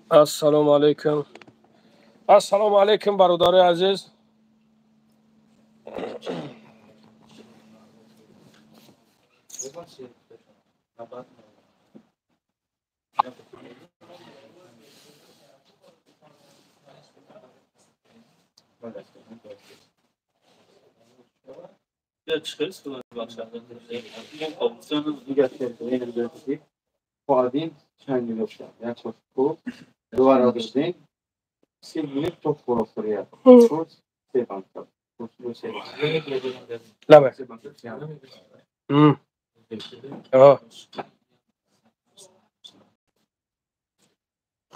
Ассалому алайкум. Ассалому алайкум, бародарои азиз.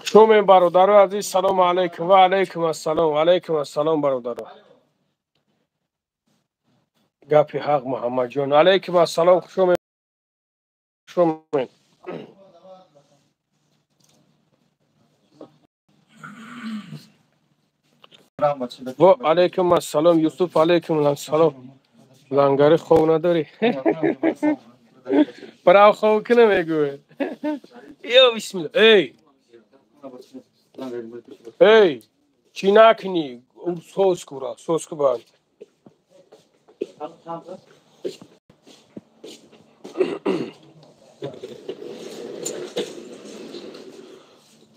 Шумен бародарои азиз, салому алайкум ва алайкум ассалом, ва алайкум ассалом бародаро. Гапи ҳақ Муҳаммадҷон. Алайкум ассалом, хушомед. Хушомед. Ва алайкум ассалом, Юсуф, алайкум ассалом. Лангари хов надорӣ? Барав хов кина мегӯяд. Ё бисмилла. Эй! Эй! Чӣ накунӣ? Сос кура, сос ку банд.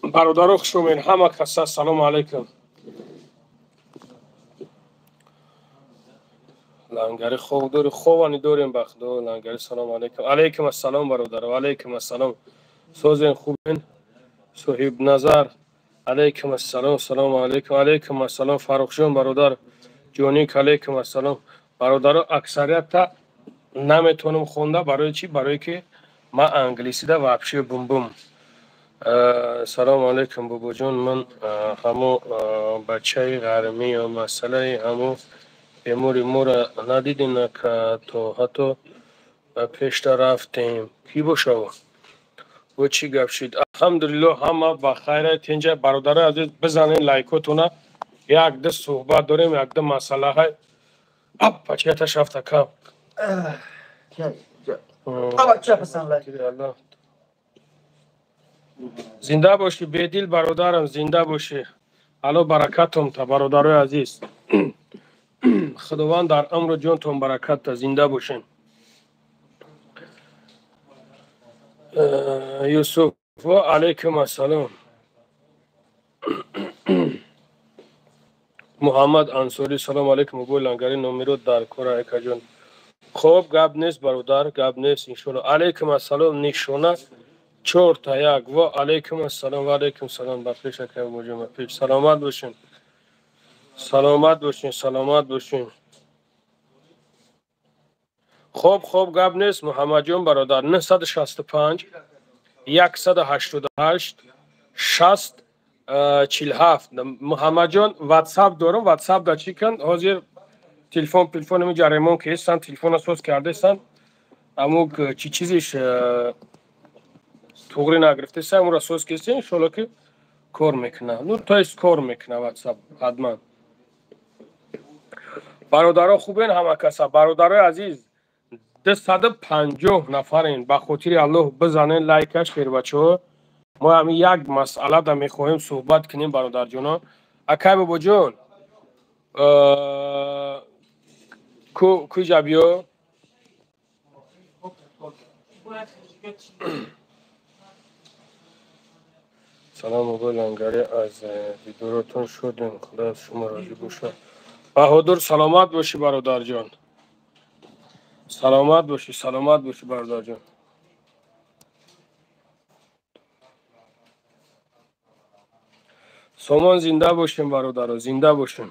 Бародаро хушомед, ҳама каса салому алайкум. Лангари хов дорӣ, ховани дорем ба худо. Лангари салому алайкум. Алайкум ассалом бародаро, алайкум ассалом. Созен хубен? Соҳиб назар. Алайкум ассалом, салому алайкум. Алайкум ассалом Фаррухҷон бародар. Ҷоник алайкум ассалом. Бародаро, аксарията наметонам хонда, барои чӣ? Барое ки ман англисида вообще бум-бум. Салому алайкум бобоҷон, ман ҳамо бачаи ғармӣ ё масъалаи ҳамо бемори моро надидем, то ҳатто ба пешта рафтем. Кӣ бошав? Бо чӣ гап шид? Алҳамдулиллоҳ, ҳама ба хайра тинҷа. Бародарои азиз, бизанен лайкотона. Як ду суҳбат дорем, як ду масъалаҳай. Ап, бачаяташ рафта кам. Зинда бошӣ, бедил бародарам, зинда бошӣ. Алло баракатум та, бародарои азиз. Худованд дар амру ҷонтон баракат та, зинда бошен. Юсуф, ва алайкум ассалом. Муҳаммад Ансорӣ, салому алайкум. Бобои Лангари номеро дар кора акаҷон. Хоб, гап нест бародар, гап нест иншоалло. Алайкум ассалом, нишона 4-1. Ва алайкум ассалом, ва алайкум салом. Ба пеш акай бобоҷон, ба пеш. Саломат бошен. Саломат бошен, саломат бошен. Хоб, хоб, гап нест Муҳаммадҷон бародар. 965 188 60 47. Муҳаммадҷон, WhatsApp дорам, WhatsApp да чӣ кан? Ҳозир телефон инҷа ремонт карданд, телефонро соз кардастанд. Аммо чӣ чизиш туғри нагирифтаст, амро соз кардем, иншоалло ки кор мекунад. Ну, то есть кор мекунад WhatsApp ҳатман. Бародаро хубен ҳама каса. Бародарои азиз, 250 нафарен. Ба хотири Аллоҳ бизанен лайка, шербачаҳо. Мо ҳамин як масъала да мехоҳем суҳбат кунем, бародарҷоно. Акай бобоҷон, куҷа биё? Салом бобои Лангари, аз дидоротон шудем. Худо аз шумо розӣ бошад. Баҳодур, саломат бошӣ бародарҷон. Саломат бошӣ, саломат бошӣ бародарҷон. Сомон, зинда бошем бародаро, зинда бошем.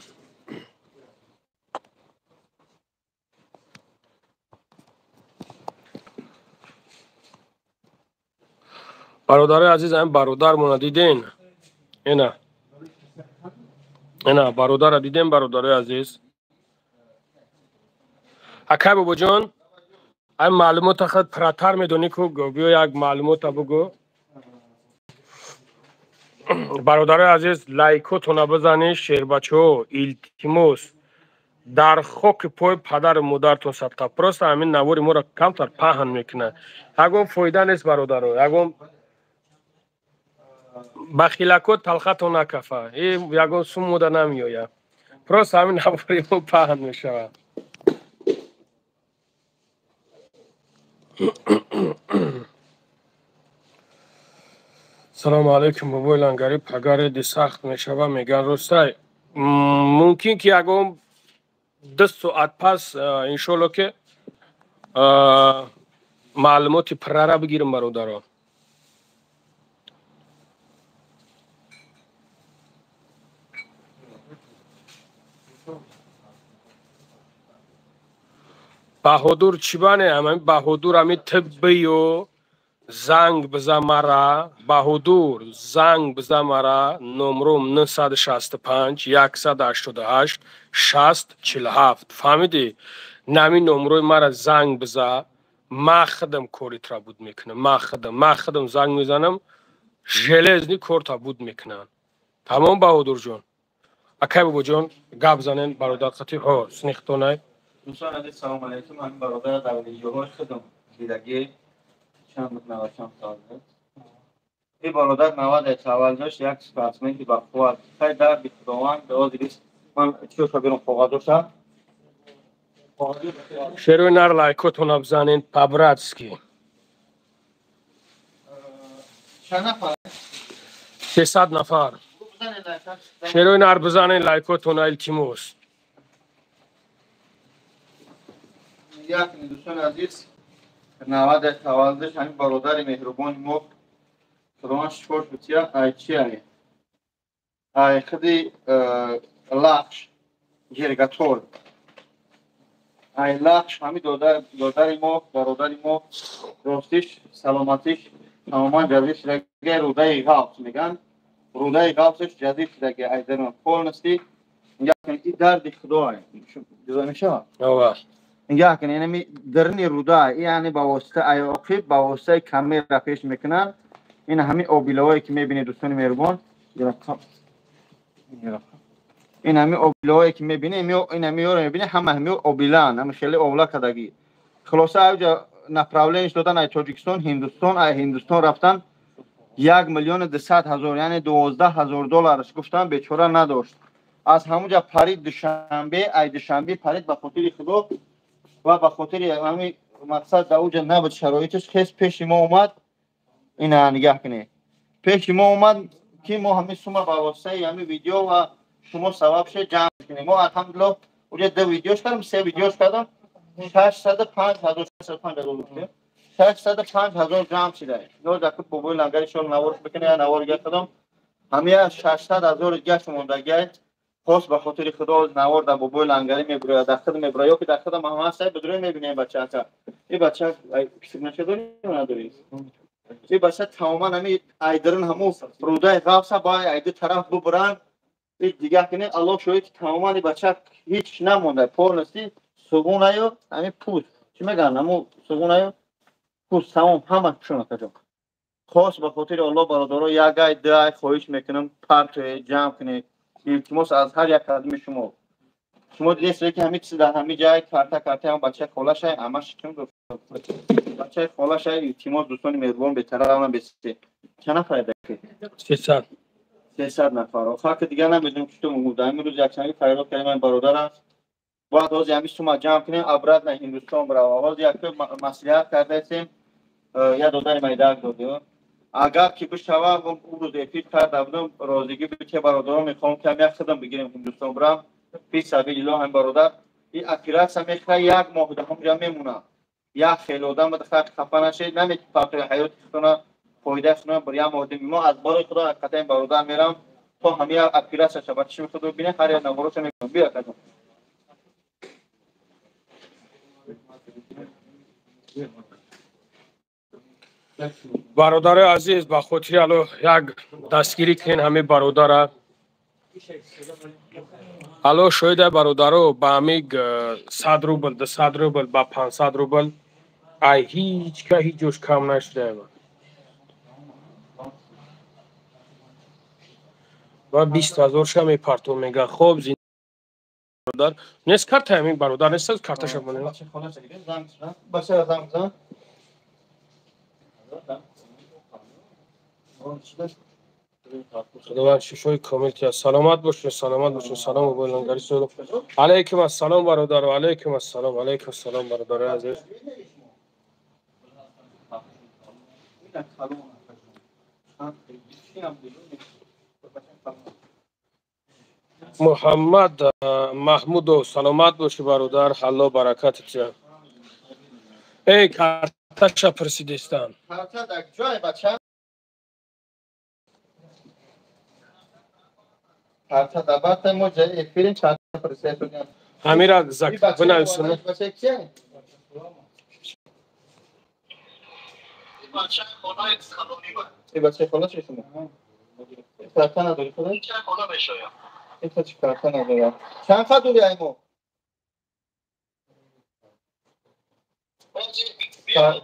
Бародарои азиз, ҳамин бародармона диден? Ина. Ина, бародара диден, бародарои азиз? Акай бобоҷон, ҳамин маълумота худ пурратар медонӣ ку, биё як маълумота бугӯ. Бародарои азиз, лайкотона бизанед, шербачаҳо, илтимос. Дар хоки пои падару модартон садқа. Просто ҳамин навори моро камтар паҳн мекунад. Ягон фоида нест бародаро, ягон Бахилако талхато накафа. И ягон суммуда намеояд. Просто ҳамин навори мо паҳн мешавад. Салому алайкум, бобои Лангари, пагареди сахт мешава, меган ростай. Мумкин ки ягон 2 соат пас иншолло ки маълумоти пуррара бигирам, бародаро. Баҳодур чӣ бане? Ҳамин Баҳодур ҳамин тиббию занг биза мара. Баҳодур занг биза мара. Номром 965 188 60 47. Фаҳмидӣ? Нами номрои мара занг биза. Ма худам коритра буд мекунам. Ма худам занг мезанам. Железни корта буд мекунам. Тамом, Баҳодурҷон. Акай бобоҷон, гап занен бародар қати. Ҳо, снихтонай. Дӯстон азиз, салом алайкум. Ҳамин бародар дар видеоҳои худам дидагӣ чанд буд, 94 сол буд. Ин бародар 90 таваллуд дошт, як спортсмен ки ба қувват. Хай дарди Худованд, озирис ман чиро берун коғаз доштам. Шерои нар лайкотона бизанен по-братски. Чанд нафар? 300 нафар. Шерои нар бизанен лайкотона, илтимос. Як дӯстони азиз, 90 таваллудаш ҳамин бародари меҳрубони мо, Худованд шукр шудия, ай чи ай? Ай худи Лахш Жергатол. Ай Лахш ҳамин додари мо, бародари мо, ростиш, саломатиш тамоман ҷазир шудаги, рудаи ғафс меган. Рудаи ғафсаш ҷазир шудаги, ай дарун полностью. И дарди Худо ай. Ҷудо мешавад? Ова. Нигоҳ кунед, инами дарни руда, яъне ба воситаи аёқиб, ба воситаи камера пеш мекунанд. Ин ҳамин обилаҳое ки мебинед, дӯстони меҳрубон, ин ҳамин обилаҳое ки мебинед, ин ҳамиёро мебинед, ҳама ҳамиё обилаанд, ҳами хеле овла кардагӣ. Хулоса, аҷа направление додан ай Тоҷикистон, Ҳиндустон, ай Ҳиндустон рафтан 1 200 000, яъне 12 000 долларш гуфтан, бечора надошт. Аз ҳамуҷа парид Душанбе, ай Душанбе парид ба хотири Худо ва ба хотири ҳамин мақсад. Дар уҷа набуд шароиташ, хес пеши мо омад. Ина нигаҳ кунед, пеши мо омад ки мо ҳамин сума ба воситаи ҳамин видео ва шумо сабаб шед ҷамъ кунем. Мо алҳамдулиллоҳ уҷа ду видеош кардам, се видеош кардам, 605 000, 605 000 гуфтем, 605 000 ҷамъ шуда. Ё бобои Лангари шол навор бикунед, я навор гирифтам, ҳамия 600 000 гашт мондагиай. Хос ба хотири Худо навор дар бобои Лангарӣ мебурояд, дар худ мебурояд, ё ки дар худам ҳам ҳаст, бидурӯй мебинем. Бачаака, ин бача кисибнаша дорӣ ё надорӣ? Ин бача тамоман ҳами айдарин ҳамун рудаи ғафса бо айду тараф бубуранд. И дигар кунед, Аллоҳ шоҳид ки тамоман ин бача ҳеҷ намонда, полностью суғунаю ҳамин пӯст, чӣ мегӯянд, ҳамун суғунаю пӯст, тамом ҳама пӯшонакаҷон. Хос ба хотири Аллоҳ, бародаро, як ай, ду ай хоҳиш мекунам, партоед, ҷамъ кунед. Илтимос аз ҳар як қадами шумо. Шумо дидед ки ҳамин чиз дар ҳамин ҷай карта карта ҳам бачаи холашай, амаш чим гуфт, бачаи холашай. Илтимос, дӯстони меҳрубон, бетараф бесе. Чанд нафар? 300. 300 нафар. Охир ки дигар намедонем чӣ мегӯям. Дар ҳамин рӯз якшанбе фарёд кардем, ман бародар аст, бояд ҳозир ҳамин сума ҷамъ кунем, обратно Ҳиндустон бирава. Ҳозир як маслиҳат кардаистем, як додари майдак додем, агар ки бишава. Ӯ рӯз эфир карда будам, розигӣ бите бародарон, мехоҳам ки як худам бигирем, Ҳиндустон бирам фи сабилиллоҳ. Ҳам бародар и оператсия мехӯра, як моҳ дар ҳамҷа мемонад. Як хеле одам хафа нашед, наметипартои ҳаёти худона, фоидаи худона бар як моҳ. Мо аз бори Худо ҳақиқатан бародар мерам то ҳамин оператсия шавад, чишми худо бинед, ҳар як наворошо мекунам. Биё, акаҷон. Бародарои азиз, ба хотири Аллоҳ як дастгирӣ кунен ҳамин бародара. Аллоҳ шоҳида, бародаро, ба ҳамин 100 рубл, 200 рубл, ба 500 рубл ай ҳеҷ ка ҳеҷ ҷош кам нашудаем ва 20 000 ша мепартом, мега. Хоб, бародар нест, карта ҳамин бародар нест, карташа монем. Бача, занг зан. Худованд шифои комил тиҳад. Саломат бошед, саломат бошед. Салом бобои Лангари содо. Алайкум ассалом бародар, алайкум ассалом, алайкум ассалом бародари азиз. Муҳаммад Маҳмудов, саломат бошӣ бародар, Аллоҳ баракат тиҳад. Эй, карташа пурсидистан. Карта дар ҷой бача? Карта дар барта мо ҷои эфирин чанд пурсидистан. Ҳамира зак бинависонӣ. Эй бача хола чӣ шумо? Карта надорӣ худо? Это чӣ карта надорад? Чанд ха дорӣ ай мо?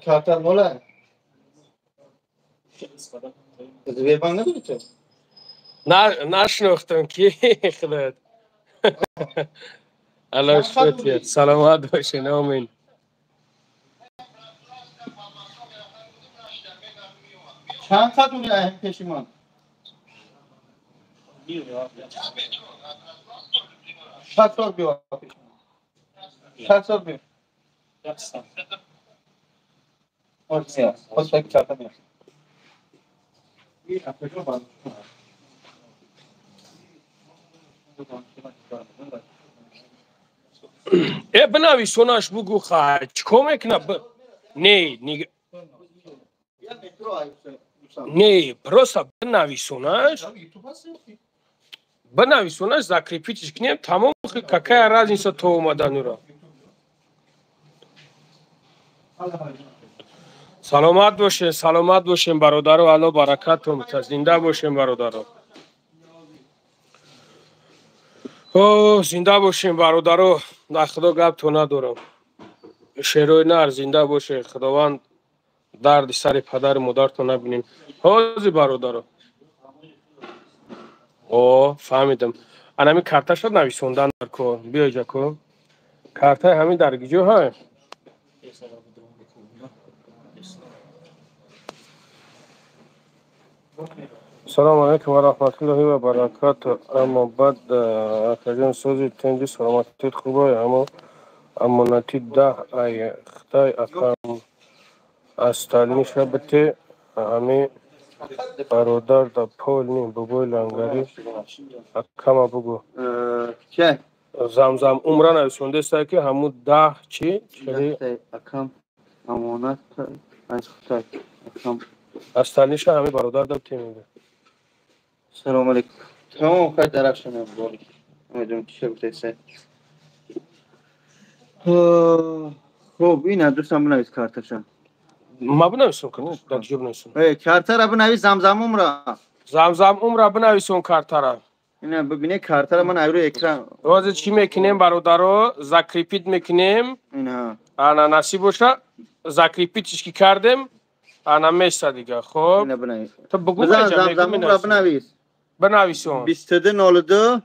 Карта нола? Сбербанк надорӣ ту? Нашинохтам ки худоят. Аллоҳ шукр тиҳад. Саломат бошед, омин. Чанд ха дорӣ ай пеши ман? 6 сол биё пеши ман. 6 сол биё. Э, бинависонаш бугӯ, хай чӣ кор мекунад? Не, не, просто бинависонаш. Бинависонаш, закрепить ш кунем, тамом, какая разница то омадануро. Саломат бошед, саломат бошем бародаро, Аллоҳ баракатон битад, зинда бошем бародаро. О, зинда бошем бародаро, дар Худо гап то надорам. Шерои нар, зинда бошед, Худованд дарди сари падару модартон набинем. Ҳозир бародаро. О, фаҳмидам. Анами карташа нависондан дар кор. Биё иҷа ко. Картаи ҳамин дар гиҷо ҳай? Салому алайкум ва раҳматуллоҳи ва баракату. Аммо баъд акаҷон, сози тинҷи саломатит хубай, аммо амонати 10 ай хитай акам остальныша бите ҳами бародар да полни бобои Лангари акама бугу. Замзам умра нависондеста ки ҳаму 10 чи акам амонат аз хитай акам остальныша ҳами бародар да бите мега. Салом алейкум. Тамом, хай дарахшам бор. Умедворам ки шаб Хуб, ина дӯстам бинавис карташа. Ма бинависам карташа, дар ҷо бинависам. Э, картара бинавис, Замзам умра. Замзам умра бинависон картара. Ина бибине картара ман айрӯи экран. Ҳозир чӣ мекунем бародаро? Закрепить мекунем. Ина. Ана насиб боша, закрепить ш ки кардем, ана меса дига. Хуб. Ина бинавис. То бугу Замзам умра бинавис. Бинависон. 2202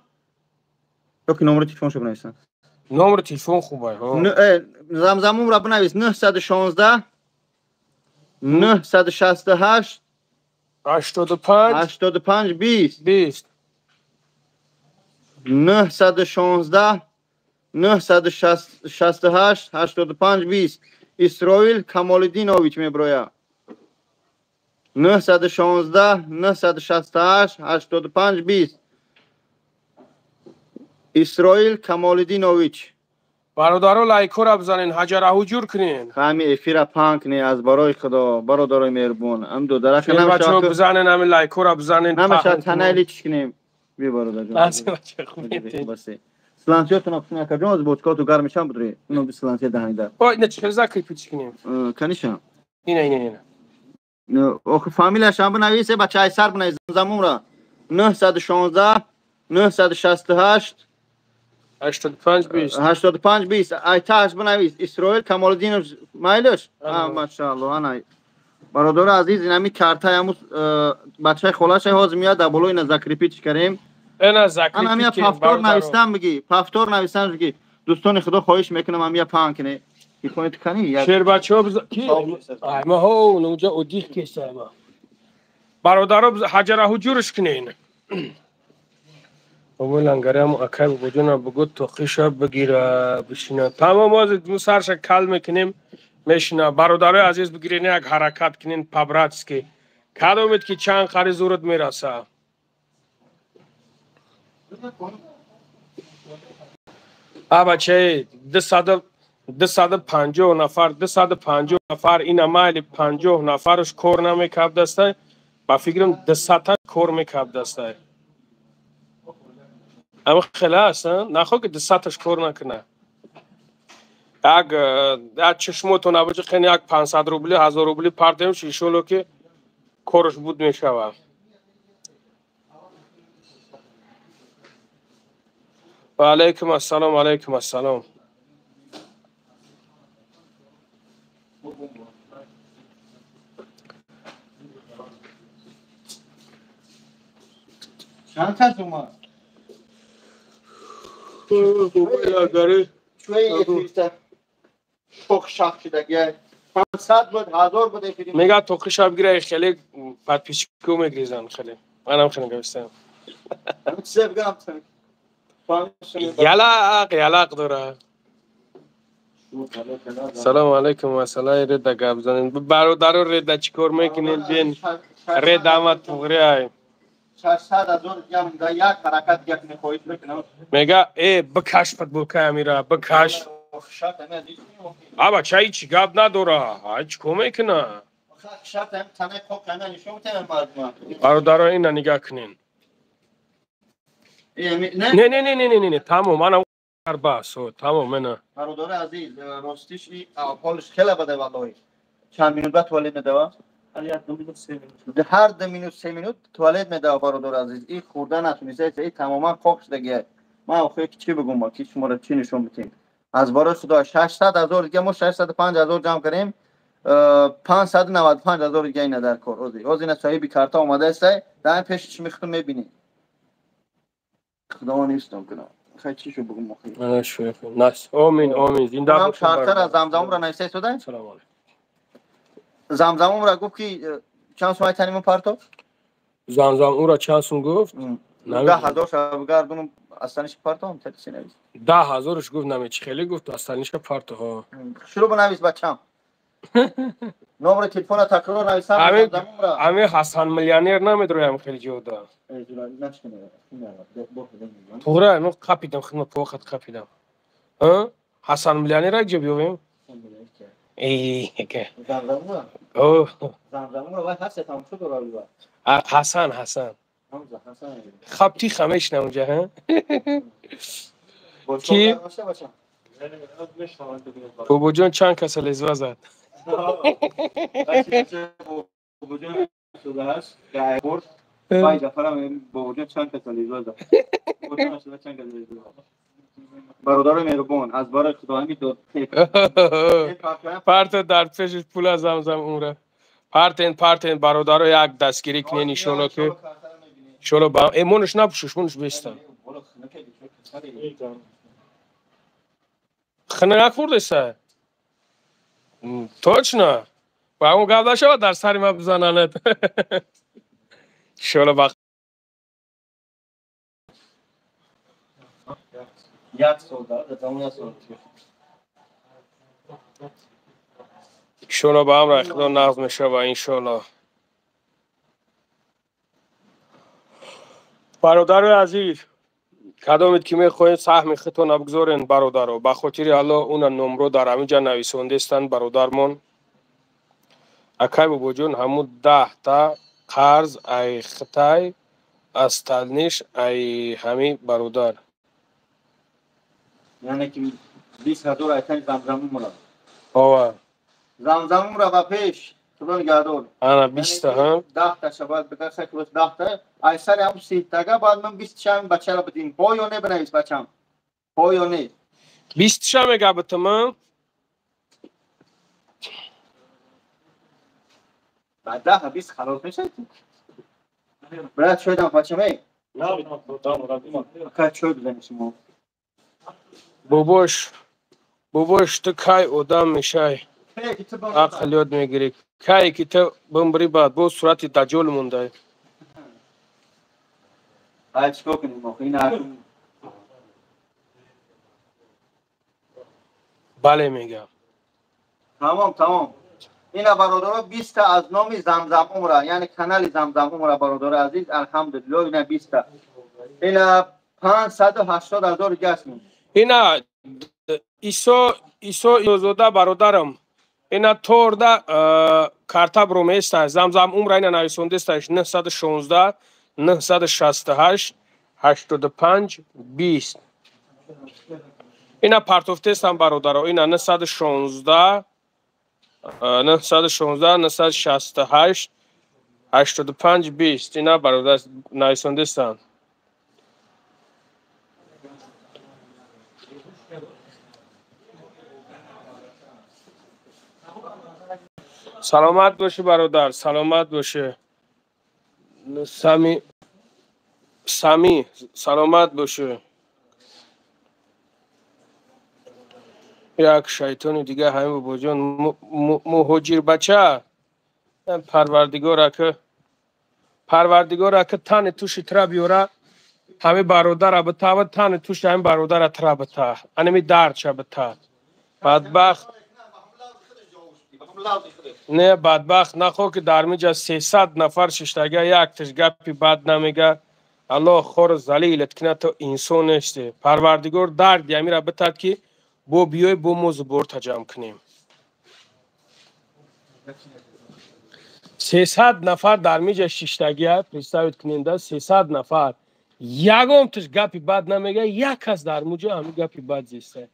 Ёки номери телефоншо бинависам. Номери телефон хубай. Замзам умра бинавис 916 968 85 85 20 20 916 968 85 20 Исроил Камолиддинович меброя. 916 968 85 20 Исроил Камолиддинович. Бародаро, лайкора бизанен, ҳаҷара ҳуҷур кунен. Ҳами эфира паҳн кунен, аз барои Худо, бародарои меҳрубон. Ам ду дараха намешавад. Бизанен, ҳами лайкора бизанен. Намешавад танаи чиш кунем. Би бародарҷон. Басе. Сланциётон пусна акаҷон, аз бочкоту гарм мешавам будри. Ино би сланция даҳанида. Ой, ина чӣ закрепить кунем? Каниша. Ина, ина, ина. Охи фамилияшам бинавис, бача айсар бинавис замумра. 916 968 85 20 85 20 айташ бинавис Исроил Камолиддинов майлаш. Машаалло, ана бародари азиз, инами картаи ҳаму бачаи холаша ҳозир меяд, дар боло ина закрепить кардем. Ина закрепить. Ана ҳамия повтор навистан бигӣ, повтор навистан бигӣ. Дӯстони худо, хоҳиш мекунам ҳамия паҳн кунед. Телефони кани шербачаҳо ки аймаҳо унҷа одих кеста айма. Бародаро ҳаҷара ҳуҷурш кунен. Бобои лангариам акай бобоҷона бугӯ тоқиша бигира бишина. Тамом ҳозир сарша кал мекунем мешина. Бародарои азиз бигирен як ҳаракат кунен по-братски. Кадомед ки чанд қари зурат мераса. А бачаи 250 нафар, 250 нафар ина майли 50 нафарш кор намекардастай. Ба фикрам 200 кор мекардастай. Ама хеле аст, нахо ки 200-аш кор накунад. Як чашмотон абаҷи хен як 500 рубли, 1000 рубли партем иншолло ки корш буд мешавад. Ва алайкум ассалом, алайкум ассалом. Чанд кас омад? Мега тоқи шаб гира хеле подписчико мегризан хеле. Манам хеле гавистам. Ялақ, ялақ дора. Салом алейкум, масъалаи реда гап занем. Бародаро реда чӣ кор мекунед? Бин реда ама туғри ай. 600 ҳазор ям да як ҳаракат як мехоҳид бикунам. Мега бикаш футболкаи амира, бикаш. А бача ҳеҷ гап надора. Ай чӣ кор мекуна? Бародаро ина нигаҳ кунен. Не не не не не не тамом манам бас тамом мена. Бародари азиз, ростиш ҳолиш хеле баде валлоҳи. Чанд минут ба туалет медава? Ҳар 2 минут 3 минут туалет медава бародари азиз. И хӯрда натунистааст, и тамоман қоқ шудагиа. Ман охир ки чӣ бигӯм, ки шуморо чӣ нишон бидем? Аз барои Худо 600 ҳазор дига мо 605 ҳазор ҷамъ кардем, 595 ҳазор дига ина дар кор. Ози ина соҳиби карта омадааст, дар пеши чӣ мехтум мебинӣ. Худо нестам кунам. Хай чӣ шо бигӯм охир? Ана шӯх. Нас. Омин, омин. Зинда бош. Картара замзамро нависта истода? Салом алейкум. Замзамро гуфт ки чанд сум айтани мо партов? Замзам ура чанд сум гуфт? 10 ҳазор шабгардунум астаниш партов, таси навис. 10 ҳазорш гуфт наме чӣ хеле гуфт астаниша партов. Шурӯъ бинавис бачам. Номери телефона такрор нависам замзамро. Ами Ҳасан миллионер намедроям хеле ҷода. Туғра, ну қапидам, хидмат повақат қапидам. Ҳасан миллионер як ҷо биёвем? Ҳасан, Ҳасан. Хаб тиха мешинам унҷа, ҳа? Ки? Бобоҷон чанд каса лезва зад? Бародари меҳрубон, аз барои Худо дод. Парта дар пешиш пула замзам умра. Партен, партен, бародаро як дастгирӣ кунен иншолло ки иншолло ба монаш напушуш, монаш беста. Хина нахӯрдеса? Точно. Ба он гап нашавад дар сари ма бизананад. Иншолло ба як сол да, тамом як сол. Иншолло ба амра Худо нағз мешава иншолло. Бародарои азиз, кадомед ки мехоҳед саҳми худтонро бигзорен бародаро, ба хотири Аллоҳ уна номро дар ҳамин ҷа нависондестанд бародармон. Акай бобоҷон ҳамун 10 та қарз ай хитай асталниш ай ҳами бародар. Яъне ки 20 ҳазор айтани замзамумра. Ова. Замзамумра ба пеш, Худо нигаҳдор. Ана 20 та, ҳа? 10 та шабад бигар хай кулос 10 та. Ай сари ҳам 30 тага баъд ман 20 шам бачара бидим. Ҳо ё не бинавис бачам. Ҳо ё не? 20 ша мега битам? Баъд 10 20 халос мешавад. Брат шоидам бачам эй. Кай чой бизанем шумо. Бобош, бобош, ту кай одам мешай? Ақл ёд мегирӣ. Кае ки ту бимбирӣ, баъд боз сурати даҷол мондай. Ай, чикор кунем охи, ин Бале, мегам. Тамом, тамом. Ина, бародаро, 20 та аз номи Замзам Умра, яъне канали Замзам Умра, бародари азиз, алҳамдулилло, ина 20 та, ина 580 000 гаштем. Ина Исо, Исо Исозода, бародарам, ина торда карта броместа Замзам Умра, ина нависондесташ 916 968 85 20. Ина партофтестам, бародаро, ина 916 916 968 85 20, ина бародар нависондестанд. Саломат бошӣ, бародар, саломат бошӣ. Сами, Сами, саломат бошӣ. Як шайтони дига ҳамин, бобоҷон, муҳоҷирбача. Парвардигора ки, парвардигора ки тани туши тра биёра, ҳами бародара бита ва тани туши ҳами бародара тра бита, анами дардша бита, бадбахт. Не, бадбахт, нахо ки дар миҷа 300 нафар шиштага, якташ гапи бад намега. Аллоҳ хору залилат кина, то инсон нести. Парвардигор дарди амира битад, ки бо биёй, бо мо зуборта ҷамъ кунем. 300 нафар дар миҷа шиштагия, представить куненда, 300 нафар, ягонташ гапи бад намега, як кас дар муҷа ҳами гапи бад зиста.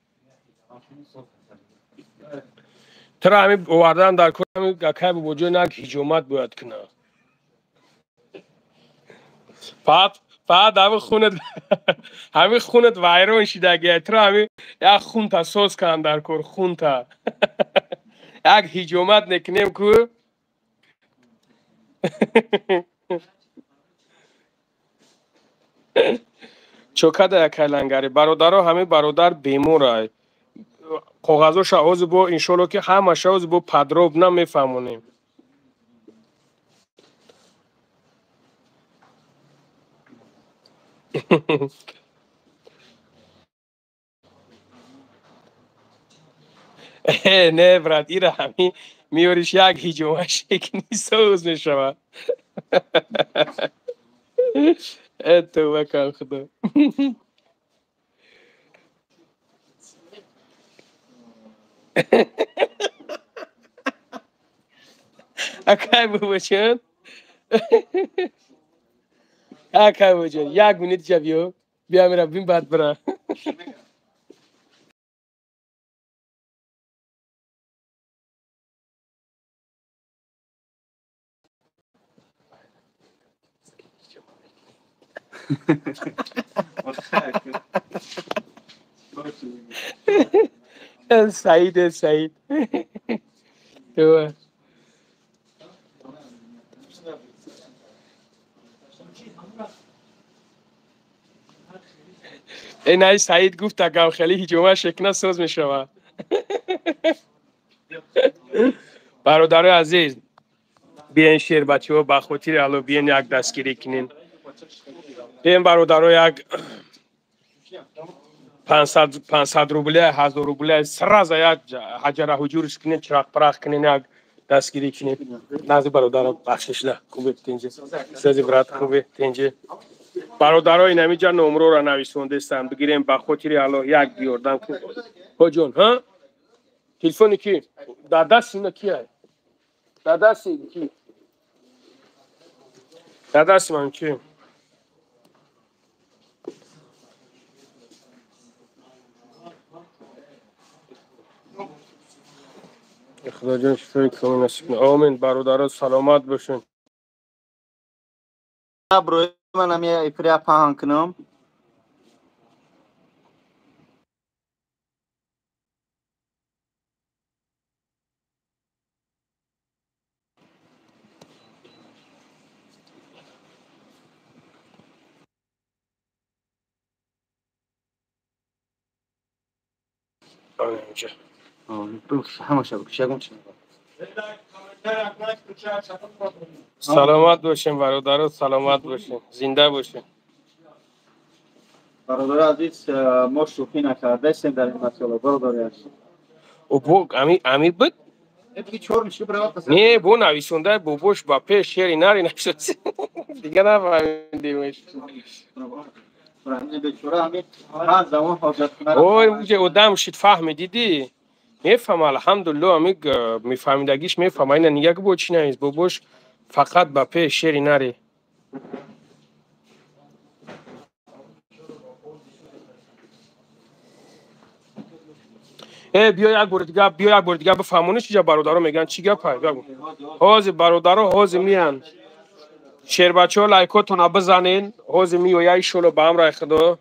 Тра ҳами овардан дар кор, ҳами гакай бобоҷон як ҳиҷомат бояд куна. Баъд ҳами хунат, ҳами хунат вайрон шидагия, тра ҳами як хунта соз кунам дар кор, хунта як ҳиҷомат мекунем ку. Чокада якай лангари, бародаро, ҳами бародар беморай, коғазоша ҳозир бо иншолло ки ҳамаша ҳозир бо подробно мефаҳмонем. Не, брат, ира ҳами меёриш, як ҳиҷома шекни, соз мешавад. Э, тавба кан, худо. Акай бобоҷон, акай бобоҷон, як минут ҷа биё, биё, мера бин, баъд бира. Саид, Саид. То эй, Саид гуфт, агар хеле ҳиҷома шекна, соз мешавад. Бародарои азиз, биен, шербачиҳо, ба хотири Алло, биен, як дастгирӣ кунен. Биен, бародаро, як 500 рубля, 1000 рубля сразу як ҳаҷара ҳуҷурш кунен, чирақпарақ кунен, як дастгирӣ кунен. Нази, бародаро, бахшишда. Хубе, тинҷи? Сази, брат, хубе, тинҷи? Бародаро, инамиҷа номрора нависондестам, бигирем, ба хотири Аллоҳ, як ёрдам кунем. Ҳоҷон, ҳа, телефони ки дар дасти ина кияй? Дар дасти ки? Дар дасти ман ки? Худоҷон, шифои комил насиб кунад, омин. Бародаро, саломат бошед. Манам эфиря паҳн кунам. Ҳамаша бикш, ягон чи. Саломат бошем, бародаро, саломат бошем, зинда бошем. Бародари азиз, мо шӯхӣ накардаистем дар ин масъала, бародари азиз. Бо ами буд? Не, бо нависонда бобош ба пеш шери нари нашуд. Дига нафаҳмидимш. Ой, уҷа одам шид, фаҳми, дидӣ? Мефаҳма, алҳамдулилло, ами мефаҳмидагиш мефаҳма. Ина нига бо чӣ навис бобош фақат ба пеш шери нари. Э, биё як бори дига, биё як бори дига бифаҳмонӣ чиҷа бародаро мегӯянд, чӣ гапай? Ҳозир бародаро ҳозир миянд. Шербачаҳо, лайкотона бизанен, ҳозир миёя, иншолло, ба амраи Худо.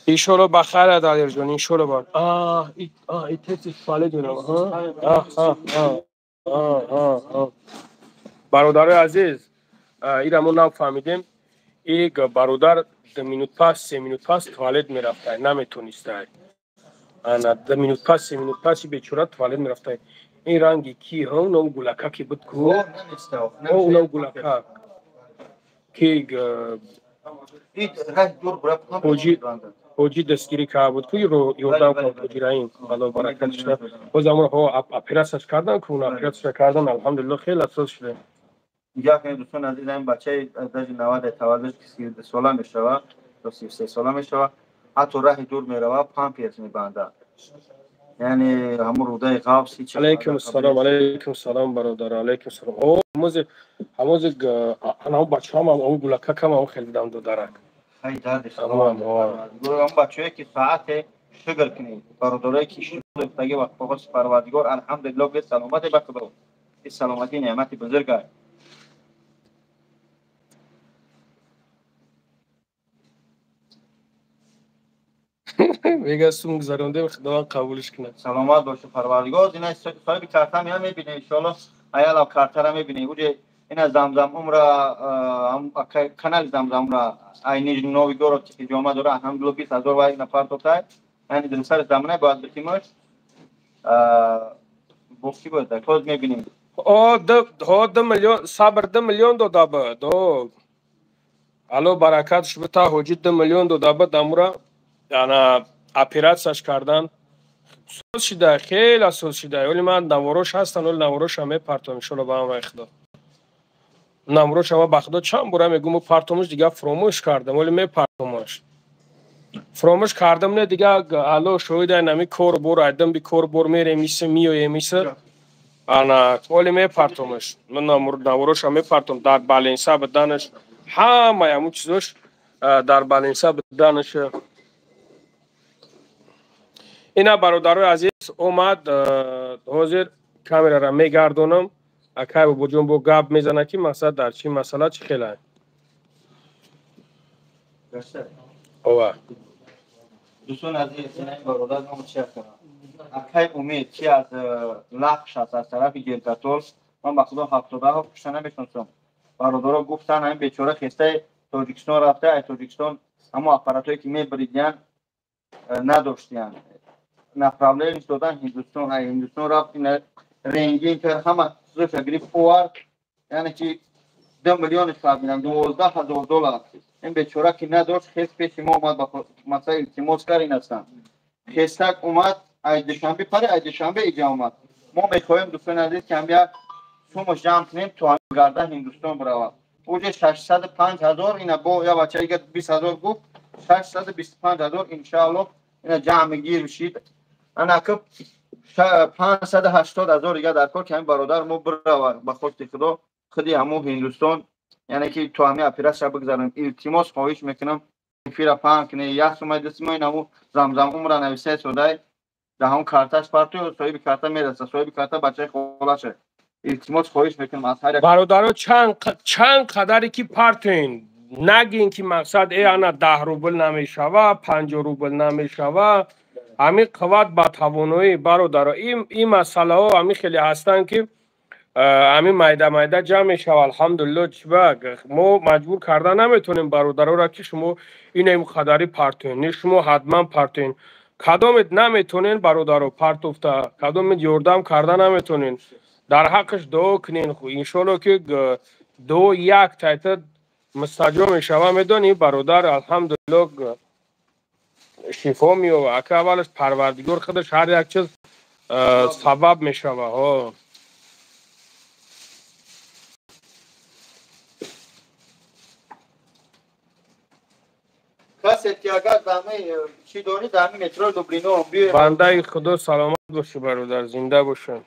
Иншолло ба хайр, Далерҷон, иншолло ба. А, и теси фале дорам. Бародарои азиз, ира мо нафаҳмидем. И бародар 2 минут пас, 3 минут пас туалет мерафтай, наметонистай. Ана 2 минут пас, 3 минут пас бечора туалет мерафтай. Ин ранги ки, ҳа, унав гулака ки буд ку? Унав гулака. Ки ҳоҷӣ дастгирӣ карда буд ку, ёрдам кард ҳоҷи Раим, Алло баракат шуда. Боз амро оператсияш кардан ку, оператсия кардан, алҳамдулилло, хеле асос шуда. Нигоҳ кунед, дӯстон азиз, ин бачаи даже 90 таваллуд, ки 32 сола мешавад ё 33 сола мешавад, ҳатто раҳи дур меравад, памперс мебандад. Яъне ҳамон рӯдаи ғафс ҳеч. Алайкум ассалом, алайкум салом, бародар, алайкум салом. О, ҳамози ҳамози ҳамон бачаам, ҳамон гулакакам, ҳамон хеле дидам додарак. Хай дарди Худо. Бачае ки соате шукр кунед, бародарое ки шукр таги ва Парвардигор, алҳамдулилло, бе саломате ба Худо. Ин саломатӣ неъмати бузург аст. Мега сум гузарондем, Худованд қабулш кунад. Саломат бошед, Парвардигор. Ина соҳиби карта мея мебине, иншоалло, аялав картара мебине. Уҷе ина Замзам умра, канали Замзам умра, ай Нижний Новгород ки ҷома дора, алҳамдулилло, 20 000 ва як нафар дотай. Яъне дилсари замона бояд битимаш. Бо ки бояд? Боз мебинем. О, 2 миллион, сабр, 2 миллион дода буд. О. Алло баракатш бита, ҳоҷӣ 2 миллион дода буд, амура ана оператсияш кардан. Соз шида, хеле соз шида. Оли ман наворош ҳастан, оли навороша мепартом, иншолло, ба амраи Худо. Навороша ма ба Худо чанд бора мегӯм, партомуш, дига фуромӯш кардам, оли мепартомаш. Фуромӯш кардам, не, дига Алло шоҳида, нами кор бор, айдам би кор бор мерем, иса миёем, иса. Ана оли мепартомаш. Ман навороша мепартом, дар баленса буданаш, ҳамаи ҳамун чизош дар баленса буданаш. Ина бародарои азиз омад, ҳозир камерара мегардонам. Акай бобоҷон бо гап мезана, ки мақсад дар чӣ масъала, чӣ хела. Ова. Дӯстон азиз, ина бародар ном чи аст? Акай Умед, чи аз Лахш аст, аз тарафи Гелгатол. Ман ба Худо 77 пушта намешиносам. Бародаро гуфтан, ҳамин бечора хестаи Тоҷикистон рафта, ай Тоҷикистон ҳамон аппаратое ки мебаридиян надоштиян. Направление додан Ҳиндустон, ай Ҳиндустон рафт, ина рентген кард, ҳама чизоша гирифт, овард, яъне ки 2 миллиони фармидан, 12 000 доллар. Ин бечора ки надошт, хес пеши мо омад, ба масъала илтимос кард, ин ҳастан. Хестак омад, ай Душанбе пари, ай Душанбе иҷа омад. Мо мехоҳем, дӯстони азиз, ки ҳам як сумаш ҷамъ кунем, то ҳамин гарда Ҳиндустон биравад. Уҷа 605 000, ина бо я бача ига 20 000 гуфт, 625 000, иншаалло, ина ҷамъи гир шид. Ана ки 580 000 дига дар кор, ки ҳамин бародар мо биравад, ба хости Худо, худи ҳамун Ҳиндустон, яъне ки то ҳамин оператсия бигзаронем. Илтимос, хоҳиш мекунам, эфира паҳн кунед, як сумаи, ду сумаи наву Замзам умра нависаи содай дар ҳамон карташ партоё, соҳиби карта мерасад. Соҳиби карта бачаи холаша. Илтимос, хоҳиш мекунам аз ҳар як Бародаро, чанд қадаре ки партоен, нагин ки мақсад э ана 10 рубл намешава, 50 рубл намешава. Ҳамин қувват ба тавоноӣ, бародаро, ин масъалаҳо ҳамин хеле ҳастанд, ки ҳамин майда майда ҷамъ мешава, алҳамдулилло. Чиба мо маҷбур карда наметонем бародароро, ки шумо инаим қадари партоен, не, шумо ҳатман партоен. Кадомет наметонен бародаро партофта, кадомет ёрдам карда наметонен, дар ҳаққаш дуо кунен. Иншолло ки дуо як тайта мустаҷоб мешава. Медонӣ бародар, алҳамдулилло шифо меёва. Ака аввалаш Парвардигор худаш ҳар як чиз сабаб мешава. Ҳо касе ки агар дами чӣ дорӣ, дами метро Дублино биё. Бандаи Худо саломат бошӣ бародар, зинда бошӣ.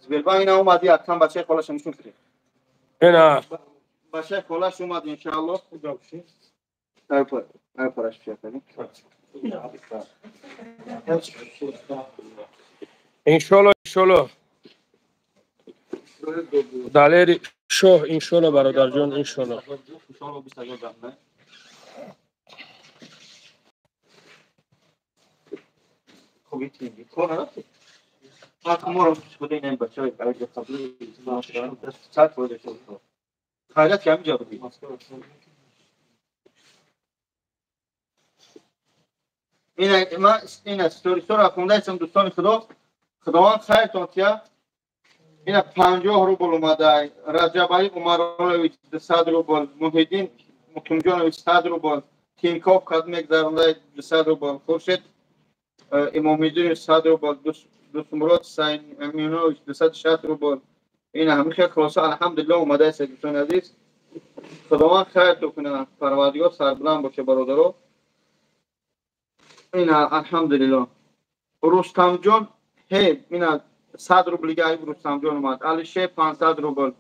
Сбербанк ина омади, акан бачаи холаша нишон кунед. Ина бачаи холаш омад, иншааллоҳ. Айпараш фиякарем. Иншолло, иншолло. Далери шоҳ, иншолло бародарҷон, иншолло. Ина сторисора хондаистам, дӯстони Худо. Худованд хайртон тия. Ина 50 рубл омада, Раҷабали Умарович 200 рубл, Муҳиддин Мукимҷонович 100 рубл, Тинков кад мегзаронда 200 рубл, Хуршед Имомиддинович 100 рубл, Дусмурод Сайминович 260 рубл. Ина ҳамин хел хулоса алҳамдулилло омадааст, дӯстони азиз. Худованд хайртон кунад, Парвардигор сарбуланд боша бародаро. Ина алҳамдулилло. Рустамҷон ҳе ина 100 рублига айб Рустамҷон омад. Алишер 500 рубл.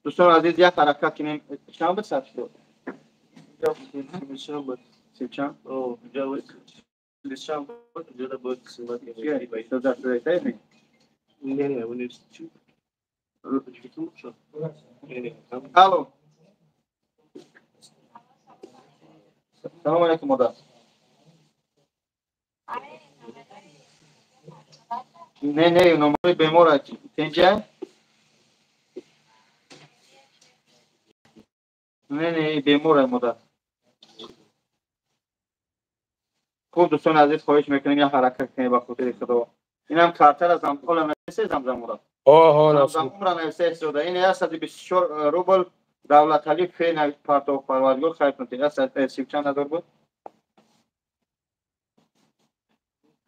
Дӯстони азиз, як ҳаракат кунем. Чанд буд сад шуд? Чанд? Алло. Салому алейкум, модар. Не, не, номари бемор тинҷа? Не, не, бемор модар. Хуб, дӯстони азиз, хоҳиш мекунем як ҳаракат кунем ба хотири Худо. Инам картара замола нависе замзамура. Оҳо, замзамура нависе истода. Ин 124 рубл Давлатали фе навис партоф. Парвардигор хайр кунад. 130 чанд ҳазор буд?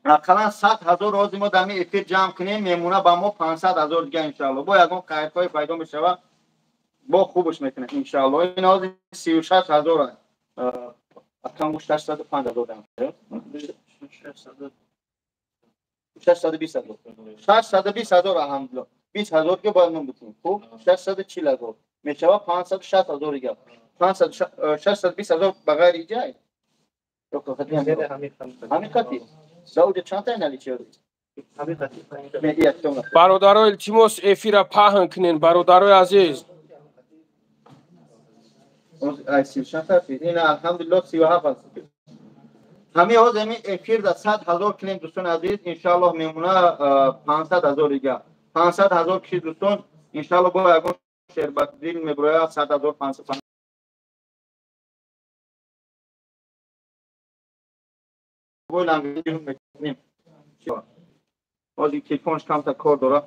Ақаллан 100 ҳазор рози мо дар эфир ҷамъ кунем, мемона ба мо 500 ҳазор дига иншаалло. Бо ягон хайрхоҳе пайдо мешава, бо хубш мекунем иншаалло. Ин ҳозир 36 ҳазор акам гӯш 605 ҳазор дам. 620 ҳазор. 620 ҳазор алҳамдулилло. 20 ҳазор ки бояд мо бикунем. Хуб, 640 ҳазор мешава 560 ҳазор дига. 620 ҳазор ба ғайри иҷай. Ҳамин қати. Бародаро, илтимос, эфира паҳн кунен, бародарои азиз. Алҳамдулилло 37 аст. Ҳамин ҳозир ҳамин эфир да 100 ҳазор кунем, дӯстони азиз, иншааллоҳ мемона 500 ҳазор дига. 500 ҳазор киши дӯстон, иншааллоҳ бо ягон шербатдил меброяд 100 ҳазор 500. Ҳозир телефонш камтар кор дорад.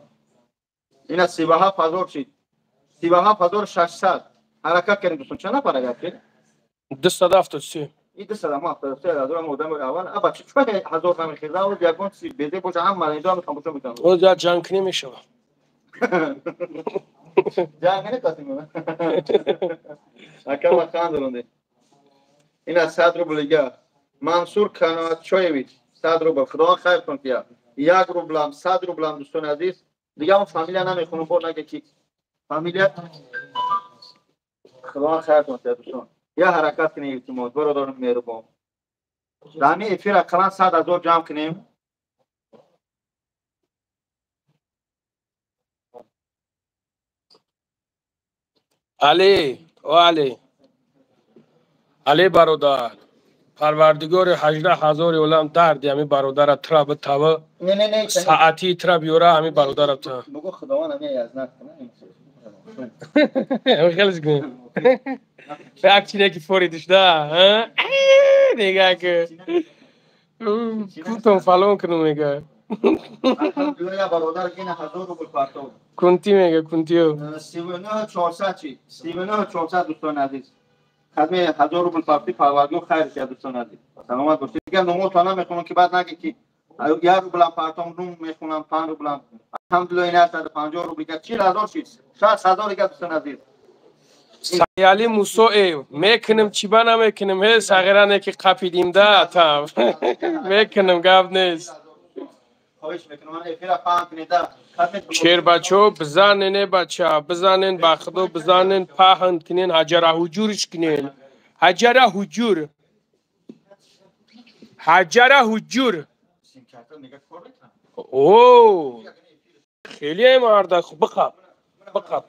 Ина 37 ҳазор шид. 37600. Ҳаракат кардем дӯстон. Чанд нафар агар ки? 273. Ин 273 ҳазор ам одам аввал. Аба чӣ ҳазор намехеза? Ҳозир ягон чиз безе боша, ҳама инҷо ҳам тамошо мекунам. Ҳозир як ҷанг кунем мешава. Ҷанг накардем. Ака ма хандонде. Ина 100 рубл дига. Мансур Канатчоевич 100 рубл. Худованд хайр кунад тия. 1 рублам, 100 рублам дӯстони азиз. Дига он фамилия намехонам, бор наге ки фамилия. Худованд хайр кунад тия дӯстон. Я ҳаракат кунем илтимос, бародарони меҳрубон. Дар ҳамин эфир ақаллан 100 ҳазор ҷамъ кунем. Али, о Али. Али бародар. Парвардигори 18 ҳазори олам дарди ҳамин бародара тра битава, саати тра биёра ҳамин бародара та. Бугу Худованд ҳамин язнат кунад. Хеле кунем. Як чине ки форидиш да. Нега ки. Кутон фалон кунум мега. Алҳамдулилла бародар ина 1000 рубл партов. Кунти мега кунтиё. 39 400 чи? 39 400 дӯстони азиз. Хадме 1000 рубл партӣ парвардгоҳ хайр шуд дӯстони азиз. Саломат бошед. Дигар номотона мехонам ки баъд наги ки 1 рублам партом нум мехонам 5 рублам. Алҳамдулилла ина 150 рубл 40000 шид. 6000 дигар дӯстони азиз. Саяли Мусоев мекунем чиба намекунем ҳе сағиране ки қапидим да там мекунем гап нест. Шербачо бизанен э бача бизанен ба худо бизанен паҳн кунен ҳаҷара ҳуҷуриш кунен ҳаҷара ҳуҷур ҳаҷара ҳуҷур. О хеле марда биқаб биқаб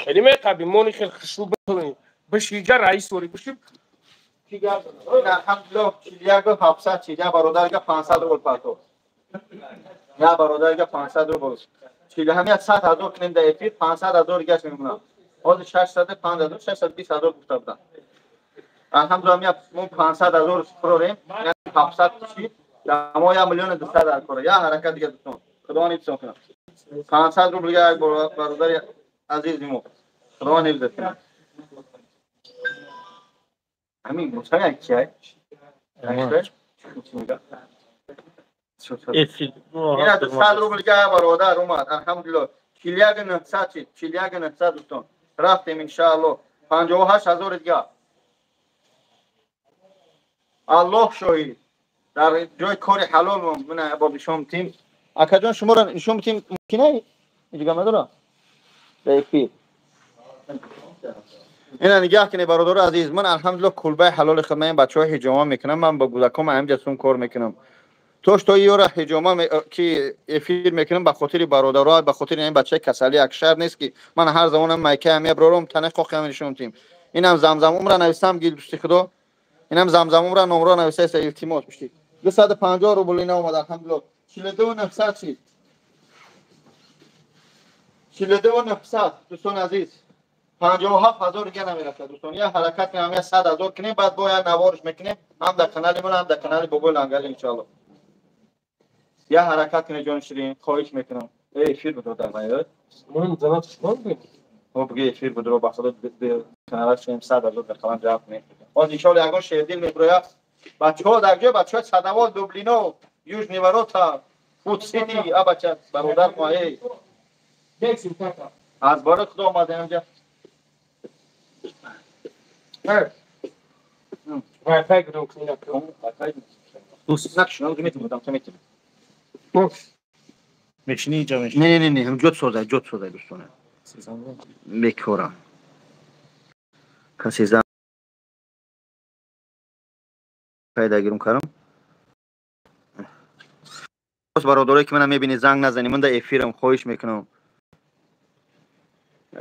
хеле меқаби мони хел хушрӯ бикунӣ бишиҷа раис вори биши. Алҳамдулиллоҳ 41 700 чи я бародарга 500 рубл партов. Я бародарга 500 рубл. 47 100 000 кунем дар эфир 500 000 гаш мемонам. Ҳозир 605 000 620 000 гуфта будам. Алҳамдулиллоҳ мо 500 000 фурорем, яъне 700 чи мо 1 миллион 200 000 кора. Я ҳаракат дига дӯстон. Худованд ҳифз кунад. 500 рубл як бародари азизи мо. Худованд ҳифз кунад. Ҳамин мусая чиай? Ина 200 рубл га бародар омад. Алҳамдулиллоҳ. 41 900 чи 41 900 дӯстон. Рафтем иншааллоҳ. 58 000 дига. Аллоҳ шоҳид. Дар ҷои кори ҳалол мо мана бо нишон тим. Акаҷон шуморо нишон тим мумкин ай? Иҷоза надора? Дар эфир. Ина нигаҳ кунед бародари азиз. Ман алҳамдулиллоҳ кулбаи ҳалоли хидмат ин бачаҳо ҳиҷома мекунам. Ман бо кӯдаком ҳаминҷа сум кор мекунам. Тош то ёра ҳиҷома ки эфир мекунам ба хотири бародаро, ба хотири ин бачаи касали як шар нест ки ман ҳар замонам майка ҳам мебарорам тана қоқи ҳам нишон тим. Инам замзам умра нависам гил дӯсти худо. Инам замзам умра номро нависаест илтимос бишти. 250 рубл ина омад алҳамдулиллоҳ. 42 900 шид. 42 900 дӯстони азиз. 57 000 дига намерафта дӯстон. Я ҳаракат кунем, я 100 000 кунем, баъд бо я наворш мекунем ҳам дар канали ман ҳам дар канали бобои Лангари иншоаллоҳ. Я ҳаракат кунед ҷони ширин, хоҳиш мекунам. Эй эфир будро дар майёд. Ман занат чикор кунем? Мо биги эфир будро ба худо каналаш кунем 100 000 дар қалам ҷамъ кунем. Боз иншоаллоҳ ягон шердил меброяд. Бачаҳо дар ҷой бачаҳо Садавод, Дублино, Южный ворота, Фуд Сити, а бача бародар мо эй. Аз бори худо омадем инҷа. Wi-Fi гиром кунем. Накшунам метавонам, метавонам. Мешини инҷа мешини. Не, не, не, ҷот созай, ҷот созай дӯстона. Бекора. Касе зан пайда гирум кардам. Боз бародарое ки мана мебинед занг назанед, ман дар эфирам, хоҳиш мекунам.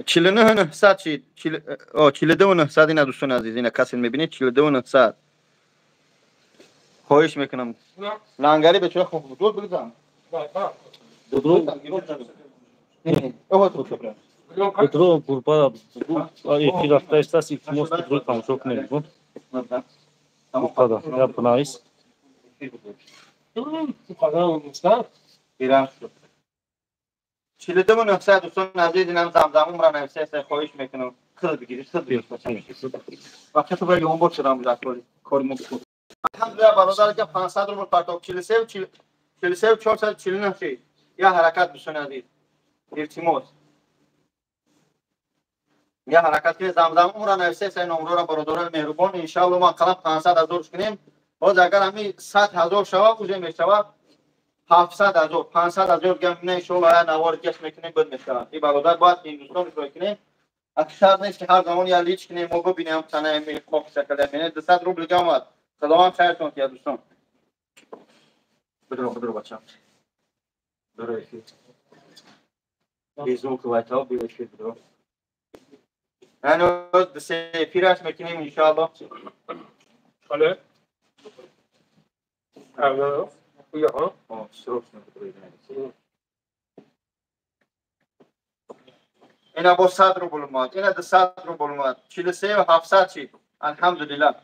49 900 чи 42 900 ина дӯстони азиз, ина касе мебинед 42 900. Хоҳиш мекунам. Лангари бечора хоб дур бигзам. Дудро. Дудро гурба эфир рафта истас илтимос дудро тамошо кунед. Гурбада я бинавис. Ирам шуд. 42 900 дӯстони азиз, инам замзам умра нависаест, хоҳиш мекунам. Хел бигиред, хел бигиред. Вақте ту барои он бор шудам дар кори мо. Алҳамдулиллоҳ бародар ки 500 рубл партов 43 43 449 шид. Я ҳаракат дӯстони азиз. Илтимос. Я ҳаракат кунед замзам умра нависаест номрора бародарони меҳрубон. Иншоаллоҳ мо қалам 500 000 кунем. Боз агар ҳамин 100 000 шавад, уже мешавад 700 000, 500 000 гам не иншоаллоҳ я навор гаш мекунем бад мешавад. Ин бародар бояд Ҳиндустон шурӯъ кунем. Аксар нест ки ҳар замон я лич кунем, мо бибинем танаи ми қоқ шакла мене 200 рубл гам омад. Худованд хайртон диҳад дӯстон. Бидро, бидро бачам. Бидро эфир. Безук вайтав би эфир бидро. Ҳанӯз се эфираш мекунем иншоаллоҳ. Хале? Алло. Уя, ха? Срочно бидро. Ина бо 100 рубл омад, ина 200 рубл омад, 43 700 шид. Алҳамдулиллаҳ.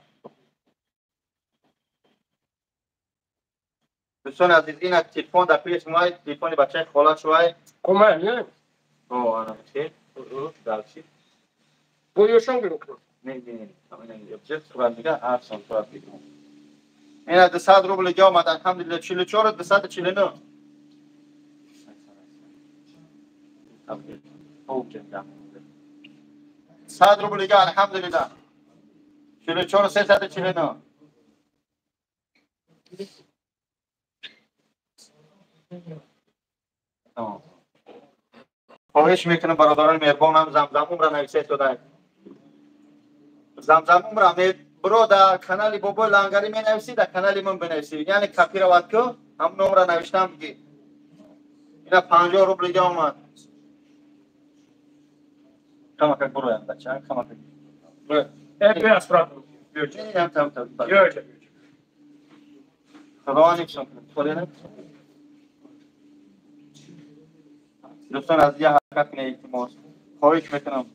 Дӯстони азиз, ина телефон дар пеш май, телефони бачаи хола шувай. Кумай, не? О, ана хел. Дальше. Бо ёшон гирифт. Не, не, не. Ина ҷет сурат дига, арсон сурат дига. Ина 200 рубл дига омад, алҳамдулиллаҳ, 44 249. 100 рубл дига, алҳамдулиллаҳ. 44 349. Хоҳиш мекунам бародарони меҳрбонам, замзам умра нависед додаед. Замзам умра бро дар канали бобои лангарӣ менависӣ, дар канали ман бинависӣ. Яъне копировать ку, ҳам номра навиштам ки. Ина 50 рубл дига омад. Камакак буроям бача, камакак. Э, бیا сурат. Биё. Там, там, там. Биё. Худованд ҳифзон кунад. Толе не? Дӯстон аз я ҳаракат кунед, илтимос. Хоҳиш мекунам.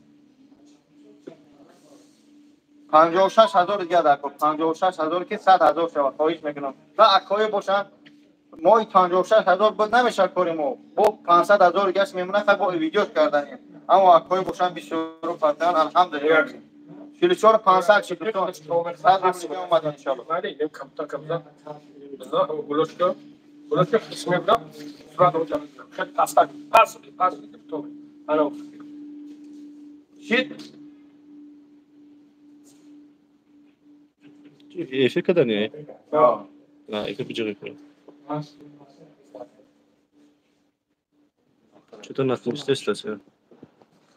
56 ҳазор дига дар кор, 56 ҳазор ки 100 ҳазор шавад, хоҳиш мекунам. Ва акҳое бошанд, моҳи 56 ҳазор буд намешавад кори мо. Бо 500 ҳазор дигаш мемонад, хай бо видеош карданем. Аммо акҳое бошанд бисёру фартан, алҳамдулиллаҳ. 44 500 шид дӯстон. 100 рубл дига омад иншоаллоҳ. Камта камта. Гулошка. Гулошка қисмебда. Сурат оҷа. Хеле пастак. Пас, пас, то. Ана. Шид. Эфир кардани? На, эфир биҷиғи кунем. Чутор натонистест.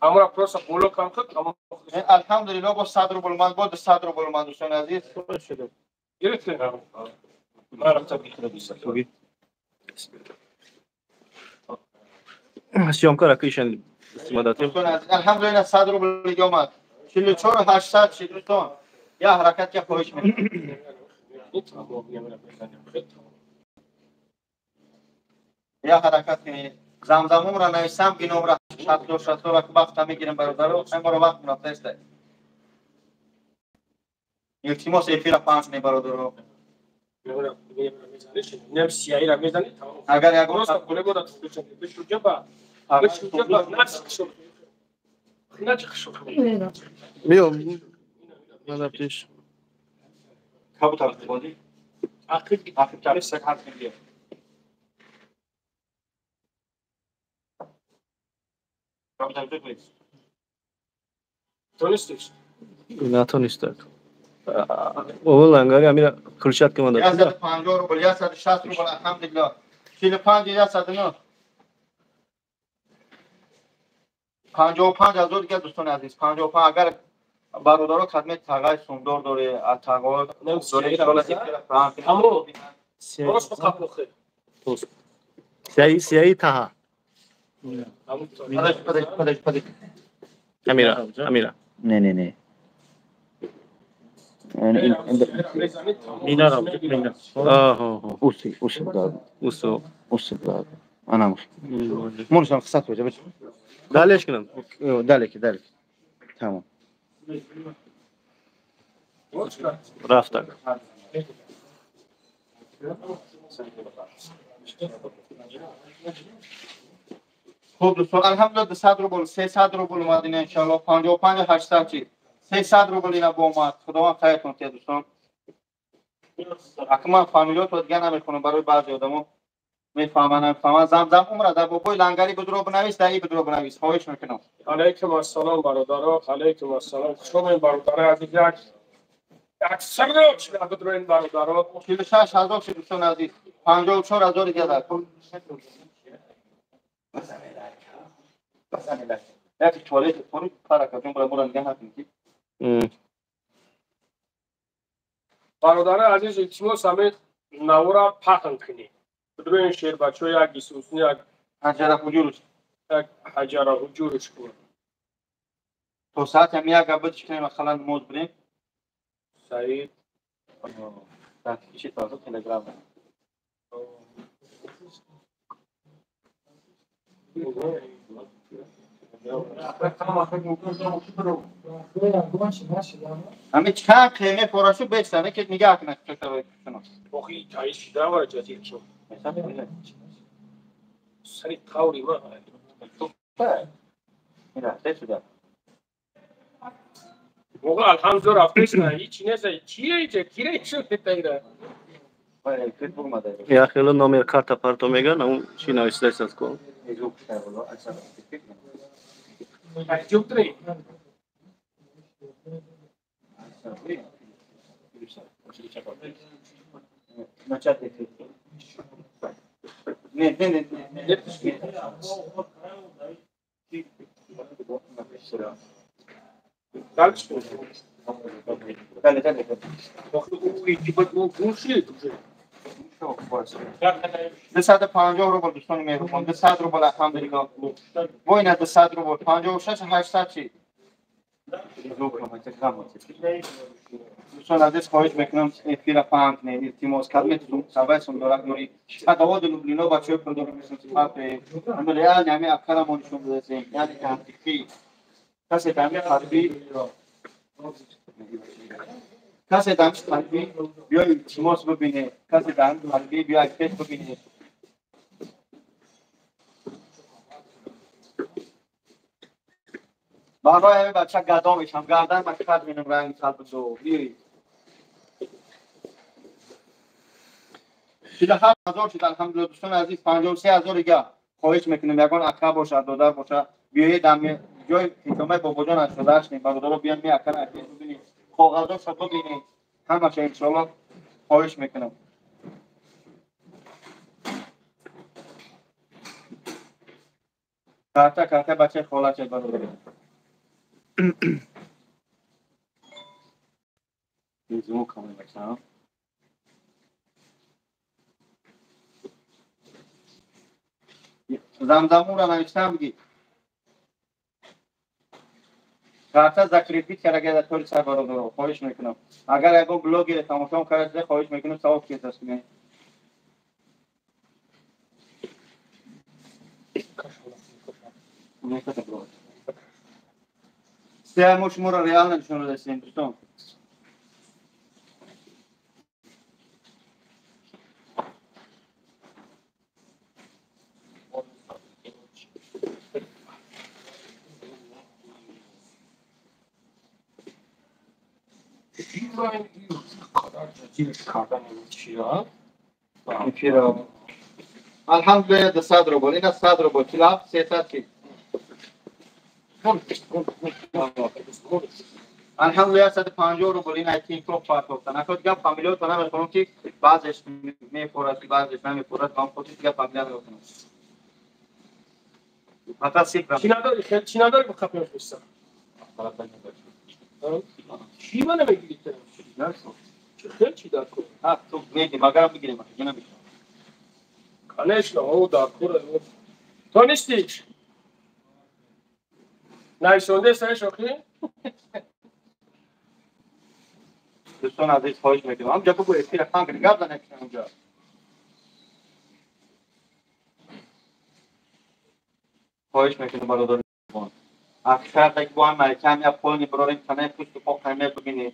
Ҳамра просто боло кам кун. Алҳамдулиллаҳ, бо 100 рубл омад, бо 200 рубл омад, дӯстони азиз. Гирифтем. Ман рафтам гирифтам. Съёмка ра кишан истимадатем. Дӯстони азиз, алҳамдулиллаҳ, 100 рубл дига омад. 44 800 шид дӯстон. Я ҳаракат ка, хоҳиш мекунам. Я ҳаракат кунед. Замзамумра нависам, гиномра 60 60 ра вақта мегирем бародаро, ҳамаро вақт рафтаест. Илтимос, эфира паҳн кунед бародаро. Нем сияира мезани, тамом. Агар ягон Просто голе бода бишуҷа ба. Бишуҷа ба нач қишо. Нач қишо. Биё. Мана пеш. Кабутар бозӣ. Ақиб Ақиб чап сак ҳарф мегирем. Кабутар бикунед. Тонистиш. Натонистак. Бобо лангари амира включать кунад. 150 рубл, 160 рубл, алҳамдулиллаҳ. 45 109. 55 ҳазор дига дӯстони азиз, 55. Агар бародаро кадме тағай сумдор доре, тағо доре, иншоаллоҳ эфира паҳн кунед. Ҳамо просто қаплохе. Сияи, сияи таҳа. Подожди, подожди, подожди, подожди. Амира, Амира. Не, не, не. Мина, мина. Аҳо. Уси, уси дад. Усо. Уси дад. Ана. Можно хсат уже. Далеш кунам. Далеки, далеки. Тамом. Рафтак. Хуб дӯстон, алҳамдулиллаҳ, 200 рубл, 300 рубл омад ина иншоаллоҳ, 55 800 чи. 300 рубл ина бо омад. Худованд хайртон диҳад дӯстон. Ака ман фамилиётро дига намехонам, барои баъзе одамо мефаҳманд, намефаҳманд. Замзам умра дар бобои лангари будро бинавис, дар и будро бинавис. Хоҳиш мекунам. Алайкум ассалом бародаро, алайкум ассалом. Хуш омадед бародарои азиз. Як як срочно бидроин бародаро. 46 ҳазор шуд дӯстони азиз. 54 ҳазор дига дар кор. Як туалет пори парака ҷон бара мора нигоҳ накунед ки. Бародарои азиз, илтимос, ҳамин навора паҳн кунед. Бидроин шербачо як исусни як ҳаҷара ҳуҷуруш. Як ҳаҷара ҳуҷуруш кун. То соати ҳам як гап бишканем, ақаллан намоз бирем. Саид. Дар киши таза телеграм. Ҳамин чанд қеме порашу бесане ки нигаҳ кунад охи таиш шида ҷазир шуд. Сари таври ма. Моға алҳамдулилла рафтест, ҳеч нест. Чие иҷа? Кире шуд тайра? Я хеле номер карта парто меган, ам чи нависдааст ко. Ҷубтри. Не, не, не, не. Дальше. Далее, далее. 250 рубл дӯстони меҳрубон, 200 рубл алҳамдулилло. Война 200 рубл, 56 800 чи. Дӯстон азиз, хоҳиш мекунам эфира паҳн кунед, илтимос кадме сабаи сумдорак дорӣ. Садоводи Люблино бачаҳои пулдор мешиносӣ. Ами реально ами аккарамон нишон додасем, яъне ҳақиқӣ. Касе дами қалбӣ касе дами қалбӣ биё илтимос бибине, касе дами қалбӣ биё пеш бибине. Барои ҳамин бача гадо мешам, гардан ма кад менам ранги қалби ду. Биёед. 47 ҳазор шуд алҳамдулилла дӯстони азиз, 53 ҳазор дига хоҳиш мекунем ягон ака бошад, додар бошад, биёед ами ҷои ҳикомаи бобоҷон 88 нем бародаро биён ми акара пеш бибинед, коғазоша бибинед, ҳамаша иншоалло хоҳиш мекунам. Карта карта бачаи холача бародаро. Звук бача. Замзамура навиштам бигӣ. Карта закрепить карда тори сар бародаро, хоҳиш мекунам. Агар ягон блогере тамошо карда, хоҳиш мекунам савоб кесас кунед. Се мо шуморо реально нишон додастем дӯстон. Алҳамдулилла 200 рубл, ина 100 рубл, 47 300 чи. Алҳамдулилла 150 рубл ина Тинькофф партофтан. Акод гап фамилиётро намехонам ки баъзеш мефорад, баъзеш намефорад, ба он хотир дигар фамилия намехонам. Фақат цифра. Чӣ надорӣ? Хел чӣ надорӣ ба қапёш бистам? Чӣ ма намегирӣ? Чӣ хел чӣ дар кор? Ҳа, ту меди, магарам бигирем, ҷона бишам. Конечно, о дар кор. То нестӣ? Нависонде сари шохӣ? Дӯстон азиз, хоҳиш мекунам. Ҳамҷа бугӯ эфира паҳн кунед, гап занед ҳамҷа. Хоҳиш мекунам бародари Аксар так бо ҳам кам я полни барорем танаи пушту по қайме бибинед.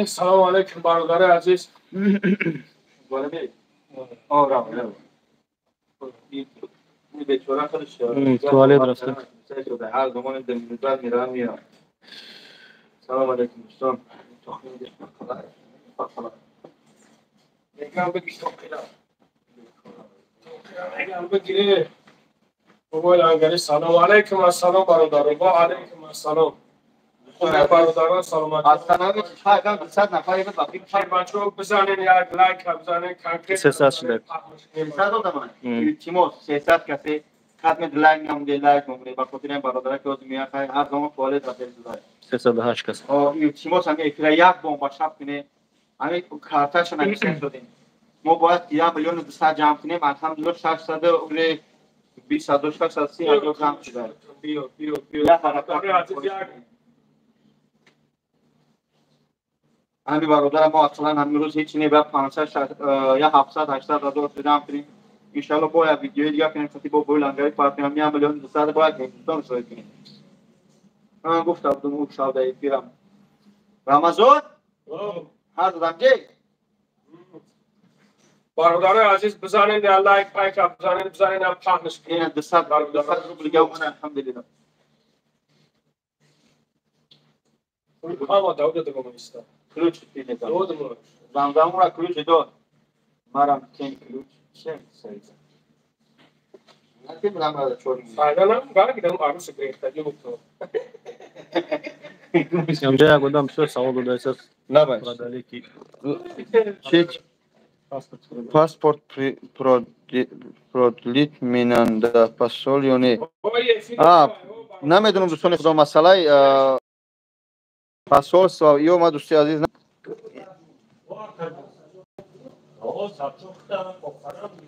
Салому алайкум бародари азиз. Бола бери. О, рав, рав. Бечора худаш туалет рафта. Ҳар замон демизад меравам меям. Салом алайкум дӯстон. Мегам бигир тоқира. Мегам бигир. Бобои Лангари салом алайкум ассалом бародаро. Ва алайкум ассалом. Бародарон саломатӣ. Аз канали ҳагам 200 нафар буд ба фикр. Бачаҳо бизанен як лайк бизанен конкрет. 300 шуда. 300 одам. Илтимос 300 касе хатми лайк намуде лайк намуде ба хотири ин бародаре ки ҳозир меяд ҳар замон туалет рафта зуда. 308 кас. О, илтимос ҳами эфира як бомба шаб кунед. Ҳами карташа нависта шудем. Мо бояд 1 миллиону 200 ҷамъ кунем. Алҳамдулилло 600 уже 20 630 ҳазор ҷамъ шуда. Биё, биё, биё. Як ҳаракат. Ҳами бародарам мо ақлан ҳамин рӯз ҳеч не ба 500 я 700 800 ҳазор ҷамъ кунем. иншалло бо як видеои дига кунем, қати бобои Лангари партем, 1 миллион 200 бояд Ҳиндустон соҳиб кунем. Ман гуфта будам ӯ шав дар эфирам. Рамазон? Ҳар додам ҷей? Бародарои азиз, бизанед я лайк пайка бизанед, бизанед ам пахнаш кунед. Ина 200 рубл дига омада, алҳамдулиллаҳ. Ҳама Давуда дигом иста. Ключ филета. Додум. Замзамура ключ дод. Марам кен ключ. Чем сайда? Натим рамара чорим. Файда нам баргидам арус грехтаги букто. Инҷа як одам бисёр савол додааст. Набаш. Чеч паспорт продлить минанда посол ё не? Намедонам дӯстони худо, масъалаи посольство ё ма дӯсти азиз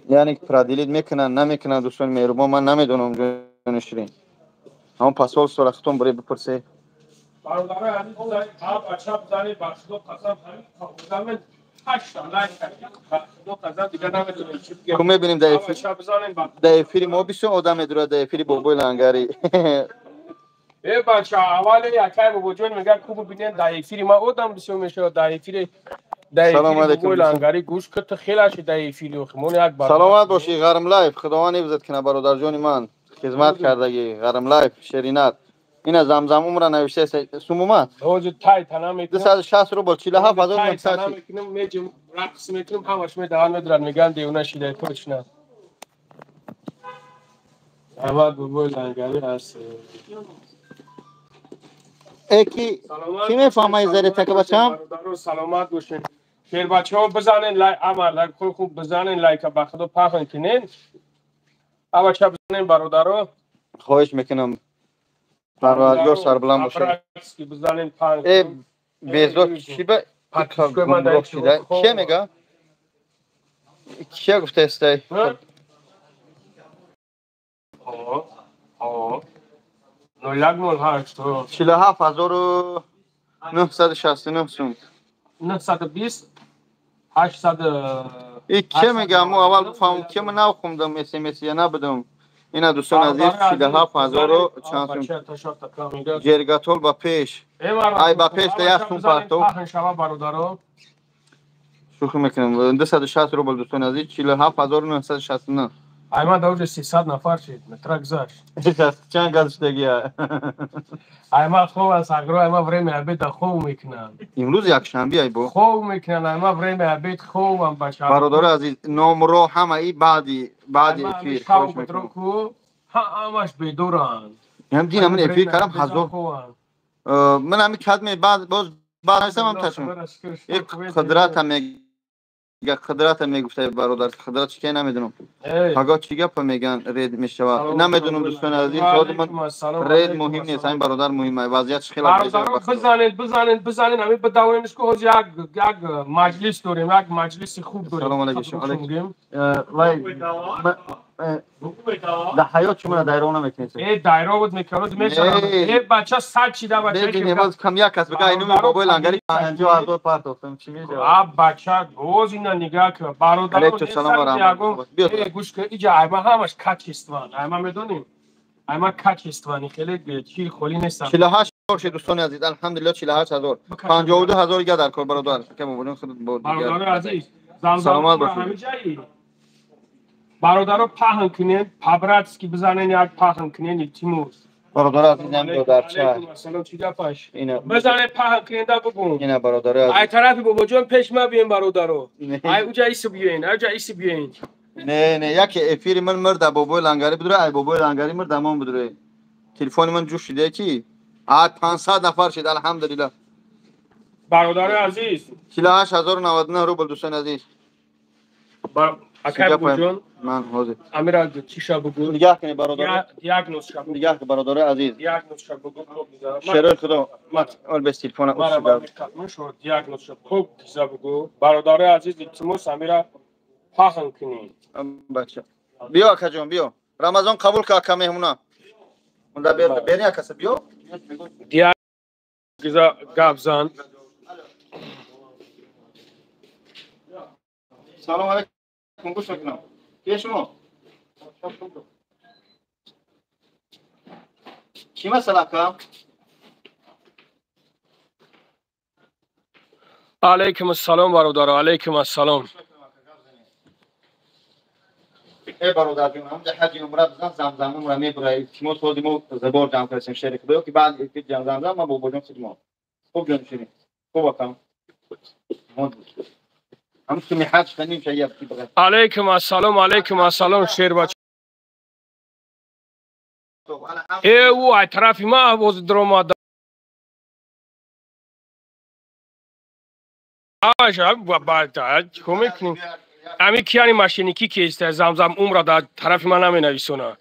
яъне продлить мекунанд, намекунанд, дӯстони меҳрубон, ман намедонам ҷони ширин. Ҳамон посольствора худтон буред бипурсед. Бародарои азиз, бача бизанед, ба худо қасам, ҳамин одаме 8 лайк кард. Ба худо қасам, дига намедонем чӣ бигем. Ку мебинем дар эфир. Дар эфири мо бисёр одам медурад, дар эфири бобои Лангари. Э бача, аввале якай бобоҷон мегӯяд, ку бибинем дар эфири ма одам бисёр мешавад, дар эфири бобои Лангари гӯш кун, ту хеле ши дар эфири охи, мон як бар. Саломат бошӣ, Ғарм Лайф, Худованд ҳифзат кунад бародарҷони ман, хизмат кардагӣ, Ғарм Лайф, Шеринат. Ина Замзам умра навиштааст, сум омад? Ҳозир тай тана мекунам. 260 рубл, 47900. Мекунам, меҷим, рақс мекунам, ҳамаш медаванд, медуранд, мегӯянд девона шидай, точно. Аҳмад бобои Лангари аст. Э ки ки мефаҳмад заре така бачам? Саломат бошед. Шербачаҳо бизанен лайк, амар лайк хуб хуб бизанен лайка, ба худо пахн кунен. Абача бизанен бародаро. Хоҳиш мекунам. Парвардигор сарбаланд бошад. Бизанен пахн. Э безо чӣ ба гумроҳ шида? Кия мега? Кия гуфтаестай? Ҳо. 0108 47969 сум. 920 800. И кия мега? Мо аввал бифаҳмам, кия ман нахондам смс я набудам. Ина дӯстон азиз, 47000 чанд сум. Ҷергатол ба пеш. Ай ба пеш да як сум партов. Шӯхӣ мекунам. 260 рубл дӯстони азиз, 47969. Ай ман дар оҷа 300 нафар шид, метра гузашт. Чанд газ шудагия? Ай ман хоб аст, агро, ай ман время обеда хоб мекунам. Имрӯз якшанбе ай бо. Хоб мекунам, ай ман время обед хобам бача. Бародари азиз, номро ҳамаи баъди эфир хоҳиш мекунам. Ҳамаш бедоранд. Ям дин ҳамин эфир кардам ҳазор. Ман ҳамин кадме баъд боз баъд ҳастам ташм. Як қудрата қудрата мегуфта бародар, қудрат чӣ намедонам. Пага чӣ гапа меган ред мешавад. Намедонам дӯстони азиз, ман ред муҳим нест, ҳамин бародар муҳим аст. Вазъият хеле бародаро бизанед, бизанед, бизанед, ҳамин бидавонемш ки ҳозир як як маҷлис дорем, як маҷлиси хуб дорем. Салом алейкум. Вай дар ҳаёт чӣ мана дайро намекунед? Э дайро буд мекард мешавад. Э бача сад чида бача. Бибин боз кам як кас бигӯ инӯ бобои Лангари 50000 партофтам чӣ мешавад? А бача боз ина нигаҳ кун. Бародаро салом ва раҳмат. Э гӯш кун, иҷа айма ҳамаш качестван. Айма медонем. Айма качествани хеле чил холӣ нестам. 48 ҳазор шуд дӯстони азиз, алҳамдулиллаҳ 48000. 52000 дига дар кор бародар. Ки мобилон худ бо дигар. Бародари азиз, замзам ҳамиҷаи. Бародаро паҳн кунед, по-братски бизанен, як паҳн кунед, илтимос. Бародари азиз, ам додарча. Салом, чӣ гапаш? Бизанед паҳн кунед да бигӯм. Ина бародари азиз. Ай тарафи бобоҷон пеш ма биён бародаро. Ай уҷа иси биёин, ай уҷа иси биёин. Не, не, яке эфири ман мирда бобои Лангари бидуре, ай бобои Лангари мирда ман бидуре. Телефони ман ҷӯш шида ки 500 нафар шид, алҳамдулиллаҳ. Бародари азиз, 48099 рубл дӯстони азиз. Акай бобоҷон, ман ҳозир. Амира чиша бугу? Нигаҳ кунед бародар. Диагноз ша бугу. Нигаҳ кунед бародари азиз. Диагноз ша бугу. Шерои худо, ман бес телефона усугар. Диагноз ша хуб гиза бугу. Бародари азиз, илтимос Амира паҳн кунед. Бача. Биё акаҷон, биё. Рамазон қабул ка ака меҳмона. Унда бери акаса биё. Диагноз гиза гап зан. Салом алейкум, гӯш мекунам. Кие шумо? Чӣ масъала акам? Алейкум ассалом бародар, алейкум ассалом. Э бародар ҷон, ҳамҷа ҳаҷи умра бизан, замзам умра мебура. Илтимос ҳози мо забор ҷамъ кардем шери худо ки баъд эфир ҷамъ замзам ман бобоҷон хидмат. Хуб ҷон ширин. Хуб акам. Ҳам суми ҳаҷ ханим шая ки бағар. Алейкум ассалом, алейкум ассалом шербач. Э ӯ ай тарафи ма боз даромад. Чикор мекунем? Ами кияни машиники кеста замзам умра дар тарафи ман наменависона.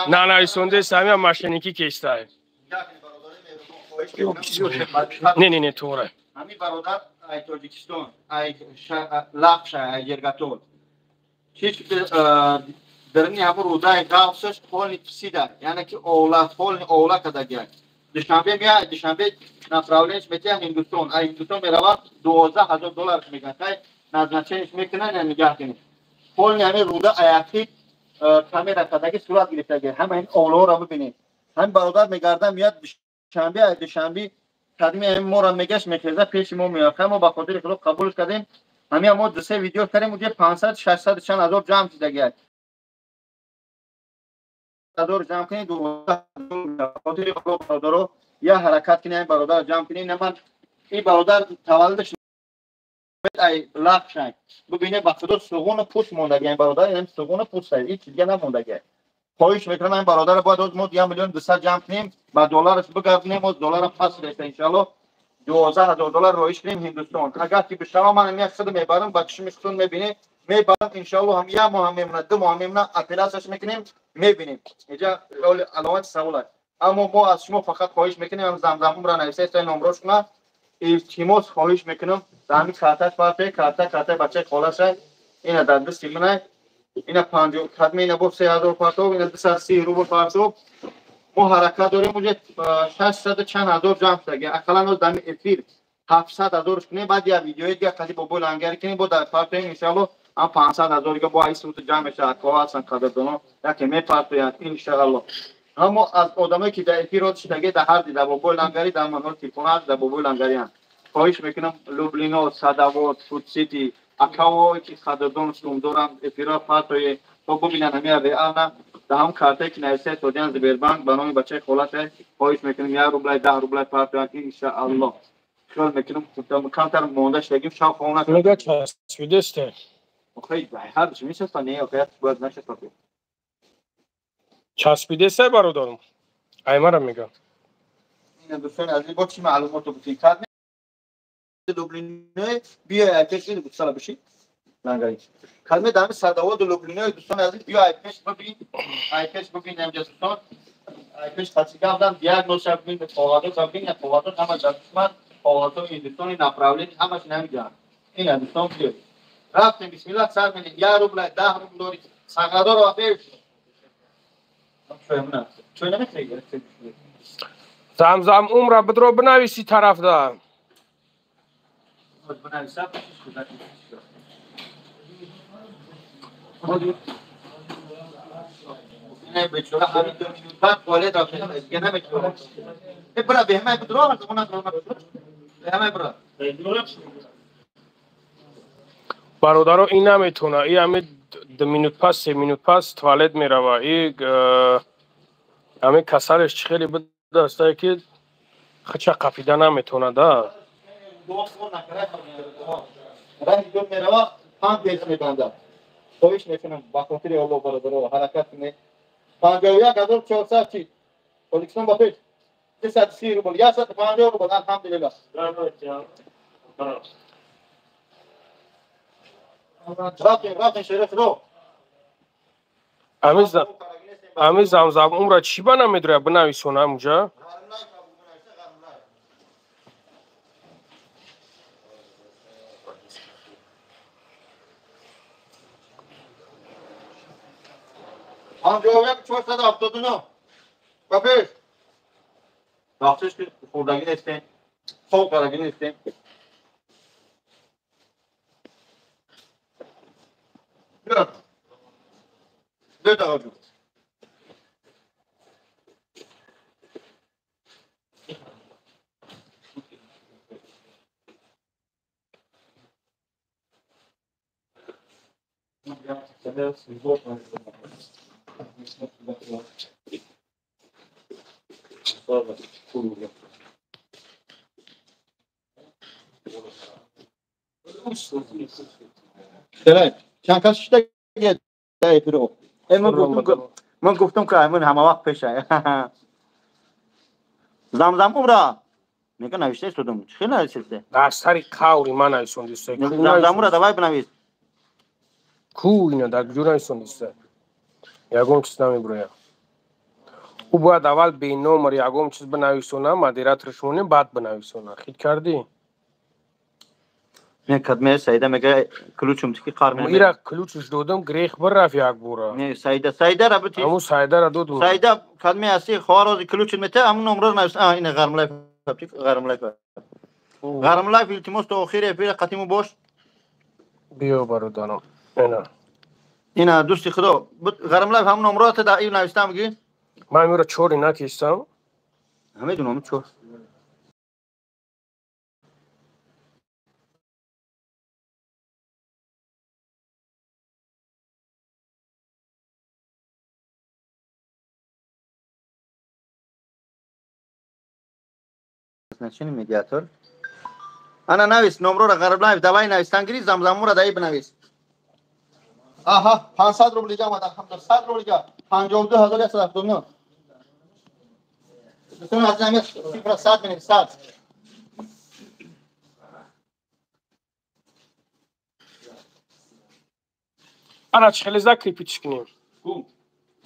Нанависондест ами машиники кеста. Не не не тура. Ами бародар ай Тоҷикистон, ай Лахша, ай Жергатол. Чиш дарни ҳамун рудаи ғафсаш полни писида, яъне ки овла, полни овла кадагия. Душанбе меяд, Душанбе направлениш метиҳад Ҳиндустон. Ай Ҳиндустон меравад $12,000 мегӯянд. Хай назначениш мекунанд, я нигаҳ кунед. Полни ҳамин руда аяқи камера кадаги сурат гирифтаги. Ҳама ин овлаҳоро бибинед. Ҳамин бародар мегардад, меяд Душанбе, ай Душанбе кадми ҳамин моро мегашт, мехезад, пеши мо меояд. Хай мо ба хотири худо қабулш кардем. Ҳамин мо ду-се видео кардем, уҷа 500, 600 чанд ҳазор ҷамъ шудаги. Ҳазор ҷамъ кунед, ба хотири худо бародаро я ҳаракат кунед, ҳамин бародарро ҷамъ кунед. На ман ин бародар таваллудаш ай Лахшай. Бибинед ба худо суғуну пӯст мондаги ҳамин бародар, ин суғуну пӯст ай, ҳеҷ чиз дига намондаги. Хоҳиш мекунам ҳамин бародарро бояд ҳоз мо 1,2 миллион ҷамъ кунем, ба доллараш бигардонем, ҳоз долларам паст реста иншааллоҳ. $12,000 роиш кунем Ҳиндустон. Агар ки бишава ман ҳамин худ мебарам, ба чишми худтон мебинед, мебарам иншааллоҳ, ҳам як моҳ мемонад, 2 моҳ мемонад, оператсияш мекунем, мебинем. Инҷа аломати савол аст. Аммо мо аз шумо фақат хоҳиш мекунем, ҳам замзам умра нависед, саи номрош кунад. Илтимос хоҳиш мекунам, дар ҳамин карташ партоед, картаи бачаи холаша, ина дар дасти мана, ина панҷоҳ, кадме ина бо 3000 партов, ина 230 рубл партов. Мо ҳаракат дорем, уҷа 600 чанд ҳазор ҷамъ шудаги. Ақаллан ҳоз дар ҳамин эфир 700 ҳазорш кунем, баъд як видеои дига қади бобои лангари кунем, бо дар партоем иншааллоҳ, ҳам 500 ҳазор дига бо ай сумта ҷамъ мешавад. Акоҳо ҳастанд қадрдоно, яке мепартоянд иншааллоҳ. Аммо аз одамое ки дар эфир род шудаги, дар ҳар ди дар бобои лангари, дар манор телефон ҳаст, дар бобои лангарианд. Хоҳиш мекунам Люблино, Садовод, Фудсити, акаҳое ки қадрдон сумдоранд, эфирро партоед, то бубинанд ҳамин реална. Дар ҳам картае ки нависае Тоҷиан Сбербанк ба номи бачаи холаша, хоҳиш мекунам 1 рублай, 10 рублай партоянд иншааллоҳ. Хиёл мекунам камтар монда шудагим, шав хона. Мега часпидесте. Охай, ҳар чӣ мешаста, не, охай, бояд нашаста. Часпидесте бародарам. Аймара мега. Ина дӯстони азиз, бо чӣ маълумотро бутин? Кадме Люблинои биё ай пеш ин гусала биши. Лангари. Кадме дар Садоводу Люблинои дӯстони азиз биё ай пеш бибин, ай пеш бибин инҷа дӯстон. Ай пеш хатсига диагноз бибин, коғазо бибин, коғазо ҳама дар душман, коғазо ҳиндустони направлени ҳамаш намиҷа. Ина дӯстон биё. Рафтем бисмиллах сар менем, 1 рубл, 10 рубл дори. Сағадоро пеш. Чой намехӯри? Замзам умра бидро бинависи тарафда. Бинависам, бечора ҳамин 2 минут баъд туалет рафт, дига наметавонад. Э бира беҳмай бидро, беҳмай бира. Бародаро ин наметавона, и ҳамин 2 минут пас, 3 минут пас туалет мерава. И ҳамин касалеш чӣ хеле будастае ки хича қапида наметавонад, а? Мерава, памперс мебандад. Хоҳиш мекунам ба хотири Аллоҳ бародаро ҳаракат кунед. 51 400 чи? Тоҷикистон ба пеш. 330 рубл, 150 рубл, алҳамдулиллаҳ. Рафтем, рафтем шере худо. Ҳамин замзам умра чӣ ба намедроя бинависона ҳамуҷа? 51 479. Ба пеш. Бахшиш ки хӯрдагӣ нестем, хоб кардагӣ нестем. Чанд кас шуда эфиро? Ман гуфтам ки аймон ҳама вақт пеша. Замзам умра. Мега навишта истодам. Чӣ хел нависте? Дар сари қаври ман нависондиста. Замзам умра давай бинавис. Ку ина дар куҷо нависондиста? Ягон чиз намебурояд. Ӯ бояд аввал беномр ягон чиз бинависона, модераторш монем, баъд бинависона. Хит кардӣ? Не, кадме Саида мега ключум тики қар ме. Ира ключш додам, грех бирафт як бора. Не, Саида, Саида ра бити. Ҳамун Саидара додум. Саида кадме аси хоҳар ключ мета, ҳамун номро навис. А, ина Ғармлайф, Ғармлайф. Ғармлайф илтимос то охири эфир қатиму бош. Биё бародарам. Ина. Ина дӯсти худо, Ғармлайф ҳамун номро та да ин навистам ги. Ман инро чори накистам. Намедонам чор. Назначение медиатор. Ана навис номрора Ғарблаев давай навистан гири замзамура даи бинавис. Аҳа, 500 рубл дига омад, алҳамдулилла, 100 рубл дига. 52179. Дӯстони азиз, ҳамин цифра 100 бинавис, 100. Ана чӣ хеле закрепить кунем? Ку?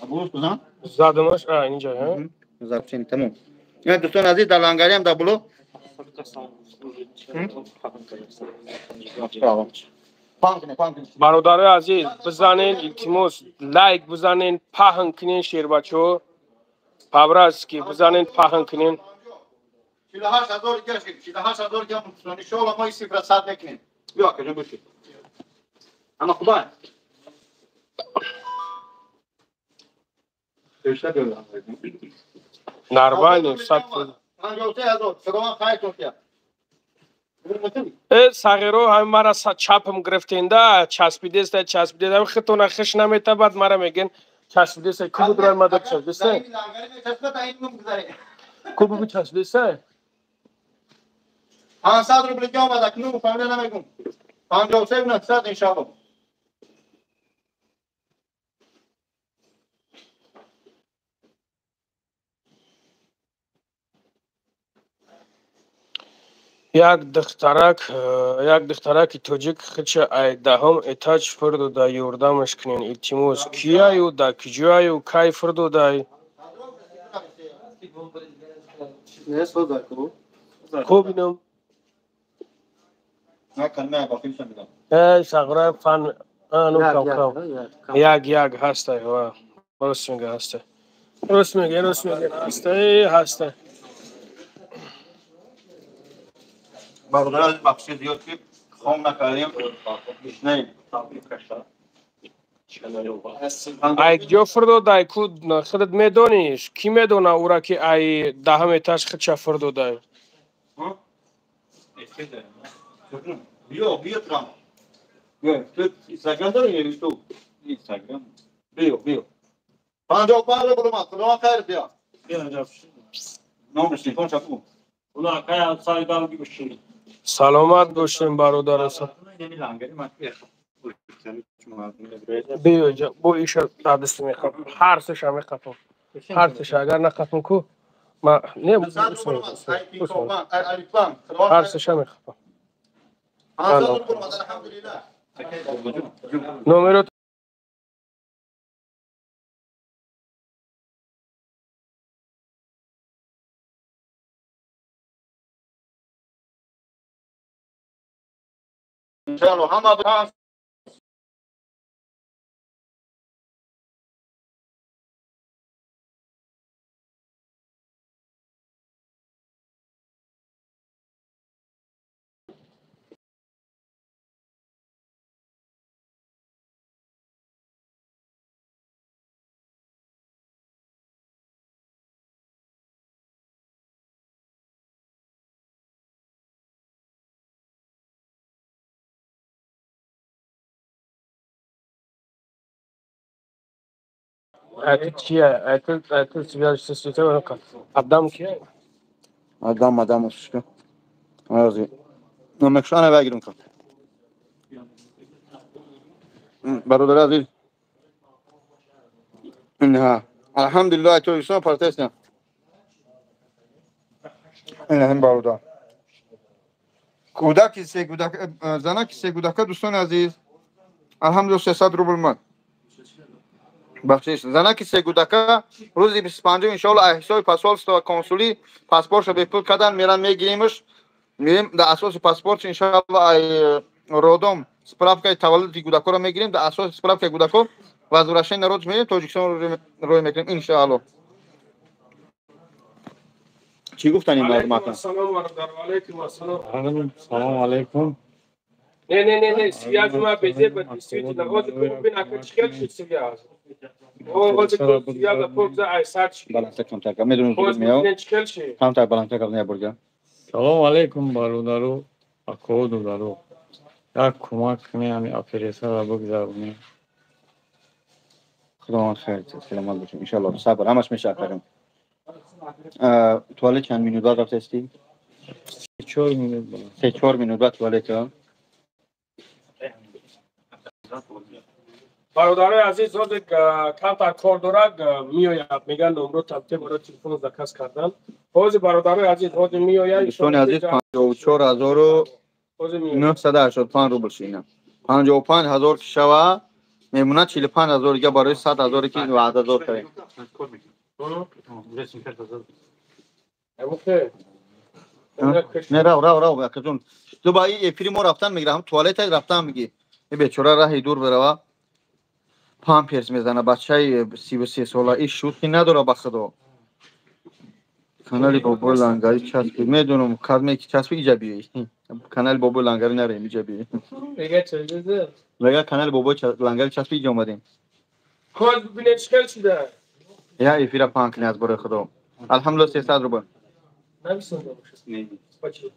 Абурус бизан? Задамаш, а, инҷа, ҳа? Запчени, тамом. Дӯстони азиз, дар лангариам дар було бародарои азиз, бизанен, илтимос, лайк бизанен, паҳн кунен шербачаҳо. По-братски бизанен, паҳн кунен. 48000 гашт, 48000 гам иншоалло мо ин цифра 100 мекунем. Биё акаҷон бошед. Ама хубай. Нормально, 100. 53000, худованд хайр кунад. Э, сағиро ҳами мара чапам гирифтенда, часпидеста, часпидеста, хитона хиш наметабад, мара мегӯен часпидеста, ку будрай мада часпидеста? Ку бугу часпидеста? 500 рубл дига омад, акнун фамилия намегум. 53 900 иншоалло. Як духтараки тоҷик хича ай даҳум этаж фир дода, ёрдамаш кунен, илтимос. Кияю, да киҷояю, кай фир додай? Ко бинам? Э, сағра фан, ану кам кам. Як як ҳастай, ва. Рост мега ҳастай. Рост мега, рост мега ҳастай, ҳастай. Бародари бахши зиёд ки хом накардем, не. Ай ҷо фир додай, ку худат медониш, кӣ медона ура ки ай даҳум этаж хича фир додай? Биё, биё трам. Биё, ту Инстаграм дорӣ ё Ютуб? Инстаграм. Биё, биё. 55 рубл омад, худованд хайр биё. Номаш телефон шаку. Саломат бошем бародар. Биё инҷа, бо иша дар даст мехоҳам. Ҳар сеша мехапам. Ҳар сеша агар нахапам ку ма не ҳар сеша мехапам. Номеро иншоалло ҳама Это чья? Это связь с системой. Адам кия? Адам, адам, что? Разве? Ну, мекшана вагирум как. Бародар азиз. Инҳа. Алҳамдулиллаҳ, Тоҷикистон протестна. Ин бародар. Кӯдаки се кӯдак, занаки се кӯдака, дӯстони азиз. Алҳамдулиллаҳ, 300 рубл ман. Бахшиш. Занаки се кӯдака рӯзи 25 иншоаллоҳ аз ҳисоби посольство ва консулӣ паспортшо бепул кардан меран мегиримш. Меем дар асоси паспортш иншоаллоҳ ай родом справкаи таваллуди кӯдакоро мегирем, дар асоси справкаи кӯдако возвращение родич мегирем, Тоҷикистон рӯй мекунем иншоаллоҳ. Чӣ гуфтан ин мардумака? Салом бародар, ва алайкум ассалом. Салом алейкум. Не, не, не, не, связь ма безе, ба действительно, вот бубин, ака чӣ шуд связь. О, вот связь пок за айсад шуд. Баландтар камтар кам, медонам Боз мео. бубинед чӣ шуд. Камтар баландтар кам не бурга. Салом алейкум, бародару, акоу, додару. Як кӯмак кунед, ҳами оператсияро бигзаронем. Худованд хайр диҳад, саломат бошем. Иншоаллоҳ, сабр, ҳамаш мешавад акарам. Туалет чанд минут баъд рафтаистӣ? 4 минут баъд. 3-4 минут баъд туалет, а? Бародарои азиз, ҳозир камтар кор дорад, меояд, мегӯянд номро табте барои телефон заказ кардан. Ҳозир бародарои азиз, ҳозир меояд. Дӯстони азиз, 54 Ҳозир меояд. 985 рубл шина. 55 ҳазор ки шава, мемонад 45 ҳазор дига барои 100 ҳазоре ки ваъдадор кардем. Не, рав, рав, рав, акаҷон. Ту ба ин эфири мо рафтан мегира, ҳам туалет рафтан мегӣ. Э бечора раҳи дур берава. Памперс мезана, бачаи 33 сола, ин шӯхӣ надора ба худо. Канали Бобои Лангари часпид. Медонам, кадме ки часпид, иҷа биёй. Канали Бобои Лангари нарем, иҷа биёй. Мега чӣ? Мега канали Бобои Лангари часпид, иҷа омадем. Хоз бубинед чӣ шуда. Я эфира паҳн кунед аз бораи худо. Алҳамдулиллаҳ, 300 рубл. Нависонда бошад. Бачи.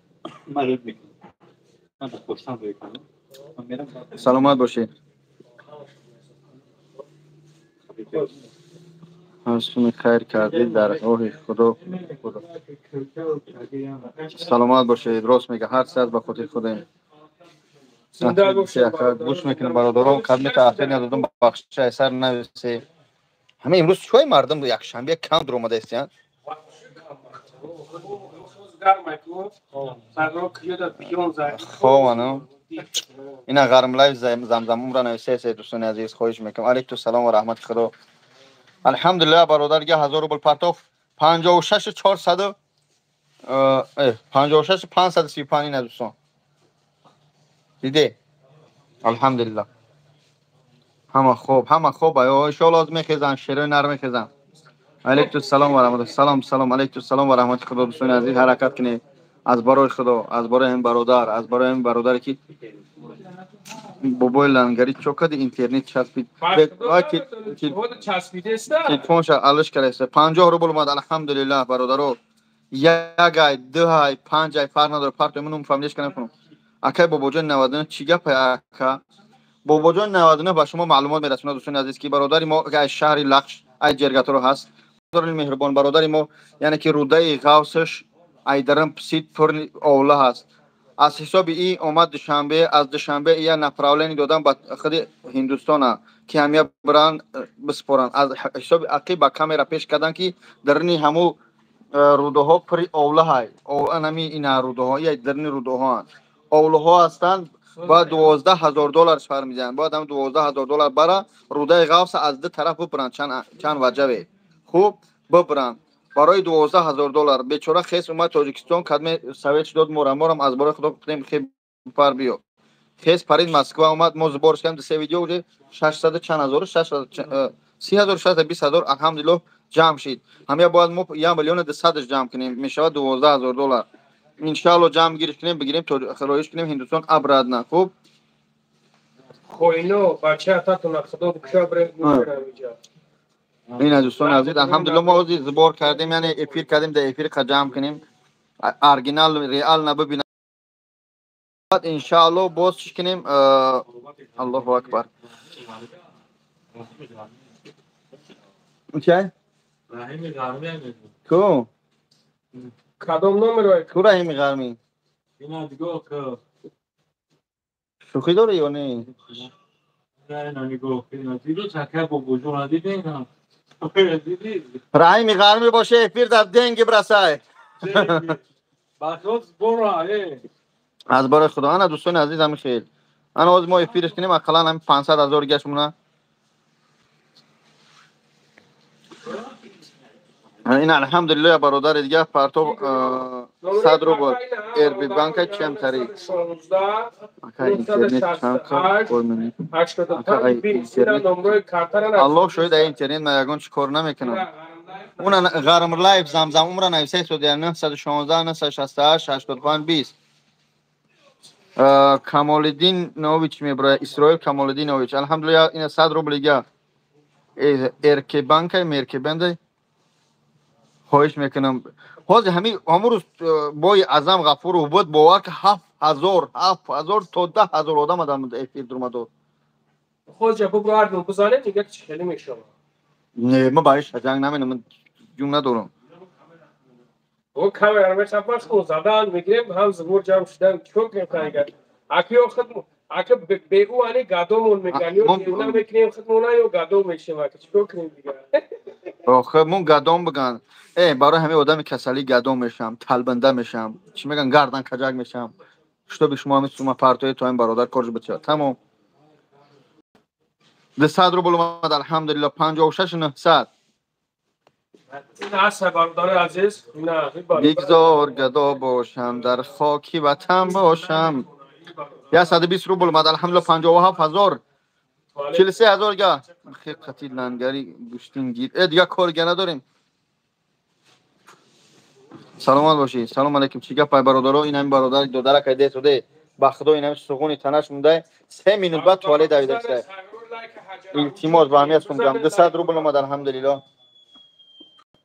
Саломат бошед. Ҳамсуни хайр кардед дар роҳи худо. Саломат бошед. Рост мега, ҳар чиз ба хотири худоем. Зинда бошед. Гӯш мекунем бародарон, кадме таъхир надодам, бахшиш айсар нависе. Ҳама имрӯз чӯй мардум якшанбе кам дуромадаистиянд? Ховано. Ина ғармлайв замзамумра нависесе, дӯстони азиз, хоҳиш мекунам. Алейкум салом ва раҳмати худо. Алҳамдулиллаҳ, бародар га 1000 рубл партоф, 56 400, 56 535 ина дӯстон. Диде? Алҳамдулиллаҳ. Ҳама хуб, ҳама хуб. Ай иншоаллоҳ аз мехезан, шерои нар мехезан. Алейкум салом ва раҳматуллоҳ. Салом, салом, алейкум салом ва раҳмати худо, дӯстони азиз, ҳаракат кунед. Аз барои худо, аз барои ҳам бародар, аз барои ҳам бародаре ки Бобои Лангари чо кади интернет часпид. Телефонша алиш кардаиста. 50 рубл омад, алҳамдулиллаҳ, бародаро. Як ай, ду ай, панҷ ай фарқ надорад, партои ман фамилияш кана кунам. Акай Бобоҷон 99 чӣ гапай ака? Бобоҷон 99 ба шумо маълумот мерасонад, дӯстони азиз, ки бародари мо аз шаҳри Лахш, ай Ҷергаторо ҳаст. Бародари меҳрубон, бародари мо, яъне ки рудаи ғавсаш айдарам псит пур овла ҳаст. Аз ҳисоби и омад Душанбе, аз Душанбе ия направление додан ба худи Ҳиндустона, ки ҳамия биранд биспоранд. Аз ҳисоби ақиб ба камера пеш кардан, ки дарни ҳаму рудаҳо пури овла ҳай. Анами ина рудаҳо, ия дарни рудаҳоанд. Овлаҳо ҳастанд, бояд 12 000 доллар шаҳр медиҳанд. Бояд ҳам 12 000 доллар бара рудаи ғавса аз ду тараф бибуранд, чанд ваҷаве. Хуб, бибуранд. Барои 12 000 доллар бечора хес омад Тоҷикистон, кадме совет дод мора, морам аз бораи худо гуфтем хе пар биё. Хес парид Москва омад, мо сбор кардем, се видео уже 600 чанд ҳазор, 630 000, 620 000, алҳамдулиллоҳ, ҷамъ шид. Ҳамя бояд мо 1 200 000 ҷамъ кунем, мешавад 12 000 доллар. Иншааллоҳ ҷамъ гирифт кунем, бигирем, роиш кунем Ҳиндустон обратно. Хуб. Хоино, бачаататона худо бикша, брем гӯшам иҷа. Ина дӯстони азиз, алҳамдулиллоҳ, мо ҳозир сбор кардем, яъне эфир кардем, дар эфир қа ҷамъ кунем. Оригинал реально бибинад. Иншааллоҳ боз чӣ кунем? Аллоҳу акбар. Чай? Раҳими Ғармӣ. Ку? Кадом номер вай? Ку Раҳими Ғармӣ? Ина нигоҳ кун. Шӯхӣ дорӣ ё не? Не, ина нигоҳ кун. Ина дидӣ чака бобоҷон дидӣ ина? Дидӣ? Раҳими Ғармӣ боше эфир дар деньги бросай. Бахот бора, э. Аз барои Худо. Ана дӯстони азиз ҳамин хел. Ана ҳозир мо эфирш кунем ақаллан ҳамин 500 ҳазор гашмона. Ин алҳамдулиллоҳ бародари дигар партов 100 рубл РБ банка чем тари. Ака интернет чанд кор менӣ? Ака интернет. Аллоҳ шоҳид ай интернет ман ягон чӣ кор намекунам. Уна Ғарм лайф замзам умра нависай соди 916 968 85 20. Камолиддинович меброяд, Исроил Камолиддинович. Алҳамдулиллоҳ ина 100 рубл дига. РК банка, МРК банка. Хоҳиш мекунам. Ҳозир ҳамин ҳамон рӯз бои Азам Ғафуров буд, бовар ки 7000, 7000 то 10000 одам адам эфир дуромад. Хоҷа бубро ҳар бизанем, дига чӣ хеле мешавад. Не, ман барои ҷанг наменам, ман ҷун надорам. О камера мехапаш хун задан мегирем, ҳам зубур ҷамъ шудан, чикор кунем хайга? Аки ё худ аки бе ӯ ани гадомон мекунем, ё девона мекунем худмона ё гадо мешем, аки чикор кунем дига? Охе мон гадом биган. Э, барои ҳамин одами касалӣ гадом мешам, талбанда мешам, чӣ меган гардан каҷак мешам. Шутоби шумо ҳамин сума партои то ин бародар корж битя. Тамом. 200 рубл омад, алҳамдулиллоҳ 56 900. Бигзор гадо бошам, дар хоки ватан бошам. 120 рубл омад, алҳамдулиллоҳ 57 ҳазор. 43 ҳазор га. Хиқати лангари гӯштингир. Э, дига корга надорем. Саломат бошӣ. Салом алейкум. Чӣ гап ай бародаро? Ин ҳамин бародар додарак ай десуде. Ба худо ин ҳамин суғуни танаш монда. 3 минут баъд туалет давида шуда. Илтимос ба ҳамин сум ҷам. 200 рубл омад, алҳамдулиллоҳ.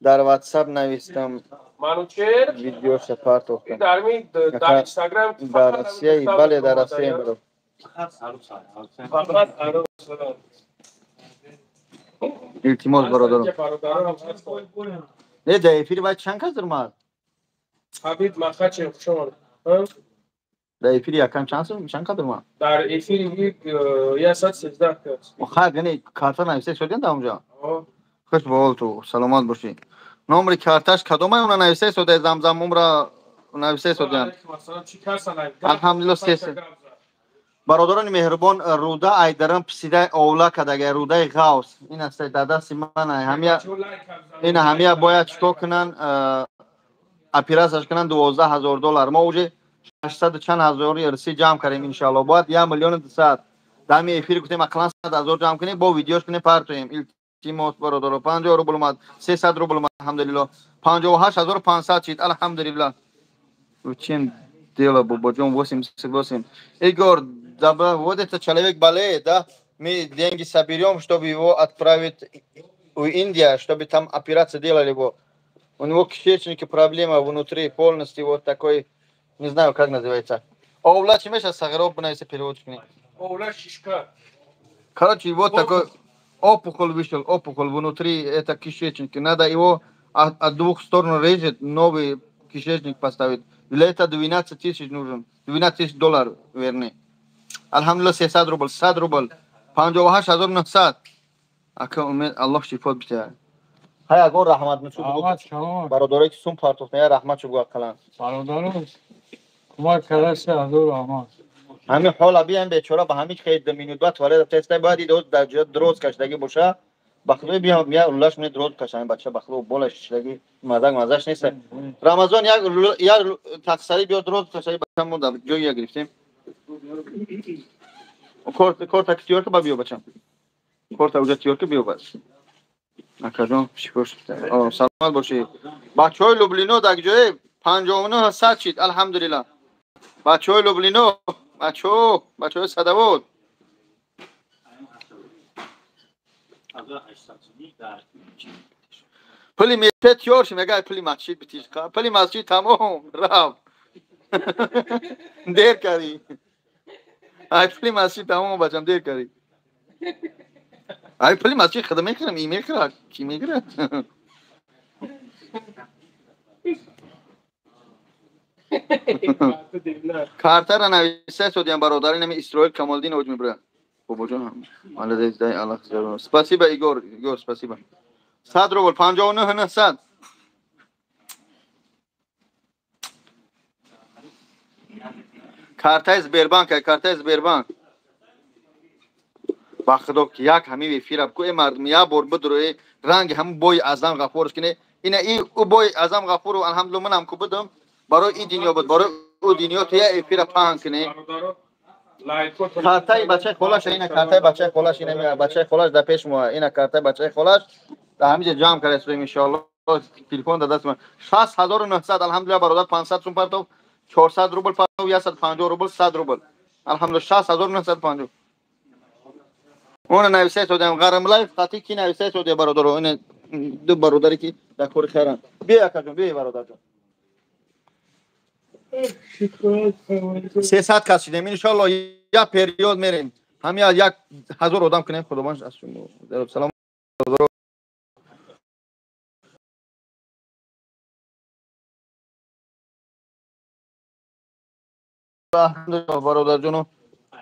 Дар WhatsApp навистам. Манучер видеоша партохтам. Дар Instagram дар Россия, бале дар Россия баро. Фақат арӯс. Илтимос бародарам. Не, дар эфири баъд чанд кас даромад? Ҳабиб Махачев хуш омад. Дар эфири якам чанд кас даромад? Дар эфири 113 кас. Хайр, яъне карта нависта шудин дар онҷо? Хуш ба ҳол ту, саломат бошӣ. Номери карташ кадомай уна нависта шуда, замзам умра нависта шудиян. Алҳамдулиллоҳ се. Бародарони меҳрубон, руда айдарам писидаи овла кадага, рудаи ғавс. Ин аст дар дасти ман. Ҳамия ин ҳамия бояд чикор кунан? Операцияш кунан 12000 доллар. Мо уже 600 чанд ҳазори рси ҷамъ кардем иншааллоҳ. Бояд 1 миллион 200. Дар ҳамин эфир гуфтем ақаллан 100 ҳазор ҷамъ кунем, бо видеош кунем партоем. Илтимос бародаро, 50 рубл омад, 300 рубл омад, алҳамдулиллоҳ. 58500 шид, алҳамдулиллоҳ. Чем дело, бобоҷон, 88. Игор, да, вот это человек болеет, да? Мы деньги соберем, чтобы его отправить в Индию, чтобы там операцию делали его. У него кишечники проблема внутри, полностью вот такой, не знаю, как называется. Овла чимеша сагроб на переводчик. Овла шишка. Короче, вот такой опухоль вышел, опухоль внутри, это кишечник. Надо его от двух сторон резать, новый кишечник поставить. Для этого 12 тысяч нужен, 12 тысяч долларов, вернее. Алҳамдулиллоҳ 300 рубл, 100 рубл, 58900. Ака умед Аллоҳ шифо бидиҳад. Ҳай ягон раҳмат мучу бугу. Бародарое ки сум партохтан, я раҳмат чу бугу ақаллан. Бародаро кӯмак кардаша ҳазор раҳмат. Ҳамин ҳола биям бечора ба ҳамин хел 2 минут баъд туалет рафта бояд ид дар ҷо дроз кашидагӣ боша. Ба худо биям я улаш ме дроз кашам бача ба худо бола шишидагӣ мазак мазаш нест. Рамазон як як тақсари биё дроз кашаи бача мо дар ҷои я гирифтем. Корта ки тиёр ка ба биё бачам. Корта уҷа тиёр ка биё бач. Акаҷон шукр. Саломат бошӣ. Бачаҳои Люблино дар ҷое 59 100 шид, алҳамдулиллоҳ. Бачаҳои Люблино, бачаҳо, бачаҳои Садовод. Пули мечет тиёр ши мегӯяд пули масҷид битиш. Пули масҷид тамом рафт. Дер кардӣ. Ай пули масҷид тамом бачам дер кардӣ. Ай пули масҷид худа мехӯрам, и мехӯрад, ки мегирад? Картара нависа содиям бародари нами Исроил Камолдинович мебра. Бобоҷон, молодец, дай Аллах зиёд. Спасибо, Игор, Игор, спасибо. 100 рубл, 59 900. Картаи Сбербанк, картаи Сбербанк. Ба худо ки як ҳамин эфира ку э мардум як бор бидро ранги ҳамун бои Азам Ғафуров кине. Ина и ӯ бои Азам Ғафуров алҳамдулиллоҳ манам ку будам. Барои ин дунё буд, барои ӯ дунё ту як эфира паҳн кине. Картаи бачаи холаш, ина картаи бачаи холаш, ина бачаи холаш дар пеш мо, ина картаи бачаи холаш дар ҳамин ҷо ҷамъ карда истодем иншоаллоҳ. Телефон дар даст ман. 6900 алҳамдулиллоҳ бародар 500 сум партов, 400 рубл партов, 150 рубл, 100 рубл. Алҳамдулиллоҳ 6950. Она нависай содиам Ғарамлаев қати ки нависай содия бародаро, ина ду бародаре ки дар кори хайранд. Биё акаҷон, биё бародарҷон. 300 кас шидем иншоаллоҳ як период мерем. Ҳамин як 1000 одам кунем, Худованд аз шумо. Салом. Бародарҷоно,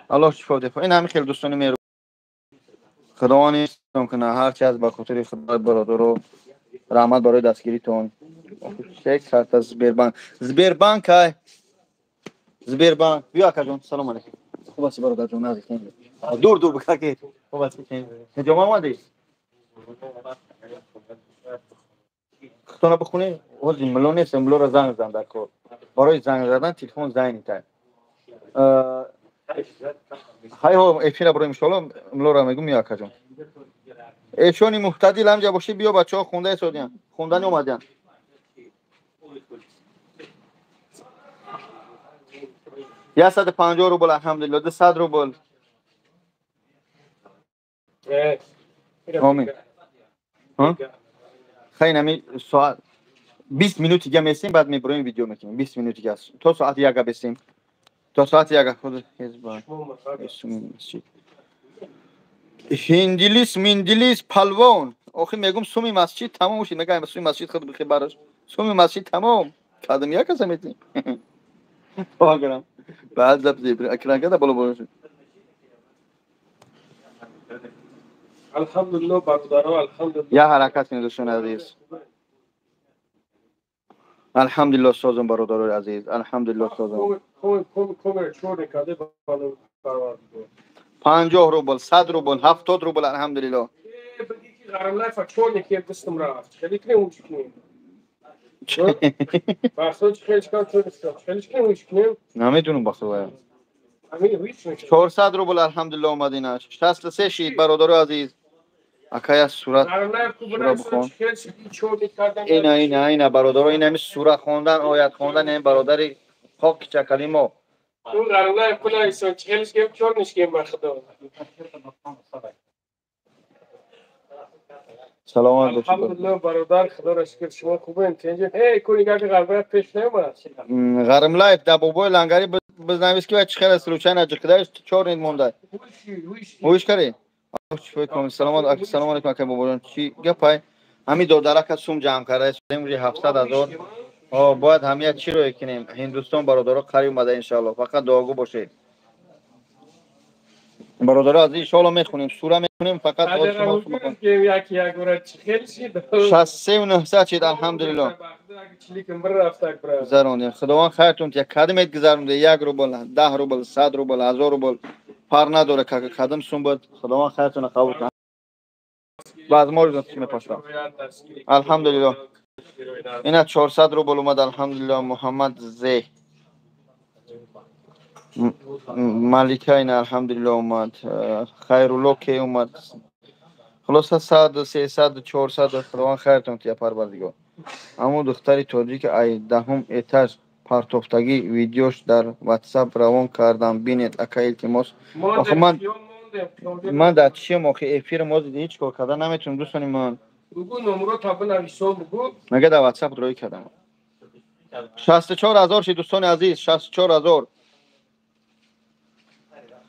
Аллоҳ шифо диҳад. Ин ҳамин хеле дӯстони меҳрубон. Худованд ислом кунад ҳарчи аз ба хотири Худои бародаро. Раҳмат барои дастгиритон. Чек карта Сбербанк. Сбербанк ай. Сбербанк. Биё акаҷон, салом алейкум. Хуб ҳастӣ бародарҷон, наздик. Дур дур бикаки. Хуб ҳастӣ. Ҳиҷома омадӣ? Худтона бихонӣ? Ҳозир мило нест, милоро занг зан дар кор. Барои занг задан телефон занг тай. Хай ҳо эфира барои иншоаллоҳ милоро мегӯм миё акаҷон. Эшони муҳтадил ҳамҷа бошӣ биё бачаҳо хонда истодиян. Хондани омадиян. 150 рубл алҳамдулиллоҳ, 200 рубл. Омин. Хай нами соат 20 минут дига месем, баъд мебироем видео мекунем. 20 минут дига аст. То соати яка бесем. То соати яка худ ҳизба. Ҳиндилис, миндилис, палвон. Охи мегум суми масҷид тамом шид. Мегам суми масҷид худ бихи бараш. Суми масҷид тамом. Кадам яка самети. Аграм. Баъд заб зебр. Экран када боло боло шуд. Алҳамдулиллоҳ бародаро, алҳамдулиллоҳ. Я ҳаракат кунед дӯстони азиз. Алҳамдулиллоҳ созам бародарои азиз. Алҳамдулиллоҳ созам. 50 рубл, 100 рубл, 70 рубл алҳамдулиллоҳ. Намедонам ба худоя. 400 рубл алҳамдулиллоҳ омад инаш. 63 шид бародарои азиз. Акая сурат бихон. Ина ина ина бародаро, ин ҳами сура хондан, оят хондан, ин бародари хоки чакали мо. Саломат бошед. Алҳамдулиллоҳ бародар, худоро шукр, шумо хубен? Тинҷ? Эй, ку нигоҳ ки Ғармлаев пеш наомад. Ғармлаев дар бобои лангари бизнавис ки чӣ хел случайно ҷиқидааш чор нит монда. Ҳуш карӣ? Саломат, салом алейкум ака бобоҷон. Чӣ гапай? Ҳамин додарака сум ҷамъ карда истодем, уже 700 ҳазор. О, бояд ҳамия чӣ рӯй кунем? Ҳиндустон бародаро қариб омада иншоаллоҳ. Фақат дуогӯ бошед. Бародаро азиз, иншоаллоҳ мехонем, сура мехонем, фақат шумо сум бихонед. 63 900 шид алҳамдулиллоҳ. Гузарондем. Худованд хайртон диҳад. Кадомет гузаронде? 1 рубл, 10 рубл, 100 рубл, 1000 рубл. Фарқ надорад кадом сум буд. Худованд хайртонро қабул кунад. Возможность мепасам. Алҳамдулиллоҳ. Ина 400 рубл омад алҳамдулиллоҳ. Муҳаммад Зе. Малика ина алҳамдулиллоҳ омад. Хайрулло ке омад. Хулоса 100, 300, 400. Худованд хайртон диҳад Парвардигор. Аммо духтари тоҷик ай даҳум этаж партофтагӣ видеош дар ватсап равон кардам, бинед ака илтимос. Охи ман дар чием охи эфир мо ҳеҷ кор карда наметавонам дӯстони ман. Мега дар ватсап роӣ кардам. 64 ҳазор шид дӯстони азиз, 64 ҳазор.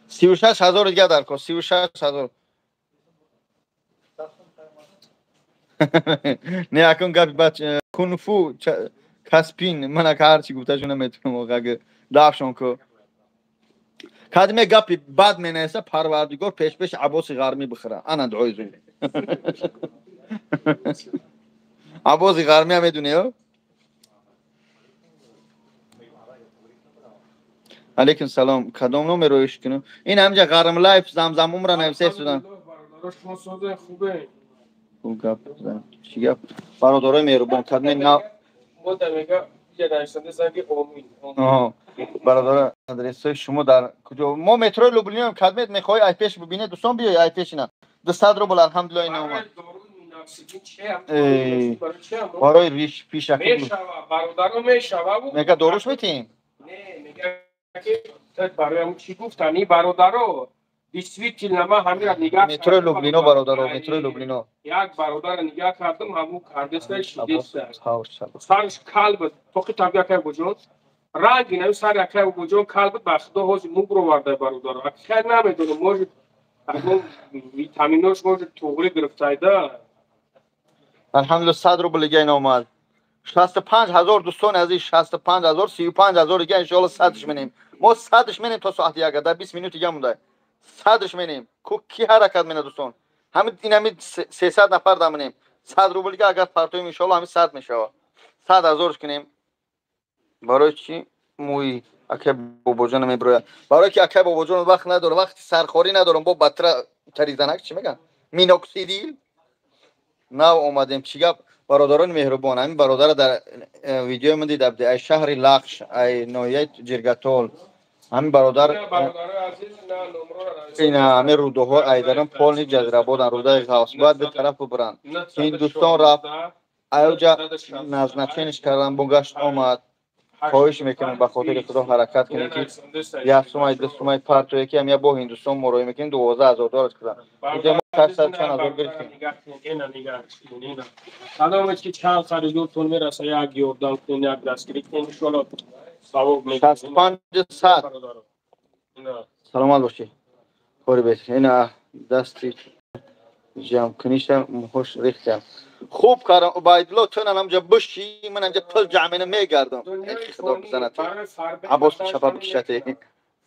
36 ҳазор дига дар кор, 36 ҳазор. Не, акун гапи бач кунфу каспин ман ака ҳарчи гуфташу наметунам, ага дафшон ку. Кадиме гапи бад менависа, Парвардигор пешпеш Аббоси Ғармӣ бихӯра. Ана дуои зуд. Аббоси Ғармӣ ҳам медунӣ, ё? Алейкум салом. Кадом номер роиш кунам? Ин ҳамҷа Ғарм лайф замзам умра нависа судан. Шумо созе хубе. Хуб гап. Чӣ гап? Бародарои меҳрубон, кадме на мо да мега я нависанде занги омин. Аҳа. Бародаро, адресҳои шумо дар куҷо? Мо метрои Люблиноем, кадмет мехоҳӣ ай пеш бибинед, дӯстон биёй ай пеш ина. 200 рубл алҳамдулилла ина омад. Барои риш пиша мешава, бародаро мешава. Мега доруш метиҳем? Не, мега ки барои чӣ гуфтани бародаро? Действительно ма ҳамира нигаҳ метрои Люблино бародаро, метрои Люблино. Як бародарро нигаҳ кардам, ҳамун кардеста шидеста. Сарш кал буд, тоқи таб якай буҷон. Ранги нави сар якай буҷон кал буд, ба худо ҳози муг роварда бародаро. Хайр намедонам, может ягон витаминош может туғри гирифтайда. Алҳамдулилла 100 рубл дига ин омад. 65 ҳазор дӯстони азиз, 65 ҳазор, 35 ҳазор дига иншоалло садш менем. Мо садш менем то соати як, дар 20 минут дига монда. Садш менем. Ку ки ҳаракат мена дӯстон? Ҳамин ин ҳамин 300 нафар даминем. 100 рубл дига агар партоем иншоалло ҳамин 100 мешавад. 100 ҳазорш кунем. Барои чӣ мӯи акай бобоҷон меброяд? Барои ки акай бобоҷон вақт надорам, вақти сархорӣ надорам, бо батра таризанак чӣ мегӯянд? Миноксидил. Нав омадем. Чӣ гап? Бародарони меҳрубон, ҳамин бародарро дар видеои ман дида будед, ай шаҳри Лахш, ай ноҳияи Ҷиргатол. Ҳамин бародар ина ҳамин рӯдаҳо айдарон полни ҷазирабодан, рӯдаи Ғавс бояд ду тараф бубуранд. Ҳиндустон рафт, аюҷа назначениш кардан, бо гашт омад. Хоҳиш мекунам ба хотири Худо ҳаракат кунед ки як сумай, ду сумай партое ки ҳам я бо Ҳиндустон муроҷиат мекунем, 12 ҳазор доллар кардам. Инҷа мо 600 чанд ҳазор гирифтем. Кадомеш ки чанд харидортон мераса, як ёрдам кунед, як дастгирӣ кунед, иншоалло савоб мекунед. 65 сад. Саломат бошед. Кори беҳтар. Ина дасти ҷамъкуниша муҳош рехтам. Хуб кардам Убайдулло, ту ҳамҷа биши, ман ҳамҷа пул ҷамъ мена мегардам. Худо бизанад. Аббос чапа бикишате.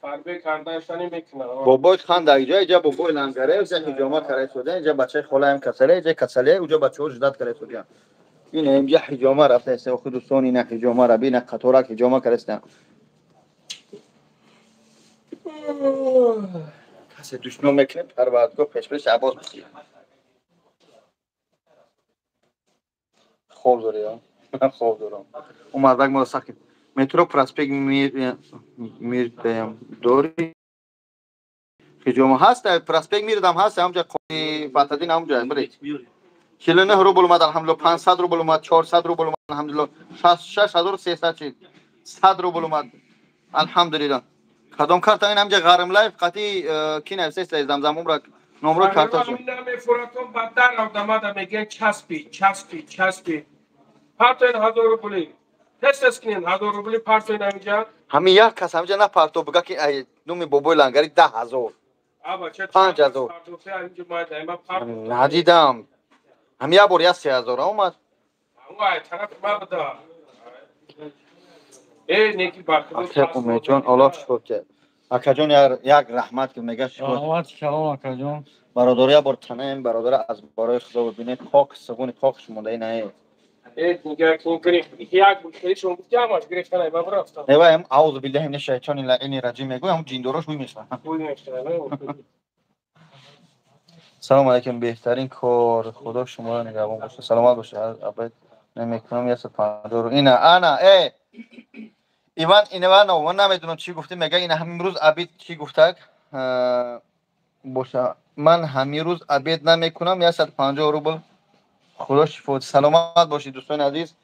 Фарбе карданашани мекунад. Бобои хан дар иҷа, иҷа бобои лангаре, иҷа ҳиҷома карда истода, иҷа бачаи холаям касале, иҷа касале, уҷа бачаҳо ждат карда истодаям. Ина инҷа ҳиҷома рафта иста, охи дӯстон, ина ҳиҷома ра, бина қаторак ҳиҷома карда иста. Касе душмон мекунем, Парвардигор пешпеш Аббос бихӯрад. Хоб дорӣ, а? Ман хоб дорам. Ӯ мардак моро сахт метро проспект Мирдаям дорӣ? Ҳиҷома ҳаст, проспект Мирдам ҳаст, ҳамҷа қони Фатҳиддин ҳамҷа, биред. 49 рубл омад, алҳамдулилла, 500 рубл омад, 400 рубл омад, алҳамдулилла, 66300 чид, 100 рубл омад, алҳамдулилла. Кадом карта ин ҳамҷа Ғарм лайф қати ки нависест замзам умра номро карта шуд. Мефуратон ба дар равдамада мегӯянд часпи, часпи, часпи. Партоен 1000 рубли. Тез-тез кунед, 1000 рубли партоен ҳаминҷа. Ҳамин як кас ҳаминҷа напарто буга ки ай номи бобои лангари 10 ҳазор. 5 ҳазор. Надидам. Ҳамин як бор як 3 ҳазор омад. Ака Умедҷон, Аллоҳ шукр кард. Акаҷон як раҳмат ки мега шукр. Раҳмат калом акаҷон. Бародаро як бор танаем, бародаро аз барои Худо бибинед, хок суғуни хокш монда ина. Нигоҳ кун, гирифт. Як бушкаи шумо гуфти ҳамаш гирифтан ай ба рафтам. Эва ам аузу биллаҳи минаш шайтони лаини раҷим мегӯ, ҳам ҷиндорош бӯй мешавад. Бӯй мешавад. Салом алейкум, беҳтарин кор. Худо шуморо нигаҳбон бошад. Саломат бошед. Абад намекунам 150 ина ана Иван Иванов, ман намедонам чӣ гуфтӣ, мега ина ҳамин рӯз обед чӣ гуфтак боша. Ман ҳамин рӯз обед намекунам 150 рубл. Худо шифо. Саломат бошед дӯстони азиз.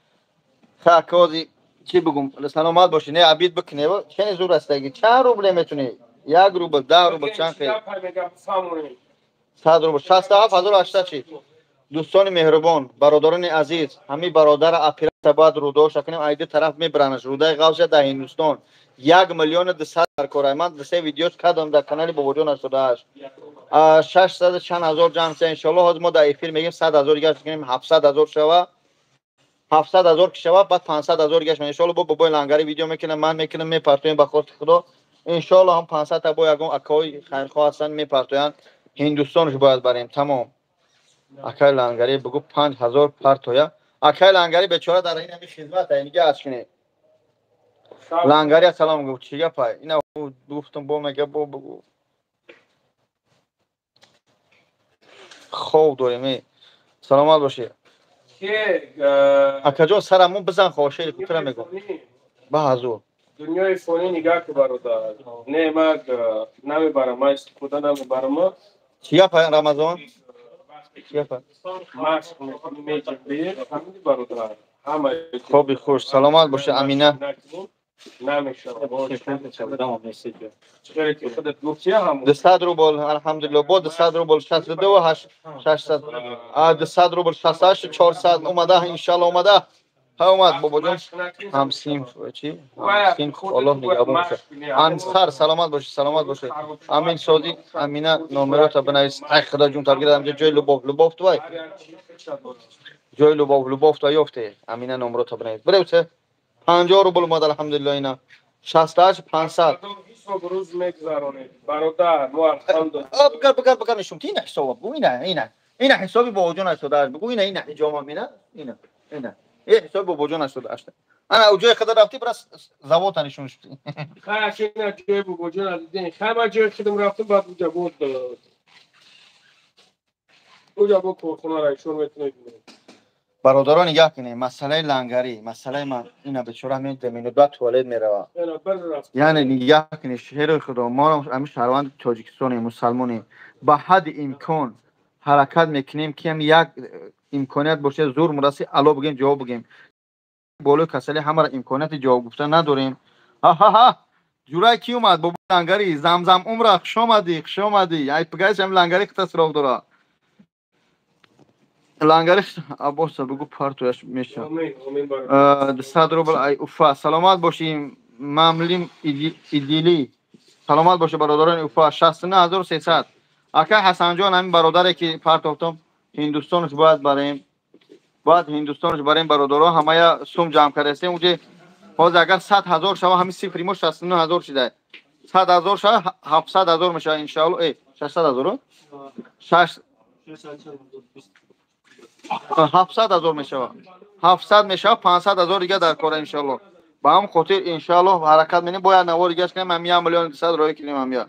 Ха кози чӣ бигум? Саломат бошед. Не обед бикунед. Чени зур астаги. Чанд рубле метунӣ? 1 рубл, 10 рубл чанд хел? 100 рубл, 67800 чӣ? Дӯстони меҳрубон, бародарони азиз, ҳамин бародара оператсия бояд рӯдаоша кунем, ай ду тараф мебаранаш. Рӯдаи ғавша дар Ҳиндустон 1 миллиону 200 дар кора. Ман 2-3 видеош кардам дар канали Бобоҷон 88. 600 чанд ҳазор ҷамъ шуда. Иншоаллоҳ ҳозир мо дар эфир мегем 100 ҳазор дигар кунем, 700 ҳазор шава. 700 ҳазор ки шава, баъд 500 ҳазор дигар шава. Иншоаллоҳ бо бобои Лангари видео мекунам, ман мекунам, мепартоем ба хости Худо. Иншоаллоҳ ҳам 500 та бо ягон акои хайрхоҳ ҳастанд, мепартоянд. Ҳиндустонш бояд барем, тамом. Акай Лангари бигӯ 5000 партоя. Акай Лангари бечора дар ин ҳами хизмат ай нига ач кунед. Лангари салом гуфт, чӣ гапай? Ина гуфтам бо мега бо бигӯ. Хоб дорем, э. Саломат бошед. Акаҷон сарамон бизан хошери кутра мегӯ. Ба ҳазур. Дунёи фонӣ нигаҳ ки бародар. Не, ман намебарам, ман истифода намебарам. Чӣ гапай Рамазон? Хоби хуш, саломат бошед Амина. 200 рубл, алҳамдулилло, бо 200 рубл 62 ва 600. 200 рубл 68 400 омада, иншалло омада. Ҳа омад бобоҷон. Ҳамсинф чӣ? Ҳамсинф, Аллоҳ нигаҳбон бошад. Ансар, саломат бошед, саломат бошед. Амин Содиқ, Амина номерота бинавис. Ай Худо ҷун табгирад, ҳамҷо ҷои Любов, Любов тувай. Ҷои Любов, Любов тувай ёфте. Амина номерота бинавис. Биревсе. 50 рубл омад, алҳамдулилло ина. 68 500. ҳисоб рӯз мегузаронед. Бародар, мо алҳамдулилло. Бигар, бигар, бигар нишон. Ина ҳисоб, бигӯ ина, ина. Ина ҳисоби бобоҷон 88. Бигӯ ина, ина ҳиҷомам ина, ина, ина. Ҳисоби бобоҷон 88. Ана ҷои худа рафтӣ, бира завота нишон шудӣ. Хай, ина ҷои бобоҷон дидем. Хай, ман ҷои худам рафтам, баъд уҷа буд. Уҷа бо корхонаро ишон метавонед бинед. Бародарон нигаҳ кунед, масъалаи Лангарӣ, масъалаи ман ина бечора ҳамин минут баъд туалет мерава. Яъне нигаҳ кунед, шери Худо, мо ҳамин шаҳрванди Тоҷикистонем, мусалмонем, ба ҳадди имкон ҳаракат мекунем ки ҳам як имконият бошад, зур мураси ало бигем, ҷавоб бигем. Болои касали ҳамаро имконияти ҷавоб гуфта надорем. Ҳа-ҳа-ҳа! Ҷурай ки омад? Бобо Лангари, замзам умра, хуш омадӣ, хуш омадӣ. Ай пигайш ҳам Лангари хита суроғ дора. Лангари Аббоса бигӯ партояш мешавад. 200 рубл ай Уфа. Саломат бошӣ Мамлим Идилӣ. Саломат бошӣ бародарони Уфа. 69300. Ака Ҳасанҷон, ҳамин бародаре ки партофтам, Ҳиндустонш бояд барем. Бояд Ҳиндустонш барем бародаро, ҳамая сум ҷамъ кардастем. Уҷе ҳозир агар 100 ҳазор шава, ҳамин сифри мо 69 ҳазор шида. 100 ҳазор шава, 700 ҳазор мешава иншаалло. 600 ҳазор? 700 ҳазор мешава. 700 мешава, 500 ҳазор дига дар кора иншаалло. Ба ҳам хотир иншаалло ҳаракат менем, бояд навор дигаш кунем, ҳам 1 миллион 200 роя кунем ҳам я.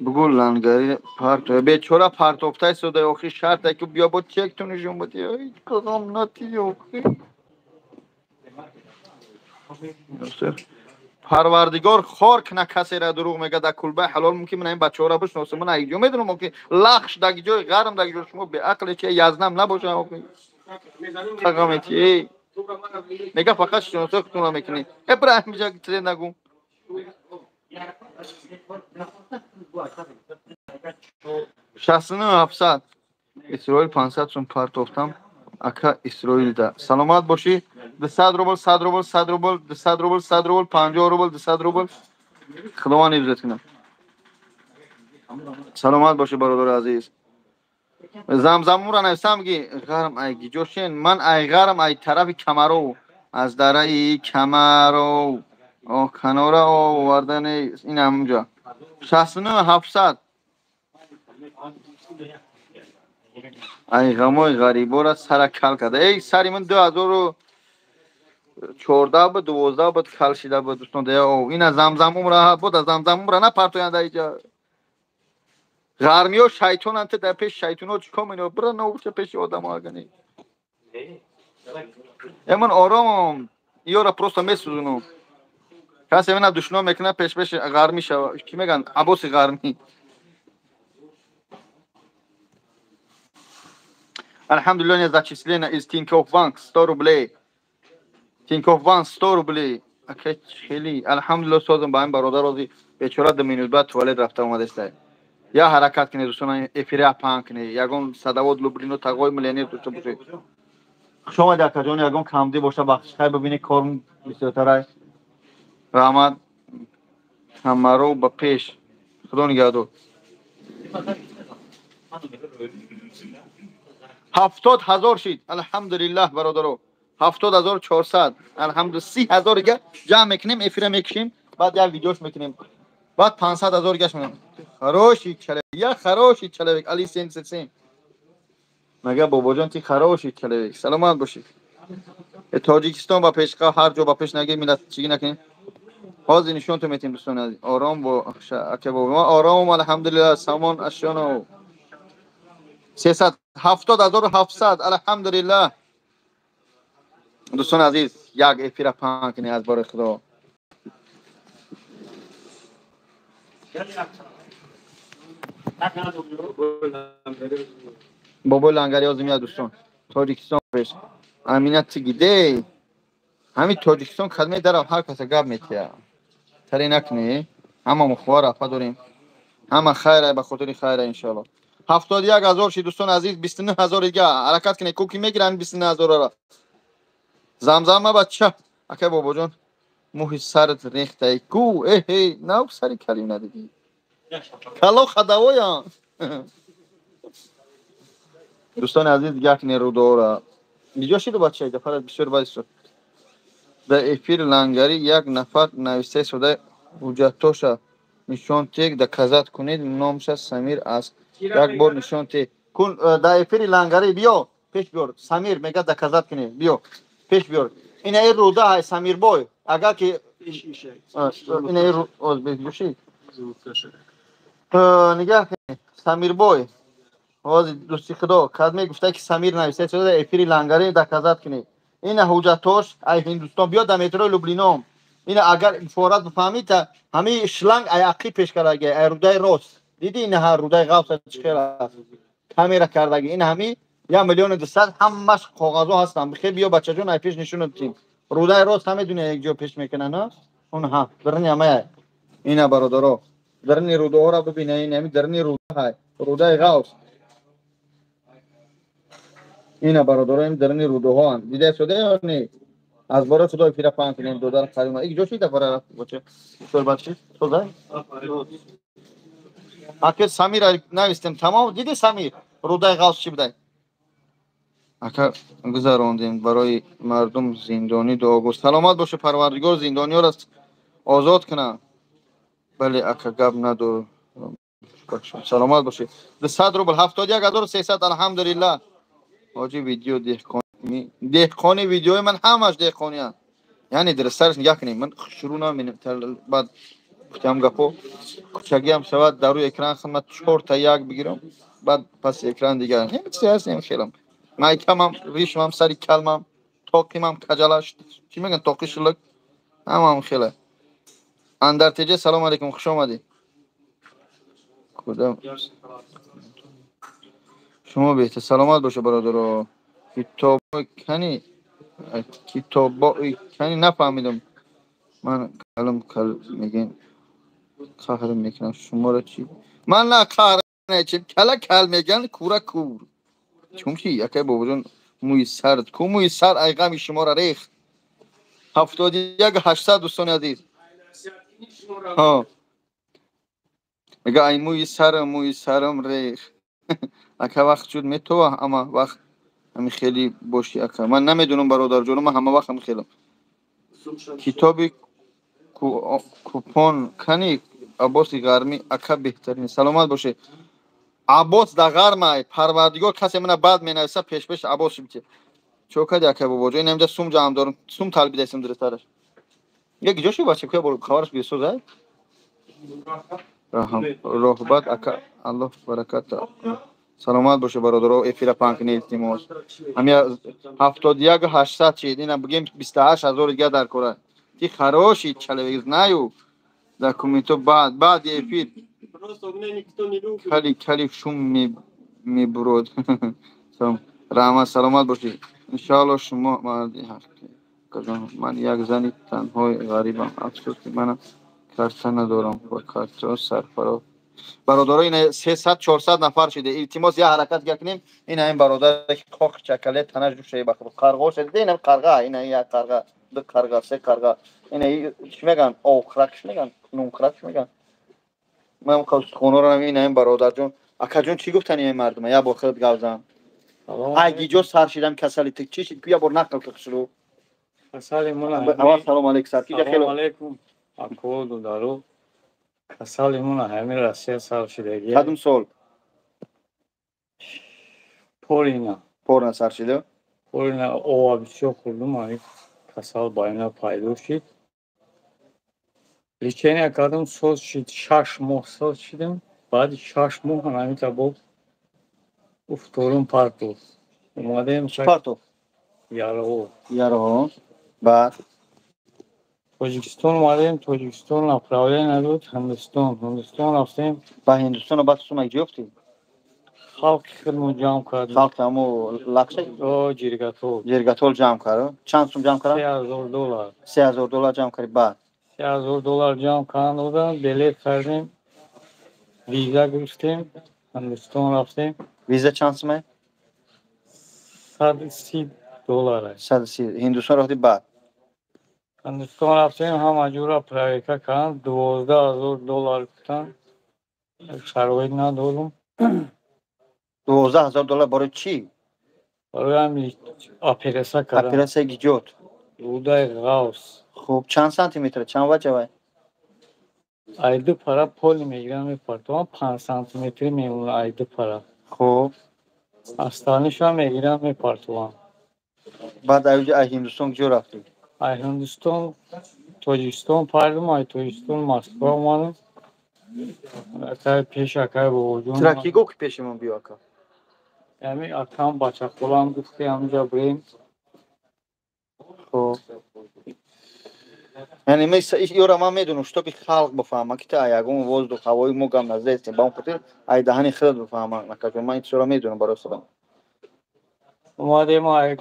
Бигӯ Лангари парто. Бечора партофтай сода охи шарта ки биё бо чек ту нишон бди. Ай кадом нати охи. Парвардигор хор кна касера дурӯғ мега дар кулбаи ҳалол мумкин ман ин бачаҳоро бишносам. Ман ай ҷо медонам ки лахш даг ҷои ғарм даг ҷо шумо беақле чи язнам набошам охи. Тағамети. Мега фақат шиносо худтонро мекунӣ. Э бира ҳамиҷа тре нагӯ. 69 700. Исроил 500 сум партофтам. Ака Исроилда. Саломат бошӣ. 200 рубл, 100 рубл, 100 рубл, 200 рубл, 100 рубл, 50 рубл, 200 рубл. Худованд ҳифзат кунад. Саломат бошӣ бародари азиз. Замзамура нависам ки ғарм ай гиҷошен, ман ай ғарм ай тарафи Камаров, аз дараи Камаров. О канора овардани ин ҳамунҷо. 69 700. Ай ғамои ғарибора сара кал карда. Эй сари ман 2014 буд, 12 буд кал шида буд дӯстон. Ина замзам умра буд, замзам умра напартоянд иҷа. Ғармиё шайтонанд, ту дар пеши шайтонҳо чӣ кор менӣ? Бира нобуша пеши одамо агани. Э ман оромам, иёра просто месӯзонам. Касе мена душно мекунад, пешпеши ғармӣ шава. Чӣ мегӯянд? Аббоси ғармӣ. Алҳамдулиллоҳ, не зачислено из Тинькофф Банк 100 рублей. Тинькофф Банк 100 рублей. Ака хеле алҳамдулиллоҳ созам ба ин бародар рози бечора 2 минут баъд туалет рафта омадааст. Я ҳаракат кунед, дӯстон, эфира паҳн кунед. Ягон садовод Люблино тағои миллионер дошта бошед. Хуш омадед, акаҷон, ягон камдӣ боша, бахшиш, хай бибинед, кор бисёртарай. Раҳмат. Ҳамаро ба пеш. Худо нигаҳдор. 70,000 шид. Алҳамдулиллаҳ, бародаро. 70,400. Алҳамдулиллаҳ, 30,000 дига ҷамъ мекунем, эфира мекушем, баъд як видеош мекунем. Баъд 500,000 гаш мекунем. Хороший человек, я хороший человек, Али 77. Мага бобоҷон, ти хороший человек. Саломат бошед. Тоҷикистон ба пеш, ҳар ҷо ба пеш наги, миллат чиги накунем. Ҳозир нишонтон метем, дӯстони азиз. Ором бо ака бобо. Ма оромам, алҳамдулиллаҳ, самон ашёно. 370,700, алҳамдулиллаҳ. Дӯстони азиз, як эфира паҳн кунед аз бори Худо. Бобои лангари ҳозир меяд, дӯстон. Тоҷикистон пеш. Амина тигиде. Ҳамин Тоҷикистон калимаи дарав ҳар каса гап метия. Таре накунӣ. Ҳама муховар рафа дорем. Ҳама хайра, ба хотири хайра, иншоаллоҳ. 71,000 шид, дӯстони азиз, 29,000 дига. Ҳаракат кунед, ку ки мегиранд 29,000-ро. Замзама бача. Акай бобоҷон, мӯҳи сарат рехтай ку. Эҳе, нав сари калим надидӣ. Кало хадавоян. Дӯстони азиз, як нерӯ дора. Иҷо шиду бача, дафара бисёр бад шуд. Дар эфир лангари як нафар нависта шуда ҳуҷҷатоша нишон тег, доказат кунед, номша Самир аст. Як бор нишон тег. Кун дар эфири лангари биё, пеш биёр. Самир мега доказат кунед, биё. Пеш биёр. Ина ин руда ҳай Самирбой. Агар ки ина ин оз бигӯши. Нигаҳ кунед. Самирбой. Ҳозир дӯсти Худо, кадме гуфта ки Самир нависта шуда дар эфири лангари доказат кунед. Ина ҳуҷҷатош ай Ҳиндустон, биё дар метрои Люблином. Ина агар ифорат бифаҳмид, та ҳамин шланг ай ақӣ пеш кардаги, ай рудаи рост. Дидӣ ина ҳар рудаи ғафс чӣ хел аст? Камера кардаги. Ина ҳамин 1,200,000 ҳамаш коғазҳо ҳастанд. Бихел биё бачаҷон, ай пеш нишонат тим. Рудаи рост ҳаме дуня як ҷо пеш мекунанд, ҳа? Он ҳа, дарни ҳамая. Ина бародаро, дарни рудаҳоро бибина, ин ҳамин дарни руда ҳай, рудаи ғафс. Ина бародаро, ин дарни рудаҳоанд. Дида шуда ё не? Аз бораи Худо эфира паҳн кунем, додар Карима. Ик ҷо шида бара рафт бача. Бисёр бад шид. Соза? Ака Самир навистем, тамом диди Самир? Рудаи ғафс чӣ будай? Ака гузарондем барои мардум зиндонӣ дуогӯ. Саломат боше, Парвардигор зиндониёро озод кунад. Бале, ака гап надор. Саломат бошед. 200 рубл, 71,300, алҳамдулиллаҳ. Ҳоҷи видео деҳқони видеои ман ҳамаш деҳқонианд. Яъне дурусттараш нигаҳ кунед, ман шурӯъ намекунам, баъд гуфтам гапо кӯчагиам шавад, дар рӯи экран хидмат 4 та як бигирам, баъд паси экран дигар. Ҳем чизе ҳаст, ҳем хелам. Майкамам, ришмам, сари калмам, тоқимам каҷалаш, чӣ мегӯянд, тоқи шилак, ҳамам хела. Андартеҷа, салом алейкум, хуш омадӣ. Кудам? Шумо беҳтар, саломат боша, бародаро. Китобои кани, китобои кани нафаҳмидам. Ман калам кал мегӯем, қаҳр мекунам шуморо чӣ? Ман на қаҳр чӣ, кала кал мегӯянд, кура кур. Чунки акай бобоҷон, мӯи сард ку, мӯи сар ай ғами шуморо рехт. 71,800, дӯстони азиз. Ҳо. Мега ай мӯи сарам, мӯи сарам рехт. Ака вақт шуд метова, ама вақт ҳами хеле бошӣ ака. Ман намедонам, бародарҷоно, ман ҳама вақт ҳами хелам. Китоби купон кани Аббоси Ғармӣ, ака беҳтарин. Саломат бошед. Аббос дар ғармай, Парвардигор касе мана бад менависа, пешпеш Аббос шибти. Чо кади, ака бобоҷон? Ин ҳамҷа сум ҷамъ дорам, сум талбидасим дурусттараш. Як ҷо шуд бача, куя хабараш бисоз ай? Роҳбат ака, Аллоҳ баракат. Саломат боше, бародаро, эфира паҳн кунед, илтимос. Ҳамя 71,800 шид, ина бигем 28,000 дига дар кора. Ти хороший человек, знаю. Документо баъд, баъди эфир. Кали кали шум мебурод. Раҳмат, саломат бошед. Иншоаллоҳ шумо марди ҳақиқӣ. Ман як зани танҳои ғарибам. Афсӯс ки мана карта надорам ва картаро сарфаро. Бародаро, ина 300-400 нафар шиде. Илтимос, я ҳаракат кунем. Ина ин бародар ки қоқ чакале танаш ҷӯшаи ба худ. Қарғо шиде, ина қарға, ина як қарға, ду қарға, се қарға. Ина чӣ меган? Охрак чӣ меган? Нунхрак чӣ меган? Ман хонора ина ин бародарҷон. Акаҷон, чӣ гуфтани ин мардума? Я бор худат гап зан. Ай гиҷо сар шидам касали ту чӣ шид? Я бор нақл кун хушрӯ. Касали ман. Аввал салом алейкум сар. Ки хело алейкум. Ако додаро. Касали ман ҳамин Россия сар шидаги. Кадом сол? Порина. Порина сар шида? Порина ова бисёр хӯрдум, ҳамин касал байна пайдо шид. Лечение кардам, соз шид, 6 моҳ соз шидам. Баъди 6 моҳ ҳамин бо уфторум партов. Омадем. Партов? Яроғ. Яроғ. Баъд? Тоҷикистон омадем, Тоҷикистон направление дод Ҳиндустон. Ҳиндустон рафтем. Ба Ҳиндустон баъд сумак ҷи ёфтӣ? Халқи худмон ҷамъ кард. Халқи ҳамо лақша? О, Ҷиргатол. Ҷиргатол ҷамъ кард. Чанд сум ҷамъ кард? $3000. $3000 ҷамъ кард, баъд? $3000 ҷамъ кардан додам, билет кардем, виза гирифтем, Ҳиндустон рафтем. Виза чанд суме? $130. 130. Ҳиндустон рафтӣ, баъд? Ҳиндустон рафтем, ҳама ҷура проверка карданд, $12,000 гуфтанд. Шароит надорум. $12,000 барои чӣ? Барои ҳамин операция кардам. Операция гиҷот? Рӯдаи ғавс. Хуб, чанд сантиметр, чанд ваҷавай? Ай ду пара поли мегирам, мепартовам, 5 сантиметрӣ мемонад ай ду пара. Хуб. Остальныйша мегирам, мепартовам. Баъд ай Ҳиндустон куҷо рафтӣ? Ай Ҳиндустон Тоҷикистон пардум, ай Тоҷикистон Москва омадам. Акай пеш акай бобоҷон. Тура ки гуфт, ки пеши ман биё, ака? Ҳамин акам, бачахолам гуфт, ки ҳаминҷа бирем. Хуб. Яъне ёра ман медонам, чтобы халқ бифаҳма, ки ту ягон воздух ҳавои мо гам наздестем. Ба он хотир ай даҳани худат бифаҳма, акаҷон. Ман ин чизро медонам барои худам. Омадем, ай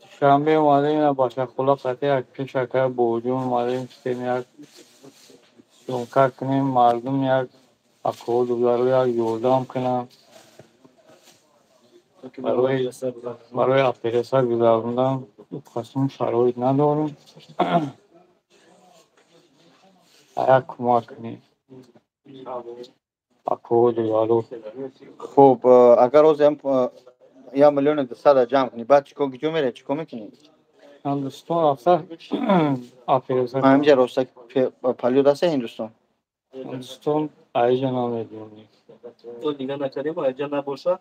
Душанбе омадем, бачахола қати як пеш акай бобоҷон омадем, гуфтем, як съёмка кунем, мардум як акоҳо дударо як ёрдам кунанд. Барои операция гузарондан қасм шароит надорам. Як кӯмак кунед. Акоҳо дударо. Хуб, агар ҳозир 1 200 000 ҷамъ кунӣ, баъд чӣ кор, куҷо меравӣ, чӣ кор мекунӣ? Ҳиндустон рафта операция. Ҳаминҷа роста палёд аста Ҳиндустон? Ҳиндустон айҷа намедонем. Нига накардем, айҷа набоша.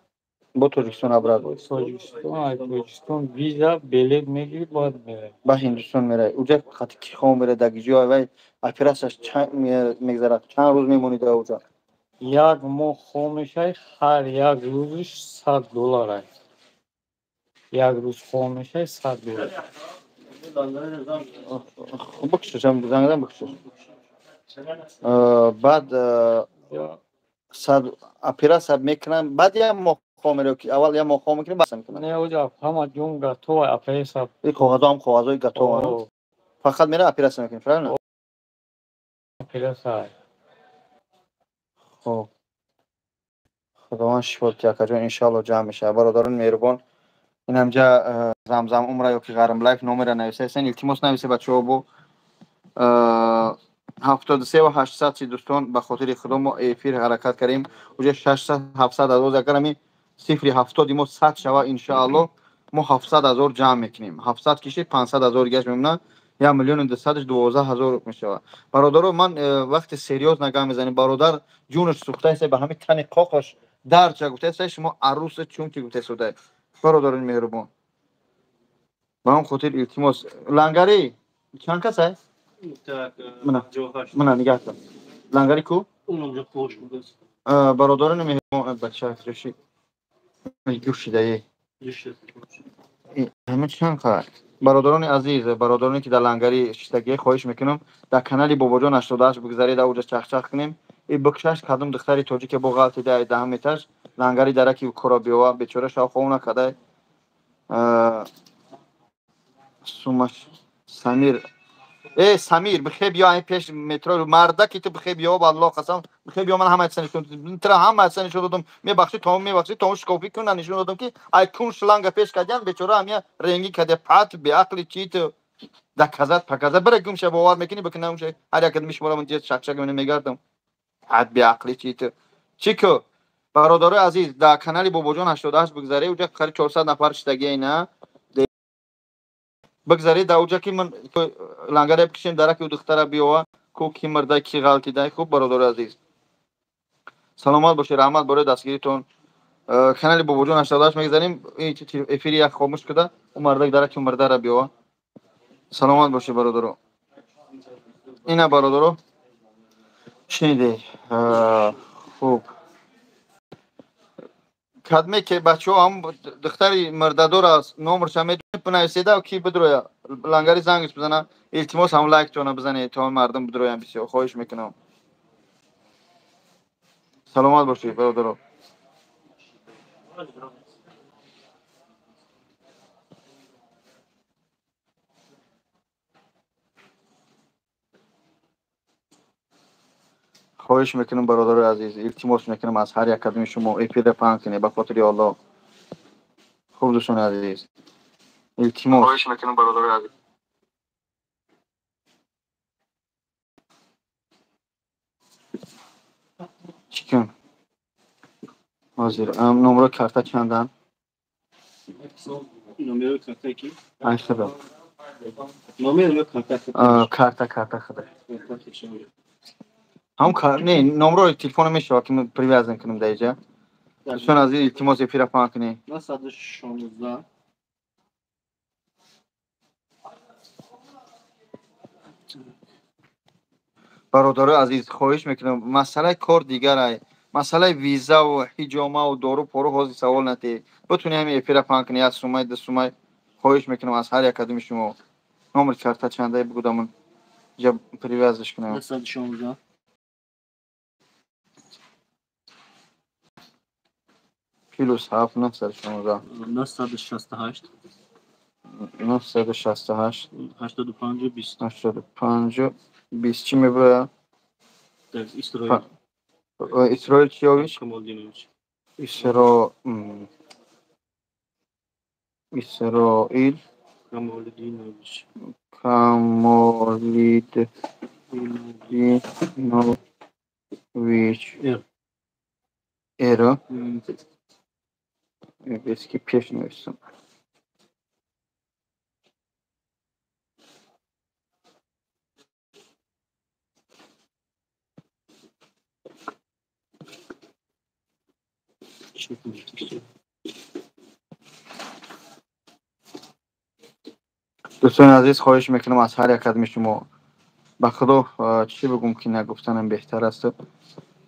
Бо Тоҷикистон обратно? Тоҷикистон, ай Тоҷикистон виза, билет мегирӣ, баъд меравӣ. Ба Ҳиндустон меравӣ. Уҷа хати ки хом меравӣ, дар гиҷо вай операцияш мегзарад? Чанд рӯз мемонӣ дар уҷа? Як моҳ хом мешавӣ, ҳар як рӯзиш $100. Як рӯз хом мешавӣ, $100. Бикушаш, зангдан бикушаш. Баъд сад операция мекунам, баъд як моҳ хом меравӣ, ки аввал як моҳ хом мекунӣ, баъд мекунам? Не, уҷа ҳама ҷон готово операция. И коғазо ҳам коғазои готово. Фақат мера операция мекунӣ, правильно? Операция. Хуб. Худованд шифо диҳад, акаҷон, иншоалло ҷамъ мешавад. Бародарони меҳрубон, ин ҳамҷа Замзам Умра ё ки Ғарм Лайф номера нависаестен. Илтимос, нависе, бачаҳо, бо 73 800 чи. Дӯстон, ба хотири Худо, мо эфир ҳаракат кардем, уҷа 600-700 ҳазор. Агар ҳамин сифри ҳафтоди мо 100 шава, иншоалло мо 700 000 ҷамъ мекунем. 700 киши 500 000 гашт мемонад, 1 200 000-ш 12 000 мешавад. Бародаро, ман вақте серьёзно гап мезанем, бародар ҷунаш сӯхтаест, ба ҳамин тани қоқаш дарча гуфтаест, шумо аруса чунки гуфтаест. Бародарони меҳрубон, ба он хотир илтимос. Лангари чанд кас аст? Мана нигаҳ дор, лангари ку. Бародарони меҳрубон, бача ҷӯши гӯшидае ҳама чанд қадр. Бародарони азиз, бародароне ки дар лангари шиштагие, хоҳиш мекунам, дар канали Бобоҷон 88 бигзаред, ауҷа чахчах кунем. И бикшаш, кадом духтари тоҷике бо ғалтида даҳ меташ лангари дараки кора биёва, бечора шав хов накарда. Сумаш Самир, э Самир, бихе биё, ай пеш метро марда ки ту бихе биё, ба Аллоҳ қасам. Хе биё ман ҳама чиза нишон додам. Тра ҳама чиза нишон додам. Мебахши, то мебахши, то шикофӣ кун нишон додам ки ай кун шланга пеш кардян, бечора ҳамия ренги каде пат беақли чи ту доказать показать бара гум ша бовар мекунӣ бикунам ша ҳар як кадми шуморо ман шак-шак мегардам. Пат беақли чи ту. Чӣ ку? Бародарои азиз, дар канали Бобоҷон 88 бигзаре, уҷа қариб 400 нафар шидагия ина. Бигзаре дар уҷа ки ман лангаре бикишем дараки ӯ духтара биёва, ку ки мирда ки ғалтида. Хуб бародарои азиз. Саломат бошед, раҳмат барои дастгиритон. Канали Бобоҷон 88 мегзарем, эфири як хомӯш куда, ӯ мардак дараки ӯ мирдара биёва. Саломат бошед бародаро. Ина бародаро. Шунидед. Хуб. Кадме ки бачаҳо ҳам духтари мирдадор аст, номерша медонед, бинависеда ки бидроя. Лангари зангш бизана. Илтимос ҳам лайктона бизанед то мардум бидроян бисёр. Хоҳиш мекунам. Саломат бошед бародаро. Хоҳиш мекунам бародарои азиз, илтимос мекунам аз ҳар як кадоми шумо эфирро паҳн кунед ба хотири Аллоҳ. Хуб дӯстони азиз, илтимос. Хоҳиш мекунам бародарои азиз. Чӣ кун? Ҳозир, номерои карта чанданд? Номерои карта ки? Ай худо. Номерои карта. Карта худо. Ҳам не, номерои телефона мешавад ки привязан кунем дар инҷа. Дӯстони азиз, илтимос эфирро паҳн кунед. 916 Бародарои азиз, хоҳиш мекунам, масъалаи кор дигар ай. Масъалаи визаву ҳиҷомаву дору пору ҳозир савол натиҳед. Битунед ҳамин эфирро паҳн кунед, як сумай, ду сумай. Хоҳиш мекунам аз ҳар як кадоми шумо. Номери карта чандае бигӯдам, инҷа привязаш кунам. 916 плюс 7 916 968 968 85 20 85 20 чӣ мебарояд? Исроил. Исроил Чиёвич? Камолдинович. Исроил Камолидинович. Камолидинович. Эро. Бески пеш нависам. Дӯстони азиз, хоҳиш мекунам аз ҳар як кадоми шумо. Ба худо чӣ бигӯм ки нагуфтанам беҳтар аст.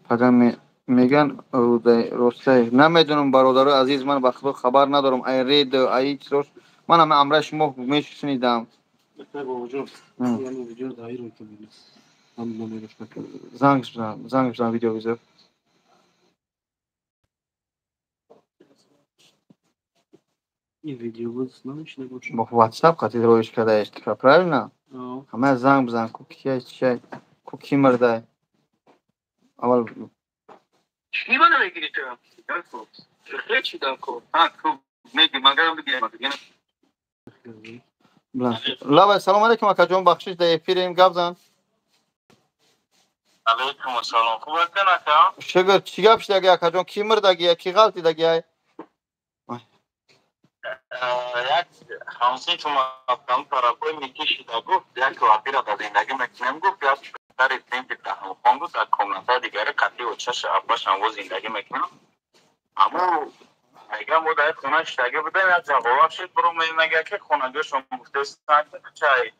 Фақат меган ростай намедонам бародарои азиз, ман ба худо хабар надорам. Ай ред, ай чизош. Ман ҳама амраи шумо мешунидам. Занг бизан, занг бизан видео визо. Ин видео намешунавад. Бо WhatsApp қати роиш кардаеш, правильно? Ҳама занг бизан, ку кияй, чияй, ку ки мирдай. Аввал чӣ мана мегирӣ ту? Хеле чӣ ку? Ҳа, ку мегӣ, магарам бигирам. Лабай, салом алейкум акаҷон, бахшиш дар эфирем, гап зан. Алейкум ассалом. Хуб ҳастен ака? Шукр, чӣ гап шидаги акаҷон? Ки мирдагия, ки ғалтидагия? Як ҳамсин чун тарафҳои мекишида гуфт, як квартира дар зиндагӣ мекунем гуфт, як писари синфи даҳумхон буд, дар комната дигаре қатъи очаш аббашам во зиндагӣ мекунам. Аммо мегам мо дар хона шидагӣ будем, як ҷавоб шид, биро мегӯяд ки хонагиашон гуфтаистанд чай.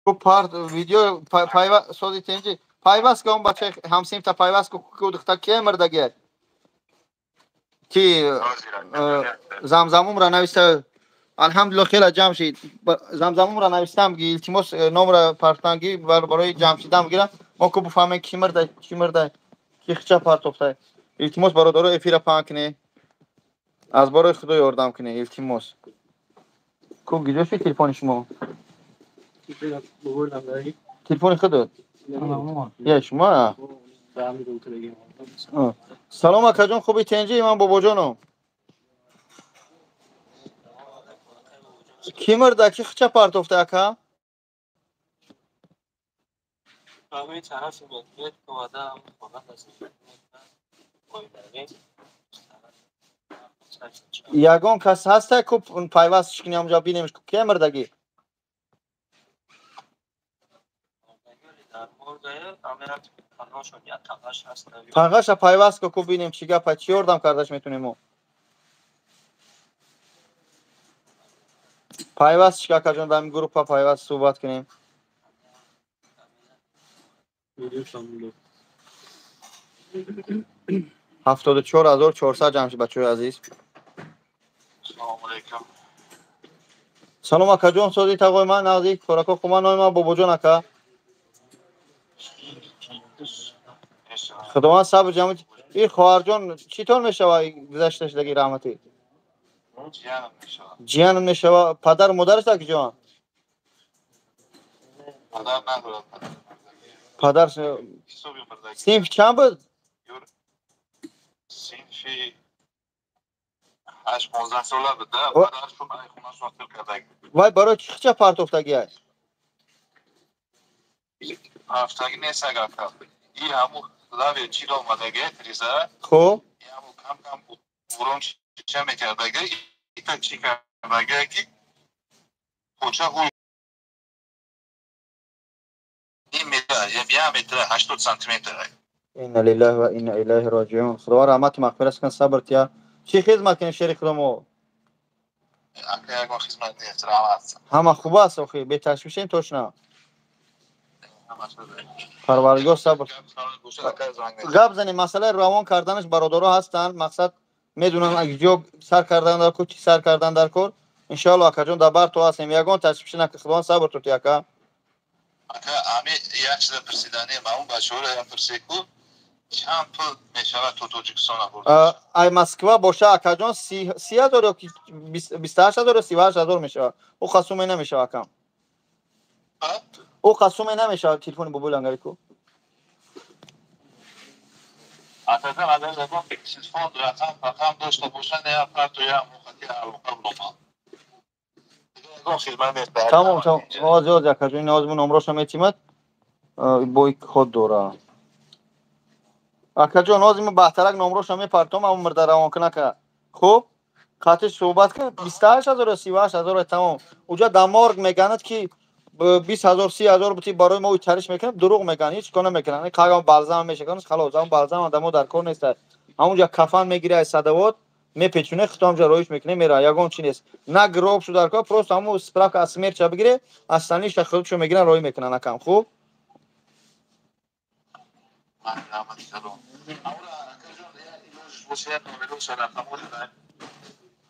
Ку парт видео пайва сози тенҷи пайваст ка он бача ҳамсинфта пайваст ку духта кия мирдагия? Ки замзамумра нависта. Алҳамдулилло хеле ҷамъ шид. Замзамумра навистам ки илтимос номра партанги барои ҷамъ шидан бигирам. Мо ку бифаҳмем ки мирда, чӣ мирда, ки хича партофта. Илтимос бародаро эфира паҳн кунед. Аз барои Худо ёрдам кунед, илтимос. Ку гиҷо шид телефони шумо? Телефони худат? Я шумо? Салом акаҷон, хуби тенҷи? Ман бобоҷоном. Ки мурда, ки хича партофта ака? Ягон кас ҳаста ку пайваст шикни ҳамҷа бинемш ку ке мурдагӣ? Танғаша пайваст ку бинем чӣ гапа, чӣ ёрдам кардаш метунем мо. Пайваст шик акаҷон, дар ин группа пайваст суҳбат кунем. 74 400 ҷамъ шуд, бачаҳои азиз. Салом акаҷон, сози тағои ман наздик корако хума номи ман бобоҷон ака. Худованд сабр ҷамъ. И хоҳарҷон чӣ тон мешава гузашташдаги раҳматӣ? Ҷиянам мешава. Падару модараш дар куҷоанд? Падар синф чанд буд? Синфи 8-15 сола буд. Падарашон ай хонашон тил кардаги. Вай барои чӣ хича партофтагиай? Партофтаги нест агака. И ҳаму лаве чиро омадаги триза. Хуб. И ҳаму кам кам урон чиша мекардаги, ита чӣ кардаги ки поча ҳуй ним метр, як метр 80 сантиметр. Инна лиллаҳи ва инна илайҳи роҷиун. Худованд раҳмату мағфират кунад, сабр тия. Чӣ хизмат кунем шери худомо? Ака, ягон хизмат нест, раҳмат. Ҳама хуб аст охи, беташвишем точно. Парвардигор сабр. Гап занем, масъалаи равон карданаш бародаро ҳастанд, мақсад медунам ҷо сар кардан дар кор, чӣ сар кардан дар кор. Иншоалло акаҷон, дар бар ту ҳастем, ягон ташвиш накун, худованд сабр тути ака. Ака, ами як чиза пурсиданем, ҳамун бачаҳоро я пурсе ку чанд пул мешавад то Тоҷикистона бурда? Ай Москва боша акаҷон, 30 000 ё 28 000 ё 38 000 мешавад. Ӯ қасуме намешавад акам. Ӯ қасуме намешавад. Телефони бобои лангари ку? Акаҷон, агар ягон телефон рақам рақам дошта бошанд, я парто я муқати алоқа буломам. Ягон хизмат нест. Тамом, тамом. Ҳозир, ҳозир акаҷон, ин ҳозир номроша метимад. Бо код дора. Акаҷон, ҳозир мо баҳтарак номроша мепартом, ҳамун мирда равон кунака. Хуб, қатъи суҳбат кун, 28 000 ё 38 000, тамом. Уҷа дар морг меганад ки 20 000, 30 000 бути барои мо тариш мекунад, дурӯғ мекунанд, ҳеҷ кор намекунанд. Қагам балзам мешаканад, халос, ҳамун балзам дар мо дар кор нест. Ҳамунҷа кафан мегири аз садавот, мепечоне, худто ҳамҷа роиш мекуне, мера, ягон чи нест. На гроб шу дар кор, просто ҳамун справка аз смерть бигире, остальныйша худшо мегиранд, роӣ мекунанд акам, хуб? Раҳмати калон.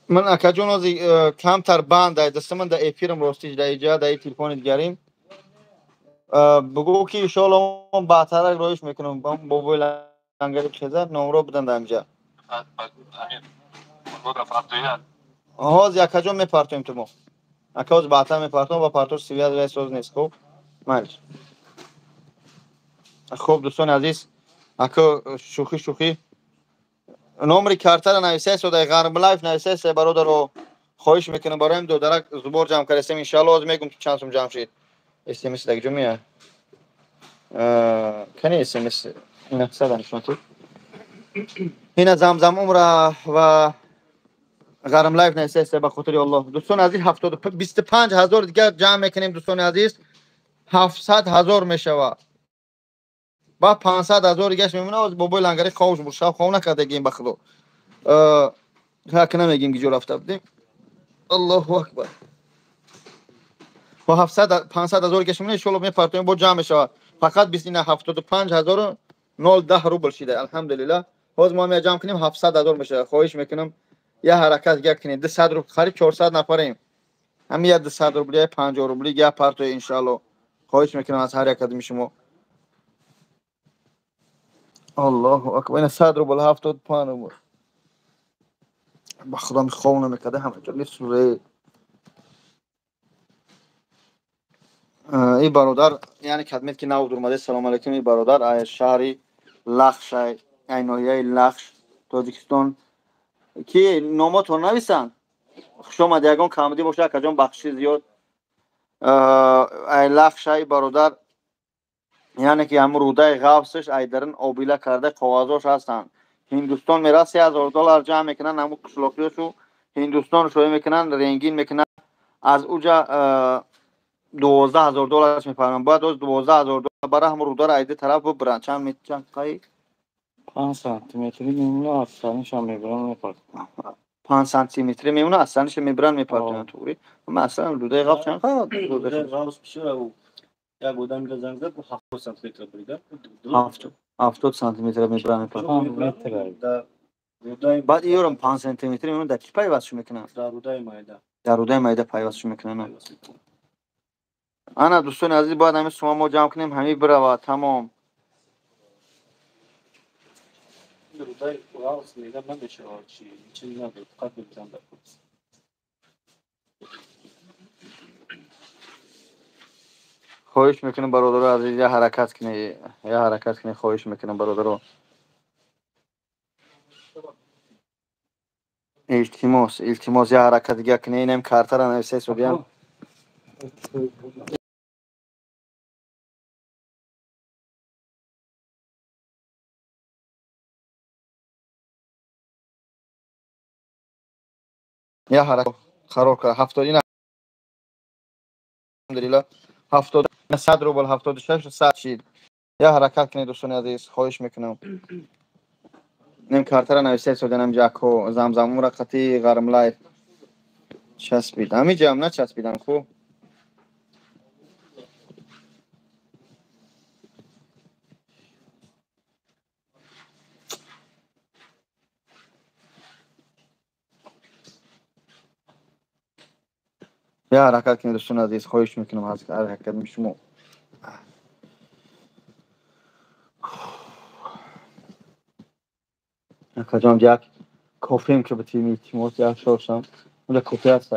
Ман акаҷон ҳозир камтар банд ай дастам, ман да эфирам ростиш, да иҷа да и телефони дигарим. Бугӯ ки иншоалло ман баъдтарак роиш мекунам, бобои лангари хеза номро будан дар инҷа. Ҳозир акаҷон мепартоем ту мо. Ака, ҳозир баъдтар мепартом ва партош связь соз нест, хуб? Майли. Хуб, дӯстони азиз, ака, шӯхӣ шӯхӣ, номери картара нависаестода, Ғармлайф нависаеста, бародаро, хоҳиш мекунам, бароем додарак зубор ҷамъ кардастем. Иншаалло ҳозир мегум ки чанд сум ҷамъ шид. Смс даг ҷо меяд? Кани смс ина нишонту ина замзам умра ва Ғармлайф нависаеста. Ба хотири Аллоҳ, дӯстони азиз, 25 000 дигар ҷамъ мекунем, дӯстони азиз, 700 000 мешавад. Ба 500 000 дигаш мемонад. Бобои лангари ховш буд, шаб хов накардагим, ба худо ҳак намегим ки ҷо рафта будем. Аллоҳу акбар. Ба 500 000 дигаш мемонад, иншоалло мепартоем, бо ҷамъ мешавад. Фақат бистина 75 010 рубл шида, алҳамдулиллаҳ. Ҳозир мо ҳам ҷамъ кунем, 700 000 мешавад. Хоҳиш мекунам, я ҳаракат дигар кунем, 200 рубл, қариб 400 нафарем, ҳамин я 200 рубли, я 50 рубли я партоя, иншоалло. Хоҳиш мекунам аз ҳар як кадоми шумо. Аллоҳу акбар, ина 100 рубл, 75 рубл. Ба худо хов намекарда, ҳама ҷо месӯзе. И бародар, яъне кадмет ки нав дурмаде. Салом алейкум, и бародар аз шаҳри Лахш, ай ноҳияи Лахш, Тоҷикистон. Ки номотон нависанд? Хуш омад, ягон камбудӣ боша, акаҷон, бахшиши зиёд. Ай Лахш, ай бародар, яъне ки ҳамун рӯдаи ғафсш ай дарин обила карда, коғазош ҳастанд. Ҳиндустон мера, $3000 ҷамъ мекунанд, ҳамун қишлоқиёшу Ҳиндустон шоя мекунанд, ренгин мекунанд, аз уҷа $12,000 мефарманд. Бояд оз $12,000 бара ҳамун рӯдаро айди тараф бибиранд. Чанд метр, чанд қай? 5 сантиметри мемона, аз саниша мебиранд, мепартонанд. 5 сантиметри мемона, аз саниша мебиранд, мепартонанд, туғри? Ман аслан рӯдаи ғафс чанд қад? Рӯдаи ғафс бисёр, як одам занг зад, 70 сантиметр бурида. 70 сантиметр мебиранд, мепартонанд. Баъд иёрам 5 сантиметр мемона, дар чӣ пайвастшу мекунанд? Дар рӯдаи майда. Дар рӯдаи майда пайвастшу мекунанд. Ана, дӯстони азиз, бояд ҳамин сума мо ҷамъ кунем, ҳамин биравад, тамом. Рӯдаи ғафс мега намешавад, чи чиз надорад, фақат мебиранд дар курс. Хоҳиш мекунам, бародаро азиз, я ҳаракат кунед, я ҳаракат кунед, хоҳиш мекунам, бародаро. Илтимос, илтимос, я ҳаракат дига кунед, инам картара нависа ҳисобиям. Я ҳаракат қарор кард, 70 ин, алҳамдулиллаҳ, 70 100 рубл, 76 100 шид. Я ҳаракат кунед, дӯстони азиз, хоҳиш мекунам. Нем картара нависа ҳисобиям, ҷако замзамура қати ғармлайф часпид. Ҳамиҷам начаспидам ку. Я ҳаракат кунед, дӯстони азиз, хоҳиш мекунам, аз ҳаракат шумо. Акаҷон, як кофем ки битим, илтимос, як шошам. Унҷа кофе ҳаст.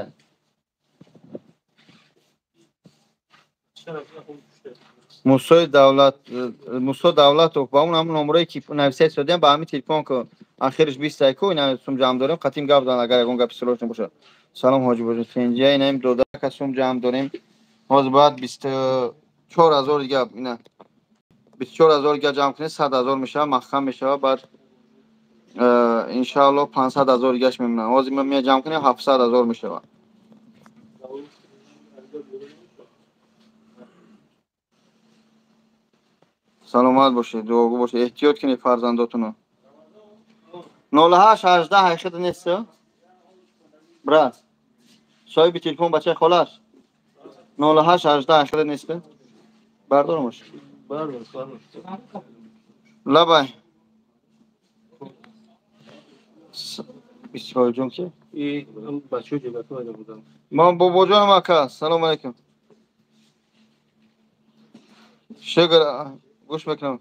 Мусои Давлат, Мусо Давлатов, ба он ҳамун номерое ки нависа ҳисобиям, ба ҳамин телефон ку. Ахириш 20 ку, ина сум ҷамъ дорем, қатим гап зан, агар ягон гапи силош набошад. Салом, ҳоҷи божон, сенҷия, инаим додака сум ҷамъ дорем. Ҳозир бояд 24,000 дига, ина 24,000 дига ҷамъ кунем, 100,000 мешавад, маҳкам мешавад, баъд иншааллоҳ 500,000 дигаш мемонад. Ҳозир мо мея ҷамъ кунем, 700,000 мешавад. Саломат бошед, дуогӯ бошед, эҳтиёт кунед фарзандотонро. 08 18 ҳайхида нест? Брат, соҳиби телефон бачаи холаш? 08 18 ҳайхида нест? Бардорамаш. Лабай. Исроилҷон ки? Ман бобоҷонам, ака, салом алайкум. Шукр, гӯш мекунам.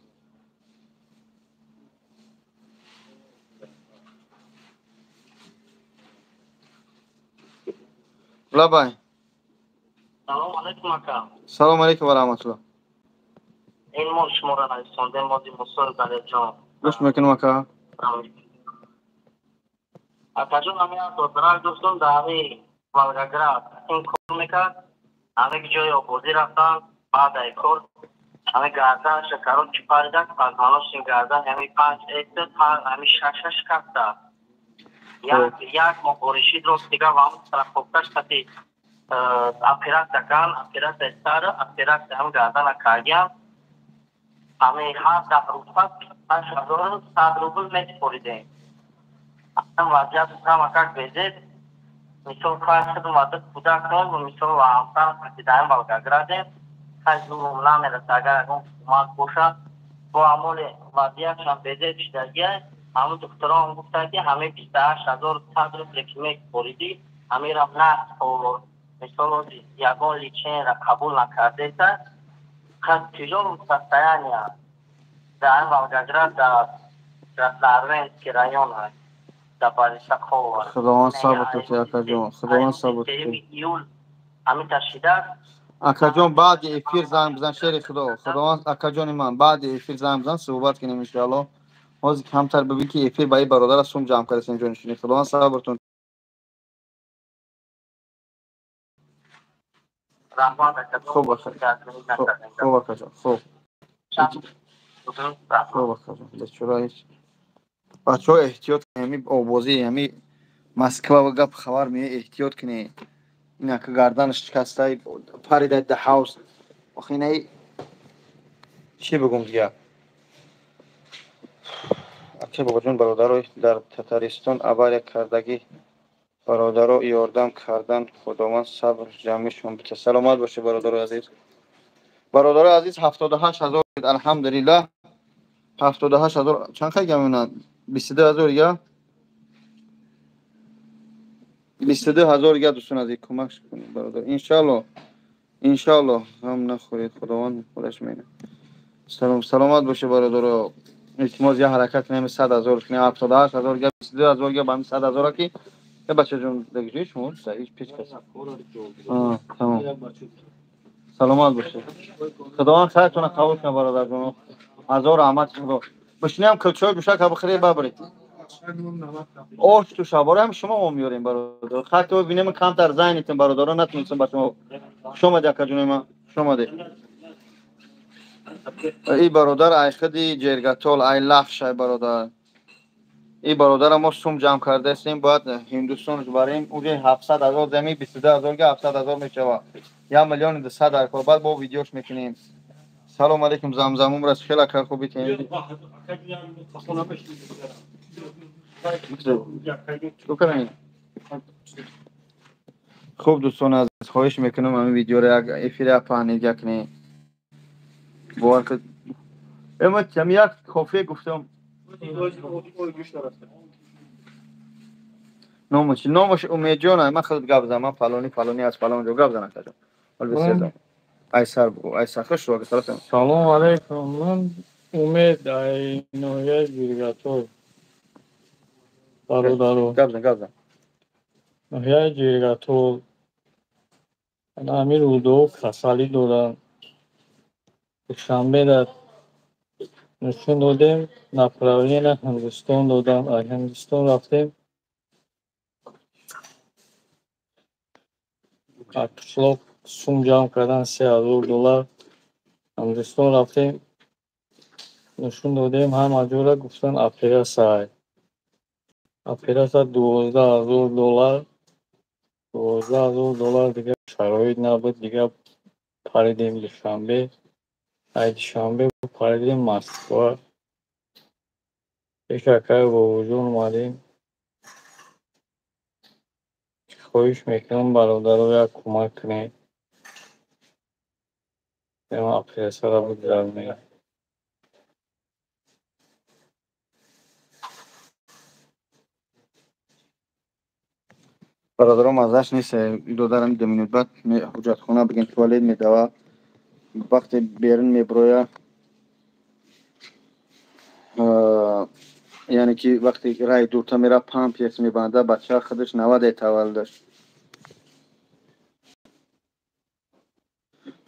Лабай. Салом алайкум, ака. Салом алайкум ва раҳматуллоҳ. Ин мо шуморо нависондем, моди Мусои Далерҷон. Гӯш мекунам, ака. Акаҷон, ҳамин додарак дӯстон дар ҳамин Волгоград ин кор мекард, ҳамин ҷои обозӣ рафтан, баъд ай кор ҳамин гарданша короче паридан, позвоночник гардан ҳамин 5 эс, ҳамин 6 шикаста. Як моҳ оришид, рост дига ва ҳамин страховкаш қати оператсия кан, оператсияи сар, оператсия ҳамин гардана кардиям. Ҳамин ҳар 10 рӯз пас 8100 рубл месупоридем. Вазъият камакак безеб, мисол фарз омада кӯдакон, мисол ҳамсарам қати Волгоградем, хай зулм намераса, агар ягон кӯмак бошад, бо амоли вазъиятшам безеб шидагия, ҳамун духтарон гуфтанд, ки ҳамин 28,100 рубле ки месупоридӣ, ҳаминрам насупор, мисол ягон лечениеро қабул накардеса, тяжёлом состояние дар Волгоград, дар Красноармейский район аст. Худованд сабр кунад, акаҷон, Худованд сабр кунад. Июл ҳамин ташидааст. Акаҷон, баъди эфир занг бизан, шери худо. Худованд, акаҷони ман, баъди эфир занг бизан, суҳбат кунем иншоалло. Ҳозир камтар бибин ки эфир ба ин бародара сум ҷамъ кардасем, ҷонишини. Худованд сабртон. Хуб хуб акаҷон, хуб. Хуб акаҷон, бечора ҳеч. Бачаҳо, эҳтиёт кунед, ҳами овозӣ, ҳами Москва ва гап хабар меояд, эҳтиёт кунед. Инака гарданаш шикаста, парида да ҳавз. Охи инаи чӣ бигӯм дига? Ака бобоҷон, бародаро дар Татаристон авария кардагӣ бародаро ёрдам кардан, Худованд сабр ҷамъишон бита. Саломат бошед, бародарои азиз. Бародарои азиз, 78 000, алҳамдулиллаҳ, 78 000. Чанд қай гамона? 22 000 дига, 22 000 дига. Дӯстон азиз, кӯмак кунед, бародар. Иншалло, иншалло, ғам нахӯред, Худованд худаш мена. Салом, саломат бошед, бародаро. Илтимос, я ҳаракат кунем, 100 000 кунем. 78 000 дига, 22 000 дига, ба ҳамин 100 000 ки е бачаҷон, дагиҷои шумо ҳеҷ печ кас. Тамом, саломат бошед. Худованд хайртона қабул кунад, бародарҷоно. Ҳазор раҳмати Худо. Бишинем, килчои гӯшака бихӯре, бабаред. Ош туша бораи ҳам шумо мо меёрем, бародар. Хай ки бинем, камтар зайнитем, бародаро, натунистем ба шумо. Хуш омадед, акаҷони ман, хуш омадед. И бародар ай худи Ҷергатол, ай Лахш, ай бародар. И бародара мо сум ҷамъ кардаистем, бояд Ҳиндустонш барем. Уҷа 700 000 зами, 22 000 га 700 000 мешавад, 1 200 000 дар кор. Баъд бо видеош мекунем. Салом алейкум, Замзам умрас, хела кар хубитем. Чикор? Хуб, дӯстони азиз, хоҳиш мекунам, ҳамин видеоро як эфира паҳнига кунед. Бовар кунед, ма як кофе гуфтам. Номаш, номаш Умедҷон. Ман худат гап зан, ман фалони фалони аз фалон ҷо гап зан, акаҷон. Ҳол бисёр ай сар бугӯ, ай сар. Хуш шуд. Салом. Салом алейкум, ман Умед, ай ноҳияи Ҷиргатол, бародаро. Гап зан, гап зан. Ноҳияи Ҷиргатол. Ҳамин рӯзҳо касалӣ дорам. Душанбе дар нишон додем, направление Ҳиндустон додам. Аз Ҳиндустон рафтем, аз қишлоқ сум ҷамъ кардан, 3000 доллар. Ҳиндустон рафтем, нишон додем, ҳама ҷора гуфтан операция. Операция 12 000 доллар, 12 000 доллар. Дигар шароит набуд, дигар паридем Душанбе, ай Душанбе паридем Москва. Пеш акай бобоҷон омадем. Хоҳиш мекунам, бародаро, як кӯмак кунед, операцияро бигзаронем. Бародаро, маззаш нест. Додарам 2 минут баъд ҳуҷҷатхона бигем, туалет медава, вақте берун меброя, яъне ки вақте рай дурта мера, памперс мебанда. Бача худаш 90 таваллудаш.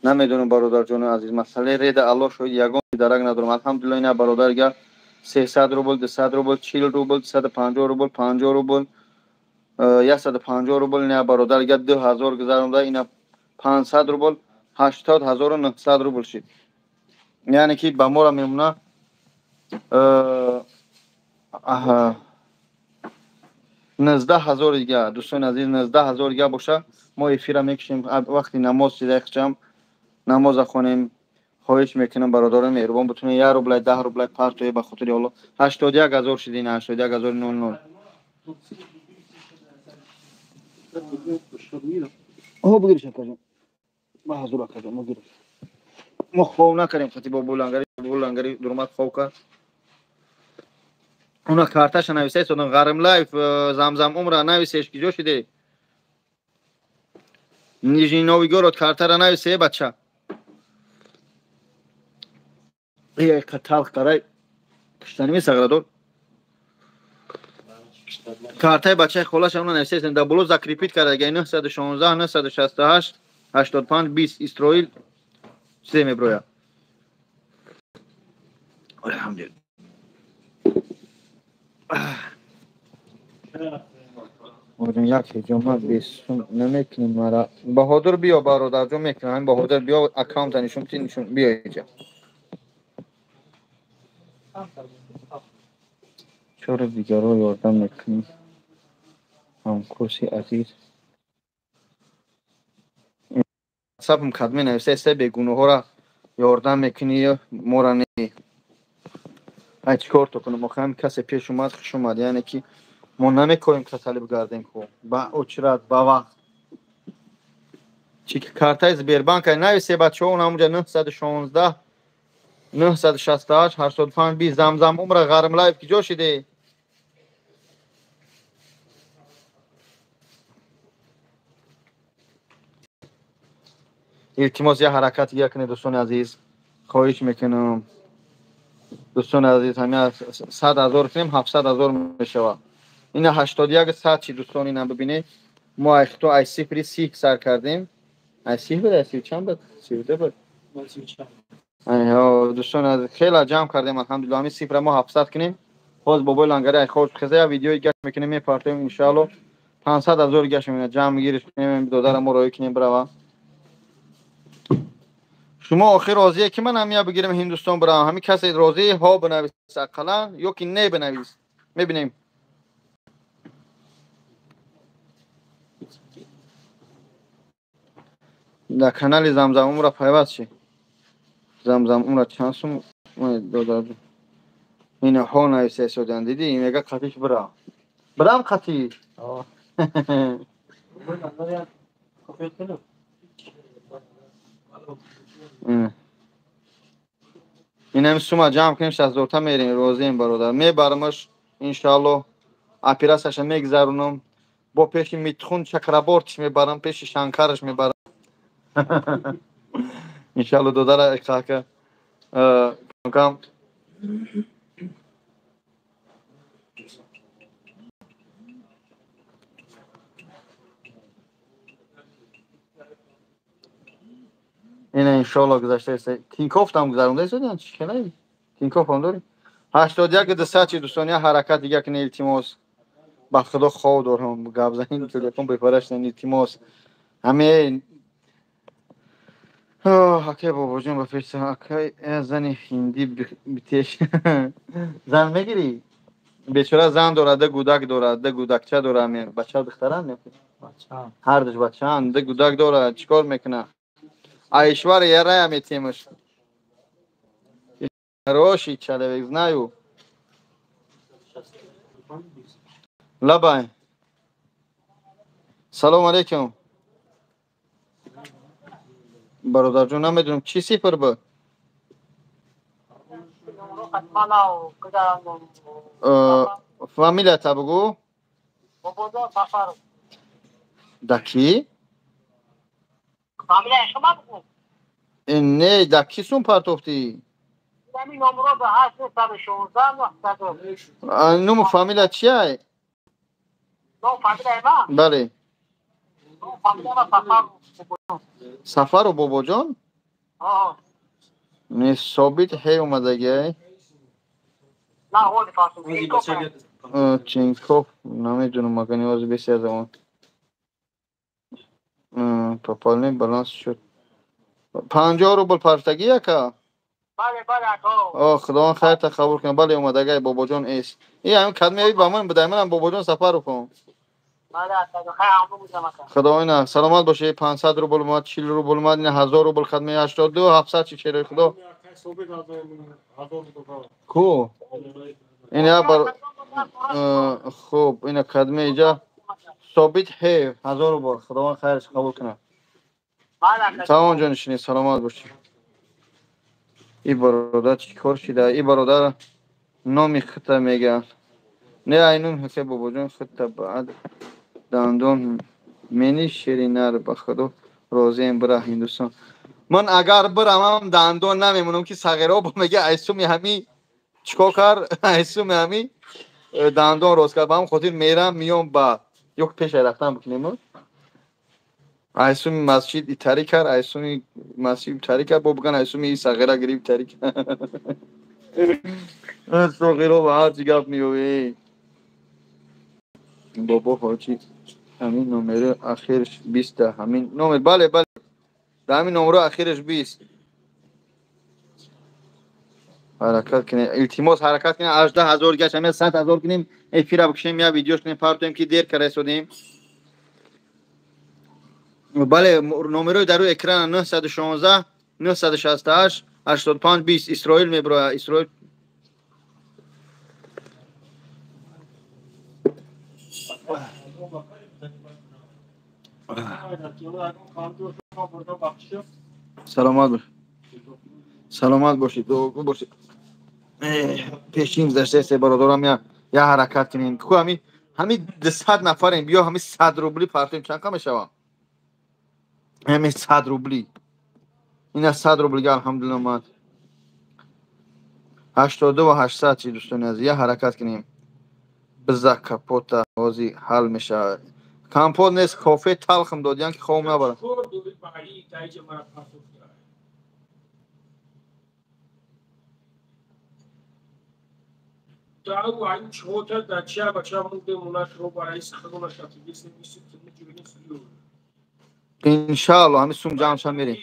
Намедонам, бародарҷони азиз, масъалаи реда, Аллоҳ шоҳид, ягон дарак надорам. Алҳамдулилла, ина бародарга 300 рубл, 200 рубл, 40 рубл, 150 рубл, 50 рубл, 150 рубл. Ина бародарга 2000 гузаронда, ина 500 рубл, 80 900 рубл шид. Яъне ки ба мора мемона 19 000 дига. Дӯстони азиз, 19 000 дига боша, мо эфира мекушем. Вақти намоз шида, намоза хонем. Хоҳиш мекунам, бародарони меҳрубон, бутуне 1 рублай, 10 рублай партое, ба хотири Алло. 81 000 шидин, 81 000. О, бигириш, акаҷон, ба ҳазур, акаҷон, мо гириш. Мо хов накардем, хати бобулангари, бобулангари дурмат хов кард. Уна карташа нависа истодам. Ғармлайф, Замзам умра нависеш, ки ҷо шиде. Нижний Новгород, картара нависе, бача. Талх карай киштани месағрадор. Картаи бачаи холаша уна нависа истодам. Дар боло закрепить карда, 916 968. 85 20 Исроил чизе меброяд. Алҳамдулилла. Як ҳиҷома бесум намекунем мара. Баҳодур биё бародарҷон мекунам. Баҳодур биё аккаунта нишон ти нишон биё иҷа. Чора дигаро ёрдам мекунӣ? Ҳамкурси азиз. Сабм кадме нависа се бегуноҳора ёрдам мекунӣ мора не. Ай чӣ кор то кунам? Охир ҳам касе пеш омад, хуш омад. Яъне ки мо намекоҳем касалӣ бигардем ку. Ба очрат, ба вақт. Чи картаи Сбербанка нависе бачаҳо он ҳамунҷа 916 968 85 20 Замзам умра Ғармлаев ки ҷо шиде? Илтимос як ҳаракат дигар кунед дӯстони азиз. Хоҳиш мекунам. Дӯстони азиз, ҳамин 100 ҳазор кунем, 700 ҳазор мешавад. Ина 81 100 чи дӯстон ина бибинед. Мо айхто ай сифри 30 сар кардем. Ай 30 буд, ай 30 чанд буд? 32 буд. Дӯстон азиз, хеле ҷамъ кардем алҳамдулиллоҳ. Ҳамин сифра мо 700 кунем. Боз бобои лангари ай хош хеза як видеои гашт мекунем, мепартоем иншааллоҳ. 500 ҳазор гашт мемонад. Ҷамъ гириш кунем, додарам мо роҳӣ кунем бирава. Шумо охир розие ки ман ҳамия бигирам Ҳиндустон биравам? Ҳамин касе розӣ ҳо бинавис ақаллан ё ки не бинавис. Мебинем. Дар канали Замзам умра пайваст ши. Замзам умра чанд сум додар? Ина ҳо нависа исодан дидӣ? Мега қатиш бирав. Бирам қатиш. Инам сума ҷамъ кунем, 60 та мерем, розием бародар. Мебарамаш иншааллоҳ, операсияша мегзаронам. Бо пеши Митхун Чакрабортиш мебарам, пеши Шанкараш мебарам. Иншааллоҳ додара кака кам ина иншоаллоҳ гузашта иста. Тинкоф там гузаронда истодиан чӣ хелай? Тинкоф ҳам дорӣ? 81 200 чи дӯстон, як ҳаракат дига кунед илтимос. Ба худо хов дорам, гап занем, телефон бепараш илтимос. Ҳаме акай бобоҷон ба пеш акай зани ҳиндӣ битеш. Зан мегирӣ? Бечора зан дорад, ду гудак дорад, ду гудакча дорад, бача духтаранд? Ҳардуш бачаанд, ду гудак дорад, чӣ кор мекунад? Айшвар я рая метемаш. Хороший человек, знаю. Лабай. Салом алейкум. Бародарҷон, намедонам чӣ сифр буд? Фамилията бугӯ? Да кӣ? Не, да кӣ сум партофтӣ? Нуму фамилия чия? Бале. Сафару бобоҷон? Не, собит ҳе омадагиай. Чинков, намедонам, агар ниёзи беси аз он. Пополнить баланс шуд. 50 рубл партагӣ яка? О, худованд хайрта қабул кунад. Бале, омадагай бобоҷон эс. И ҳамин кадмеи ба ман будай, манам бобоҷон Сафаров ҳам. Худованд саломат бошед. 500 рубл омад, 40 рубл омад, ина 1000 рубл хадмеи 82 700 чи черои худо. Ку? Ина бар хуб, ина кадме иҷа собит ҳе 1000 рубл. Худованд хайраш қабул кунад. Тамом ҷонишинӣ, саломат бошед. И бародар чӣ кор шида? И бародар номи хита мегӯяд. Не, ай ном ҳаке бобоҷон хита баъд дандон мени ширинар ба худо розием бира Ҳиндустон. Ман агар бирамам дандон намемонам ки сағиро бо мега айсуми ҳами чикор кар, айсуми ҳами дандон рост кард. Ба ҳам хотир мерам миём ба ёк пеша рафтан бикунем. Айсуми масҷид итари кард, айсуми масҷид итари кард, бо биган айсуми и сағира гирифт итари кард. Соғиро ба ҳар чӣ гап меёвӣ. Бобо ҳоҷӣ, ҳамин номери ахираш 20-та, ҳамин номер, бале, бале. Да ҳамин номеро ахираш 20. Ҳаракат кунем, илтимос, ҳаракат кунем, 18 000 гашт, ҳамин 100 000 кунем, эфира бикушем, я видеош кунем, партоем, ки дер карда истодем. Бале, номерои дар рӯи экрана 916 968 85 20, Исроил мебирояд, Исроил. Саломат бош. Саломат бошед, дуогӯ бошед. Пешин гузаштаест, бародарам, я ҳаракат кунем. Ку ҳами 200 нафарем, биё ҳами 100 рубли партоем, чанд қа мешавад? Ҳами 100 рубли. Ина 100 рубли, алҳамдулилла, омад. 82 800 чи, дӯстони азиз, я ҳаракат кунем. Биза капота ҳози ҳал мешавад. Компот нест, кофе талхм додиян, ки хом набарам. Иншаалло, ҳами сум ҷамъ ша мерем.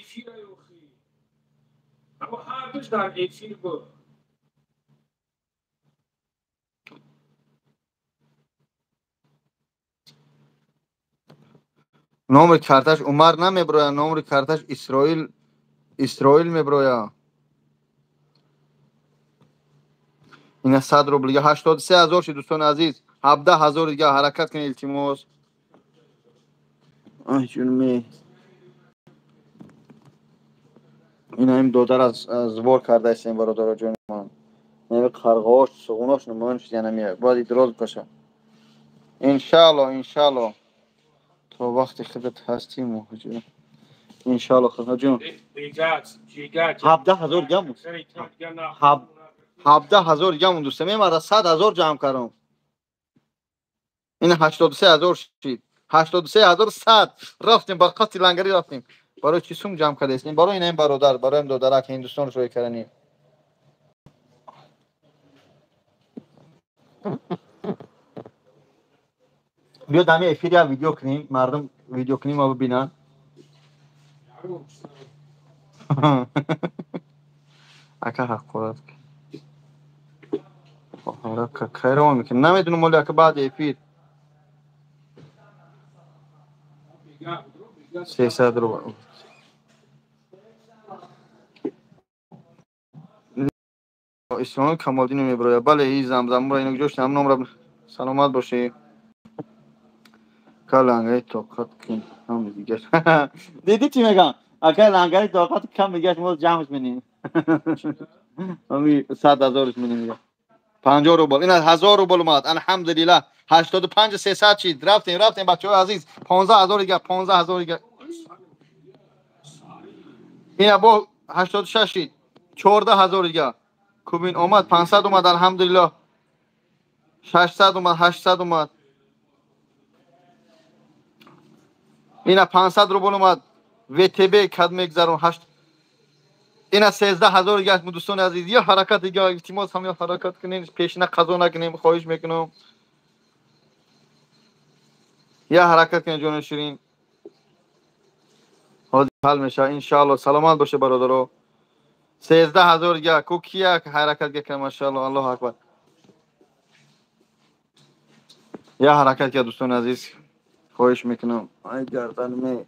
Номери карташ Умар намеброяд, номери карташ Исроил, Исроил меброяд. Ина 100 рубл дига, 83 000 шид, дӯстони азиз, 17 000 дига, ҳаракат кунед, илтимос. Ай ҷунме. Ина им додар аз збор кардаистем, бародаро ҷони ман. Неми қарғош, суғунош намоён шуд, яна меояд. Бояд идроз бикашам. Иншаалло, иншаалло. То вақти худат ҳастӣ, муҳоҷир. Иншаалло, худоҷон. 17 000 ҷамъ. 17 000 ҷамъ, дӯста, мемара 100 000 ҷамъ кардам. Ин 83 000 шид. 83 100 рафтем, ба қасди лангарӣ рафтем. Барои чӣ сум ҷамъ кардаистем? Барои ин бародар, барои ин додарак Ҳиндустон шоӣ карданем. Биё дами эфир як видео кунем, мардум видео кунем ва бибинанд. Ака, ҳақорат хайрон мекунем. Намедунам, оли ака, баъди эфир. 300 рубл. Исмоил Камолдинов мебирояд. Бале, и замзамро ино ҷош ҳам номра. Саломат бошӣ. Ка лангари тоқат кун, ҳам дигар. Дидӣ чӣ мегам? Ака, лангари тоқат кам дигар, мо ҷамъш менем. Ҳами 100 000-ш менем дигар. 50 рубл. Ина 1000 рубл омад. Алҳамдулиллаҳ. 85 300 шид. Рафтем, рафтем, бачаҳои азиз. 15 000 дигар, 15 000 дигар. Ина бо 86 шид. 14 000 дигар. Кубин омад, 500 омад, алҳамдулиллаҳ. 600 омад, 800 омад. Ина 500 рубл омад. ВТБ кад мегзарон 8. Ина 13 000 дигар, дӯстони азиз. Я ҳаракат дигар, илтимос, ҳам я ҳаракат кунем, пешина қазо накунем, хоҳиш мекунам. Я ҳаракат кунем, ҷони ширин. Ҳозир ҳал мешавад, иншаалло. Саломат боше, бародаро. 13 000 дигар. Ку кия ҳаракат кунам, машаалло, Аллоҳу акбар. Я ҳаракат кард, дӯстони азиз. Хоҳиш мекунам. Ай гардан ме.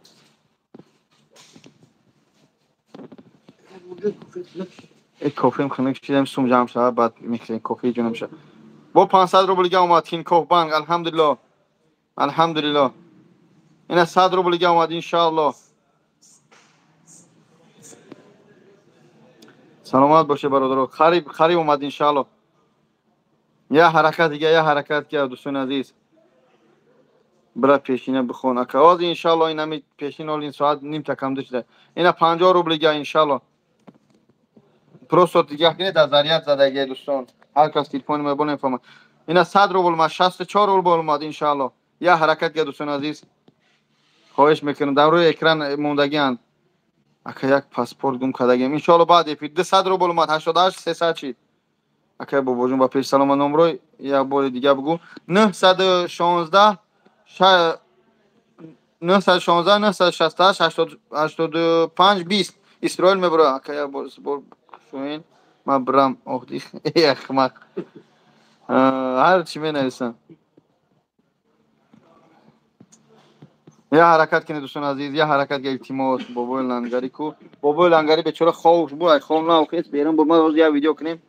Кофем хунук шидем, сум ҷамъ шавад, баъд мехӯрем кофеи ҷонам шавад. Бо 500 рубл дига омад, Тинькофф банк, алҳамдулиллоҳ. Алҳамдулиллоҳ. Ина 100 рубл дига омад, иншааллоҳ. Саломат боше, бародаро. Қариб, қариб омад, иншааллоҳ. Я ҳаракат дига, я ҳаракат кард, дӯстони азиз. Бира пешина бихон, ака. Ҳозир иншааллоҳ ин ҳами пешин ҳол ин соат нимта камда шуда. Ина 50 рубл дига, иншааллоҳ. Просто дига кунед, аз заряд задагия, дӯстон. Ҳар кас телефони ма бо намефаҳмад. Ина 100 рубл омад, 64 рубл омад, иншааллоҳ. Я ҳаракат кард, дӯстони азиз. Хоҳиш мекунам, дар рӯи экран мондагианд. Ака, як паспорт гум кардагим. Иншоалло, баъд эфир. 200 рубл омад, 88 300 чид. Ака Бобоҷон, ба пеш салома. Номро як бори дига бугӯ. 916 916 968 85 20. Исроил мебура. Ака, як бор шӯин, ман бирам. Охдих, ахмақ, ҳар чӣ менависам. Я ҳаракат кунед, дӯстони азиз, я ҳаракат. Илтимос. Бобои Лангари ку? Бобои Лангари бечора ховш бу, ай хов навхес берун бу. Ма ҳозир як видео кунем.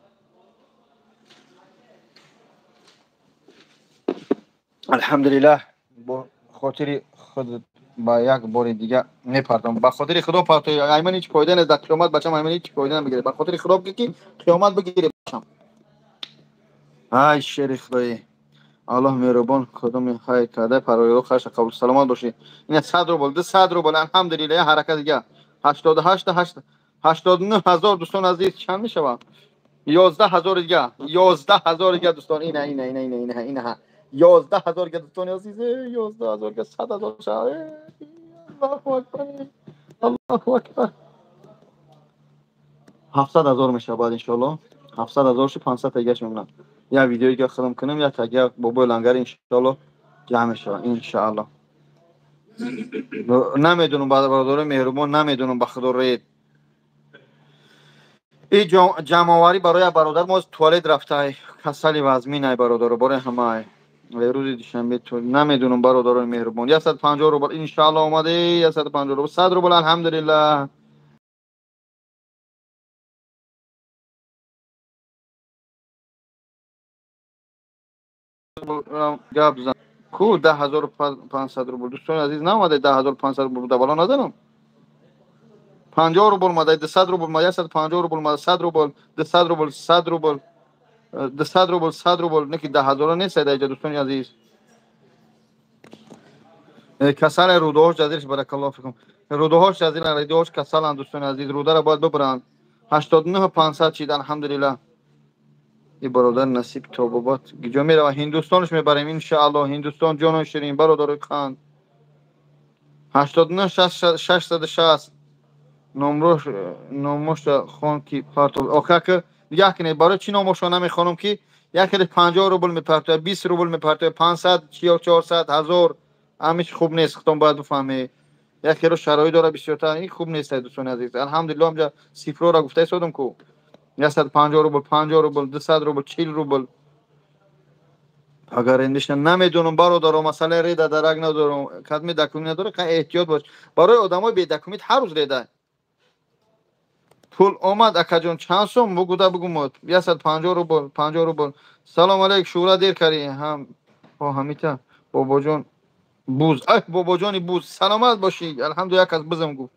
Алҳамдулиллаҳ, бо хотири худ ба як бори дига мепартом. Ба хотири Худо партои, айман ҳеҷ фоида нест дар қиёмат, бачам, айман ҳеҷ фоида намегирад. Ба хотири Худо бигир, ки қиёмат бигири, бачам. Ай шери Худоӣ, Аллоҳ меҳрубон, кудоми хайр карда, парвардигор хайрша қабул. Саломат бошед. Ина 100 рубл, 200 рубл, алҳамдулилла. Я ҳаракат дига. 88 8 89 ҳазор, дӯстон азиз, чанд мешавад? 11 ҳазор дига, 11 ҳазор дига, дӯстон. Ина, ина, ина, ина, ина, ина, 11 ҳазор дига, дӯстони азиз, 11 ҳазор дига, 100 ҳазор шава. Аллоҳу акбар, Аллоҳу акбар. 700 ҳазор мешавад баъд, иншоалло. 700 ҳазор ши, 500 тагиаш мемонад. Як видеои дига худам кунам, як тагия бобои Лангари, иншоалло, ҷамъ мешавад, иншоалло. Намедонам, бародарои меҳрубон, намедонам, ба Худо, ред и ҷамъоварӣ барои як бародар мо туалет рафтай, касали вазминай, бародаро, бораи ҳамаай рӯзи душанбе. Намедонам, бародарои меҳрубон. 150 рубл, иншоалло, омаде. 150 рубл, 100 рубл, алҳамдулиллаҳ. Гап зан ку. 10 500 рубл, дӯстони азиз, наомаде. 10 500 рубл да бало назанам. 50 рубл омада, 200 рубл омада, 150 рубл омада, 100 рубл, 200 рубл, 100 рубл, 200 рубл, 100 рубл. Не ки 10 000 нест даиҷа, дӯстони азиз. Касале, рӯдаҳош ҷазирш. Баракаллоҳу фикум. Рӯдаҳош ҷазиран, рӯдаҳош касаланд, дӯстони азиз, рӯдара бояд бибаранд. 89 500 чид, алҳамдулиллаҳ. И бародар насиб тобобат ҷо мерава? Ҳиндустонш мебарем, иншаалло. Ҳиндустон, ҷону ширин, бародарои қанд. 89 660. Номрош, номоша хон, ки партов. Охака нигоҳ кунед, барои чӣ номошо намехонам, ки як хеле 50 рубл мепартояд, 20 рубл мепартояд, 500, 400, 1000. Ҳамиш хуб нест, худтон бояд бифаҳмед. Як хело шароит дора бисёртар, ин хуб нест, дӯстони азиз. Алҳамдулиллоҳ, ҳамҷа сифрора гуфта истодам ку. 150 рубл, 50 рубл, 200 рубл, 40 рубл. Агар ендиша намедонам, бародаро, масъалаи реда дарак надорам. Кадми документ надора, ка эҳтиёт бош. Барои одамои бедокумент ҳар рӯз реда. Пул омад, акаҷон, чанд сом бугуда, бугумод. 150 рубл, 50 рубл. Салом алейк, шӯра, дер карӣ. Ҳам о ҳамита бобоҷон буз. Ай бобоҷони буз, саломат бошӣ. Алҳамдулиллоҳ, як аз бузам гуфт.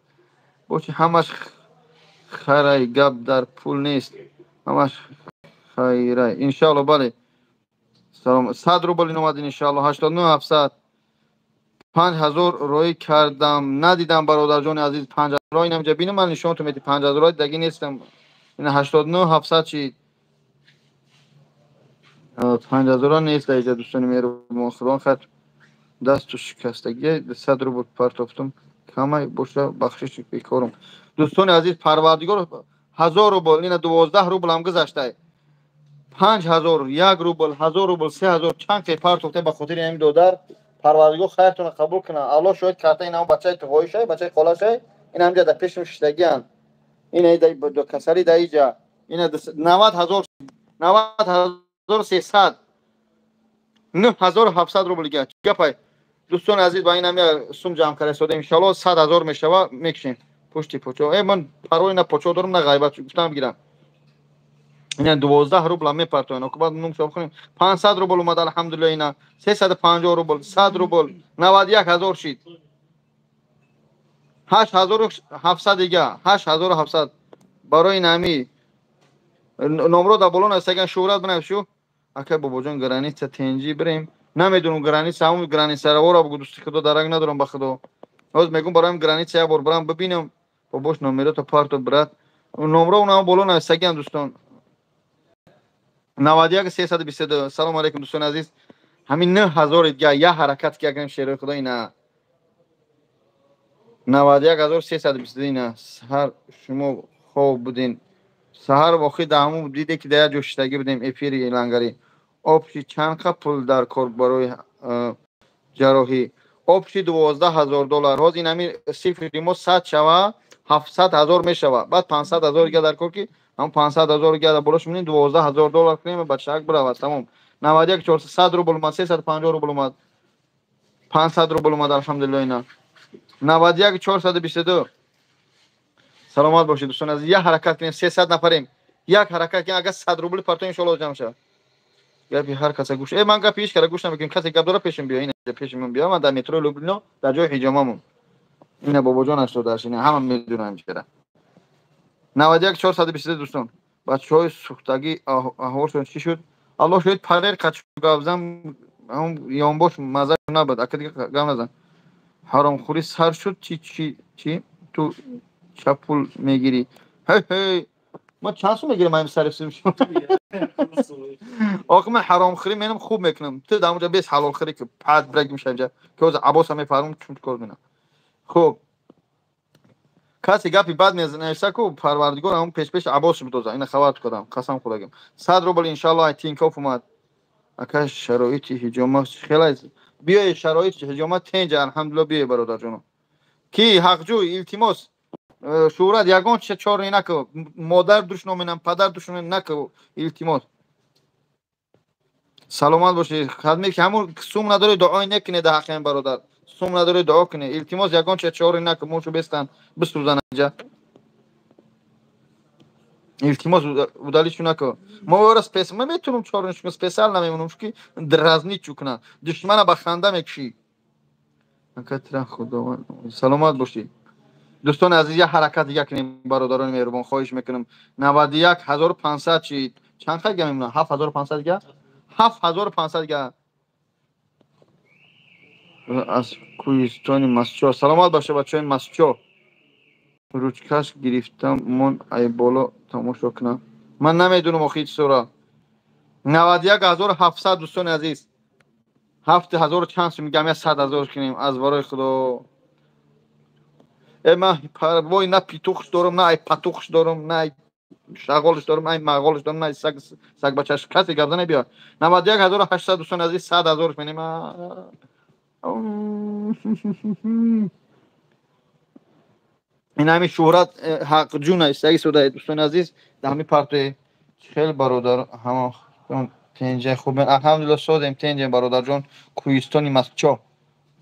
Боши, ҳамаш хайрай, гап дар пул нест. Ҳамаш хайрай. Иншоалло, бале. Салом. 100 рубл омад, иншоалло. 89 700. 5000 роӣ кардам. Надидам, бародарҷони азиз, 5000 инамҷа бинам, ман нишонтон медиҳам. 5000 рои даги нестам. Ина 89 700 чид. 5000 нест даиҷа, дӯстони меҳрубон. Худо хайр, дасту шикастагӣ. 100 рубл партофтум. Камай боша, бахшиши бекорум. Дӯстони азиз, парвардигор, 1000 рубл, ина 12 рубл ҳам гузаштай. 5000, 1 рубл, 1000 рубл, 3000, чанд ке партофте ба хотири ҳамин додар. Парвардигор хайртонро қабул кунад. Аллоҳ шоҳид, карта ин ҳам бачаи туғоишай, бачаи холашай, ин ҳамҷа дар пешам шиштагианд. Ина касали да иҷа. Ина 90 000, 90 300, 9700 рубл дига. Гапай, дӯстони азиз, ба ин ҳам як сум ҷамъ карда истодаем. Иншоалло, 100 000 мешава, мекушем. Пушти почо. Э, ман парвои на почо дорам, на ғайбат гуфтам бигирам. Ина 12 рубла мепартоян. Окубат нум шоб хунем. 500 рубл омад, алҳамдулиллоҳ, ина 350 рубл, 100 рубл, 91 000 шид. 8700 дига, 8700 барои нами номро дар боло нависаган, шӯҳрат бинавишу. Ака бобоҷон, граница тенҷӣ бирем. Намедонам, граница, ҳамун границаравора бугу, дӯсти Худо, дарак надорам, ба Худо. Ҳоз мегӯм, бароям граница як бор бирам бибинам. Бобош, номерото парто, брат. Номро унамо боло нависагиам, дӯстон. 91 322. Салому алейкум, дӯстони азиз. Ҳамин 9000 дига, як ҳаракат ки агрем, шерои Худо, ина. 91322. Ина саҳар шумо хоб будин, саҳар охир дар ҳамун диде ки дар як ҷо шиштагӣ будем, эфири лангарӣ. Общий чанд қа пул дар кор барои ҷарроҳӣ? Общий $12,000. Ҳозир ин ҳамин сифри мо 100 шава, 700,000 мешава. Баъд 500,000 дига дар кор, ки ҳамн 500,000 дига дар болош мемонем, $12,000 кунем, бачаак биравад, тамом. 91 400 рубл омад, 350 рубл омад, 500 рубл омад, алҳамдулилло. Ина 91 422. Саломат бошед, дӯстони азиз. Як ҳаракат кунем, 300 нафарем, як ҳаракат кунем, агар 100 рубли партоем, иншоалло ҷамъ шавад. Гапи ҳар каса гӯш, ман гапи ҳеҷ кара гӯш намекунем. Касе гап дора, пешим биё, ина пеши ман биё. Ман дар метрои Люблино, дар ҷои ҳиҷомамон. Ина бобоҷон 88, ина ҳама медонам чера. 91 422. Дӯстон, бачаҳои сӯхтагӣ аҳволшон чӣ шуд? Аллоҳ шоҳид, парер қачу гап зам, ҳам ёнбош маза набуд. Ака, дига гап назан. Ҳаромхӯрӣ сар шуд. Чӣ, чӣ, чӣ? Ту ча пул мегирӣ? Ҳей, ҳей, ма чанд сум мегирам? Ҳамин сари охи ман ҳаромхӯрӣ менам, хуб мекунам. Ту дар онҷа бес ҳалолхӯрӣ, ки пад брак меша инҷа, ки ҳозир абоса мефармум, чун кор менам. Хуб, касе гапи бад менависа ку, парвардигор ҳамн пешпеш абосш бидоза. Ина хабар кардам, қасам хӯрдагим. 100 рубл, иншаалло, ай Тинькофф омад. Ака, шароити ҳиҷома хеле биёе, шароити ҳиҷома тенҷа, алҳамдулилло. Биёе, бародарҷоно, ки ҳақҷӯ, илтимос, шӯҳрат, ягон чиза чорне наку, модар душноменам, падар душноменам, наку, илтимос. Саломат бошед. Хадме ки ҳамун сум надори, дуои некунед дар ҳаққи ин бародар. Сум надори, дуо кунед, илтимос, ягон чиза чоре наку, мошу бестан бисӯзан инҷа. Илтимос, удалить шу наку. Мо ора спес ма метунам чорниш кунам, специал намемонам, чунки дразнить чу кунам, душмана ба ханда мекушӣ. Акатра худованд. Саломат бошед, дӯстони азиз. Як ҳаракат дига кунем, бародарони меҳрубон, хоҳиш мекунам. 91,500 чи чанд хай га мемонад? 7500 га, 7500 га. Аз кӯҳистони Масчо. Саломат боша, бачаҳои Масчо. Ручкаш гирифтам, мон ай боло тамошо кунам. Ман намедонам охи чизора. 91,700, дӯстони азиз, 7000 чанд сум мегам, я 100,000 кунем, аз барои худо. Ман парвои на петух ш дорам, на ай патух ш дорам, на ай шағолш дорам, ай мағолш дорам, на ай саг, сагбачаш. Касе гап зане, биё. 91,800, дӯстони азиз, 100,000 менем. Ин ҳамин шӯҳрат ҳақҷун аст, яки сода, дӯстони азиз, дар ҳамин партои. Хеле бародар, ҳама тенҷа хубен, алҳамдулилло, созем, тенҷем, бародарҷон. Кӯҳистони Масчо,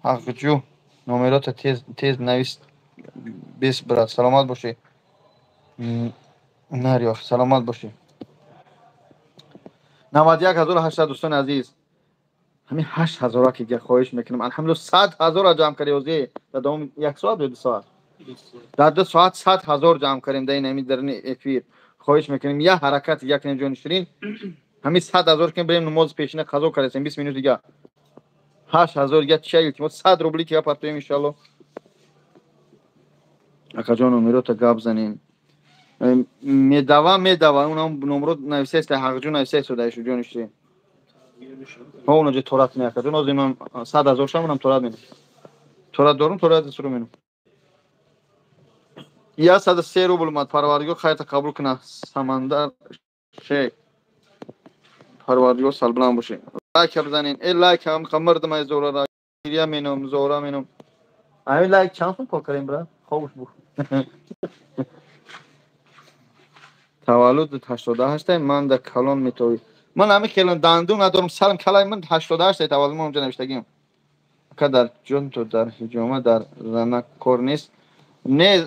ҳақҷӯ, номерота тез тез навис бес, брат. Саломат бошӣ, нариёх, саломат бошӣ. 91,800, дӯстони азиз, ҳамин 8000 ки хоҳиш мекунам. Алҳамдулилло, 100,000 ҷамъ кардем ҳозир дар давоми як соат ё 2 соат. Дар 2 соат 100,000 ҷамъ кардем дар ин ҳамин дарни эфир. Хоҳиш мекунем, як ҳаракат як кунем, ҷони ширин, ҳамин 100,000 кунем, бирем намози пешина қазо кардем, 20 минут дига. 8000 дига чия, илтимос, 100 рубли ки партоем, иншалло. Акаҷон, номерота гап занем. Медава, медава, унам номро нависеста, ҳақҷӯ нависеста даишу, ҷони ширин. Ҳо, унаҷа торат не, акаҷон, ҳозир ман 100,000 шам, унам торат менам, торат дорум, торат суру менам. 103 рубл омад. Парвардигор хайрта қабул кунад. Самандар шейх, парвардигор салбиланд бошед. Лайк бизанен, э, лайк ҳам мардам, ай зора гиря менам, зора менам. Ами лайк чанд сум кор кардем, брат? Хобуш бу. Таваллуд 88-та, ман да калон метовӣ. Ман ҳами хелон дандун надорам, сарам калай. Ман 88-та таваллуд, ман онҷа навиштагим. Ака, дар ҷон, ту дар ҳиҷома дар зана кор нест? Не,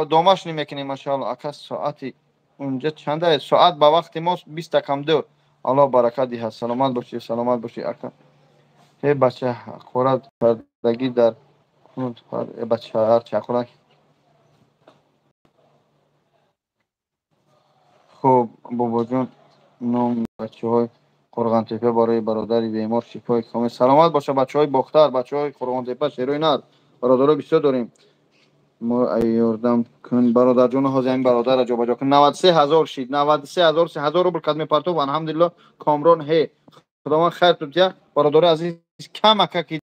домаш намекунем, машаалло. Ака, соати унҷа чанда? Соат ба вақти мо 1:40. Аллоҳ баракат диҳад. Саломат бошӣ, саломат бошӣ, ака. Ҳе, бача, ҳақорат кардагӣ дар бача, ҳарчи ҳақорат. Хуб, бобоҷон, ном бачаҳои Қурғонтепа барои бародари бемор шифои комил. Саломат боша, бачаҳои Бохтар, бачаҳои Қурғонтепа, шерои нар, бародаро бисёр дорем мо. Ёрдам кун, бародарҷоно, ҳозир ҳамин бародарра ҷобаҷо кун. 93,000 шид, 93,000, 3000 рубл кад мепартов. Алҳамдулилло. Комрон, ҳе, худованд хайр тутия. Бародари азиз, камака ки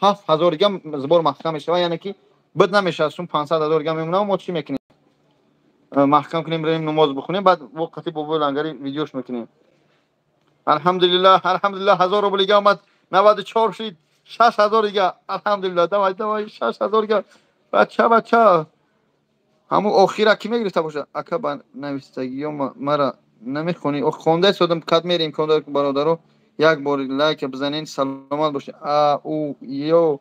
7000 дига сбор маҳкам мешавад, яъне ки Буд намешавад, сум 500 ҳазор дига мемонам, мо чӣ мекунем? Маҳкам кунем, равем намоз бихонем, баъд вақти бобои лангари видеош мекунем. Алҳамдулиллаҳ, алҳамдулиллаҳ, 1000 рубл дига омад, 94 шид, 6000 дига. Алҳамдулиллаҳ, давай, давай, 6000 дига. Бача, бача. Ҳамун охира ки мегирифта боша? Ака, ба навистагиё мара намехонӣ? Ох, хонда истодам, кад мерем, хонда бародаро. Як бор лайк бизанен, саломат бошед. А, у, ё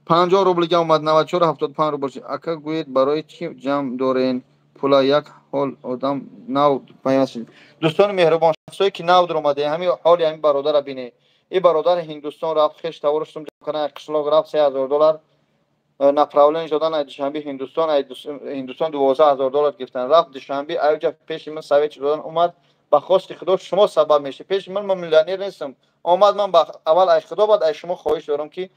50 рубл дига омад, 94 75 рубл шид. Ака, гӯед, барои чӣ ҷамъ дорен пула, як ҳол одам нав пайваст шуд. Дӯстони меҳрубон, шахсое ки нав дуромаде, ҳамин ҳоли ҳамин бародара бинед. Ин бародар Ҳиндустон рафт, хеш тавораш сум ҷамъ кардан, қишлоқ рафт, 3000 доллар направление додан аз Душанбе Ҳиндустон, аз Ҳиндустон 12000 доллар гирифтан. Рафт Душанбе, аёҷа пеши ман совет додан омад, ба хости Худо шумо сабаб мешед. Пеши ман, ман миллионер нестам. Омад, ман ба аввал ай Худо, баъд ай шумо хоҳиш дорам ки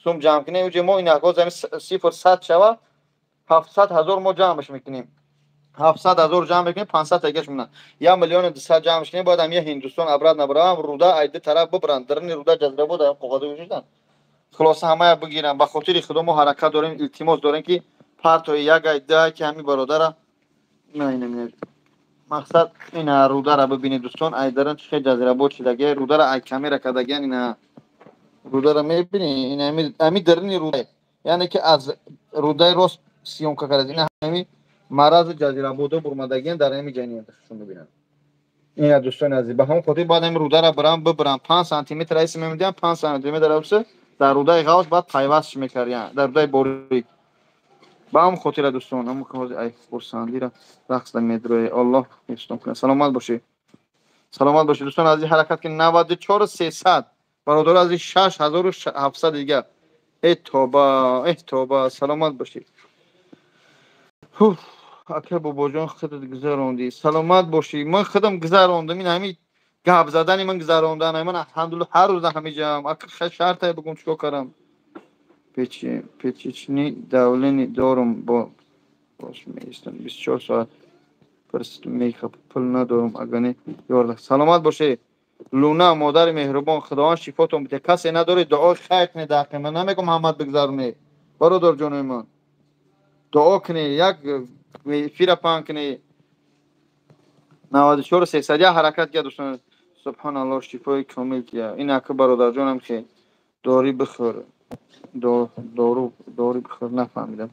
сум ҷамъ кунем. Уҷа мо ин ҳақоз ҳамин сифр сад шава, 700 ҳазор мо ҷамъш мекунем. 700 ҳазор ҷамъ мекунем, 500 тагаш мемонад. 1 миллиону 200 ҷамъш кунем, бояд ҳам Ҳиндустон обратно набарам, руда ай ду тараф бибаранд, дарни руда ҷазрабод ай қоғаза гӯшидан. Хулоса ҳамая бигирам. Ба хотири Худо мо ҳаракат дорем, илтимос дорем ки партои як ай ду ки ҳамин бародара на мақсад ина рудара бибинед, дӯстон, ай даран чӣ хел ҷазирабод шидаги, рудара ай камера кардагиан, ина рудара мебинӣ, ина ҳами дарни руда, яъне ки аз рудаи рост съёмка кард, ина ҳами марази ҷазирабодо бурмадагиан дар ҳами ҷаният шумо мебинанд. Ина дӯстони азиз, ба ҳамон хотир бояд ҳами рудара барам бибарам, 5 сантиметр айси мемедиҳам, 5 сантиметр айси дар рудаи ғавс баъд пайвастш мекардиан, дар рудаи борик. Ба ҳамон хотира дӯстон, ҳамон ҳозир ай хурсандира рақс медроe. Аллоҳ ҳифзтон кунад. Саломат бошед. Саломат бошед дӯстон азиз, ҳаракат кунед. 94 300 бародаро азиз, 6700 дига. Э тоба, э тоба, саломат бошед. Ҳуф, ака бобоҷон, худат гузарондӣ. Саломат бошӣ. Ман худам гузарондам, ин ҳамин гап задани ман гузарондан. Ман алҳамдулиллаҳ ҳар рӯз ҳамиҷам. Ака шарте бигум, чикор кардам? Печечный давление дорум, бо бош меистам 24 соат просто мехап, пул надорум, агане ёрда. Саломат бошед. Луна, модари меҳрубон, Худованд шифотон бите. Касе надоред, дуои хайр кунед дар ҳаққи ман. Намегум ҳамат бигзаронед. Бародар ҷонои ман. Дуо кунед, як эфира паҳн кунед. 94 300 ҳаракат кард дӯстон. Субҳаналлоҳ, шифои комил кия. Ин ака бародарҷонам ки дорӣ бихӯр. Дору дорӣ бихӯр, нафаҳмидам.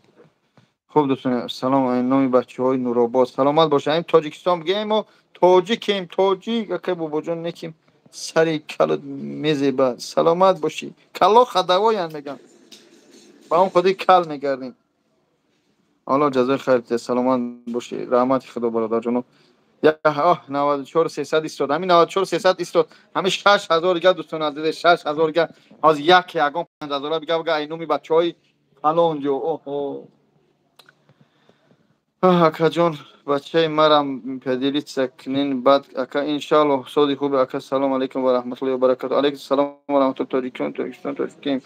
Хуб дӯстон, салом номи бачаҳои Нуробод. Саломат бошед. Ҳамин Тоҷикистон бигем, мо тоҷикем, тоҷик. Ака бобоҷон, неким сари калот мезеба. Саломат бошӣ. Калло хадавоян мегам. Ба он худи кал мегардем. Аллоҳ ҷазои хайр диҳад. Саломат бошӣ. Раҳмати Худо бародарҷоно. Оҳ, 94 300 истод. Ҳамин 94 300 истод. Ҳамин 6000 дига дӯстон азиз, 6000 дига. Ҳозир як ягон 5000 бига бига ай номи бачаҳои фалон ҷо. Оҳо. Акаҷон, бачаи марам поделиться кунен баъд ака, иншааллоҳ, сози хуби ака. Салом алейкум ва раҳматуллоҳи ва баракату. Алейкум салом ва раҳматуллоҳ. Тоҷикон, Тоҷикистон, тоҷикем.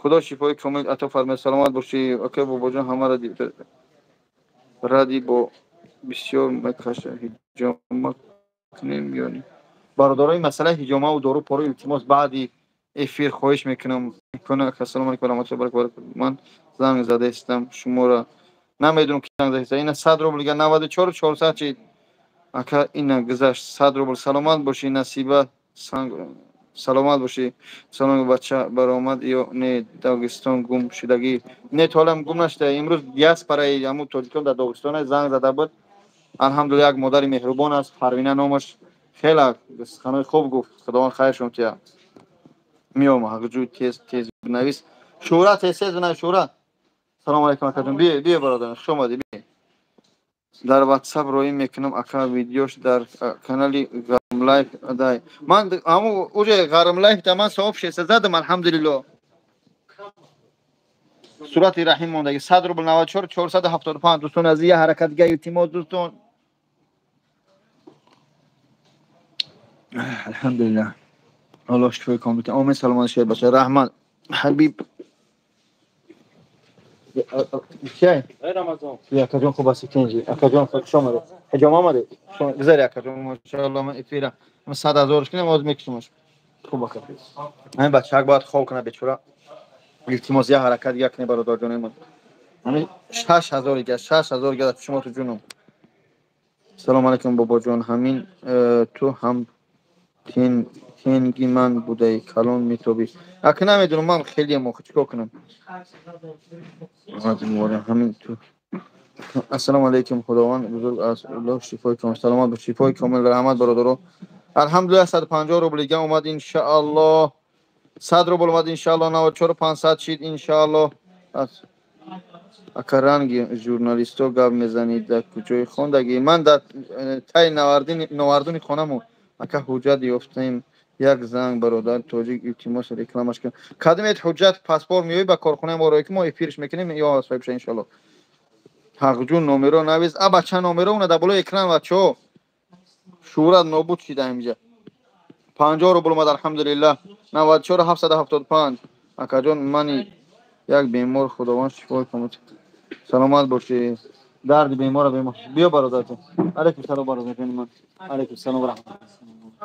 Худо шифои комил ато фармояд. Саломат бошӣ. Ака бобоҷон, ҳамаро ради бо бисёр мекаша, ҳиҷома кунем ё не? Бародарои, масъалаи ҳиҷомаву дору пору илтимос, баъди эфир хоҳиш мекунам. Ака, салому алейкум ва раҳматуллоҳи ва баракату. Ман занг задаистам шуморо, намедонам ки занг задаиста. Ина 100 рубл дига, 94 400 чид. Ака, ина гузашт 100 рубл. Саломат бошӣ, Насиба санг, саломат бошӣ. Салом, бача баромад ё не, Догистон гум шудагӣ? Не, то ҳолам гум нашуда. Имрӯз диаспораи ҳамун тоҷикон дар Догистон занг зада буд. Алҳамдулилла, як модари меҳрубон аст, Парвина номаш, хеле суханои хуб гуфт. Худованд хайршон тия. Меом ҳақҷӯй, тез тез бинавис. Шӯра, тез тез бинавис, Шӯра. Салом алейкум, акаҷон. Биё, биё бародар, хуш омадӣ, биё. Дар WhatsApp роӣ мекунам ака, видеош дар канали Ғарм Лайф дай. Ман ҳамун уже Ғарм Лайф да ман сообщество задам, алҳамдулилло. Сурати Раҳим мондаги 100 рубл, 94 475. Дӯстон азиз, я ҳаракат дига, илтимос, дӯстон. Алҳамдулиллаҳ. Аллоҳ шифои комил. Омин, саломат шавед бача. Раҳмат. Ҳабиб. Чай? Рамазон. Акаҷон, хуб ҳастӣ, тинҷӣ? Акаҷон, хуш омадед. Ҳиҷома омадед? Гузари акаҷон, машааллоҳ, ман эфира. Ман 100 ҳазорш кунам, ҳозир мекушамаш. Хуб ака. Ҳамин бачаак бояд хоб кунад бечора. Илтимос, я ҳаракат дига кунед, бародарҷонои ман. Ҳамин 6000 дига, 6000 дига шумо ту ҷунум. Салом алейкум, бобоҷон. Ҳамин ту ҳам тенги ман будаи, калон метобӣ. Ака, намедонам, ман хелеам охи, чикор кунам? Ҳамин ту. Ассалому алейкум, Худованд бузург аст, Аллоҳ шифои комил. Саломат бош, шифои комил, раҳмат, бародаро. Алҳамдулиллаҳ, 150 рубл дига омад, иншааллоҳ. 100 рубл омад, иншааллоҳ. 94 500 шид, иншааллоҳ. Ака, ранги журналисто гап мезанед, дар куҷои хондагӣ? Ман дар таи навардуни хонаму. Ака, ҳуҷҷат ёфтем, як занг, бародар тоҷик, илтимос, рекламаш кун. Кадомет ҳуҷҷат? Паспорт меоӣ ба корхонаи мо, ки мо эфирш мекунем ё соҳибша, иншоалло. Ҳақҷун, номеро навис. А бача, номеро уна дар болои экран. Бачаҳо, шӯҳрат нобуд шида инҷа. 50 рубл омад, алҳамдулиллаҳ. 94 775. Акаҷон, мани як бемор, Худованд шифои комил. Саломат бошӣ. Дарди бемора бемор. Биё, бародарҷон. Алейкум салом, бародарҷони ман. Алейкум салом, раҳмат.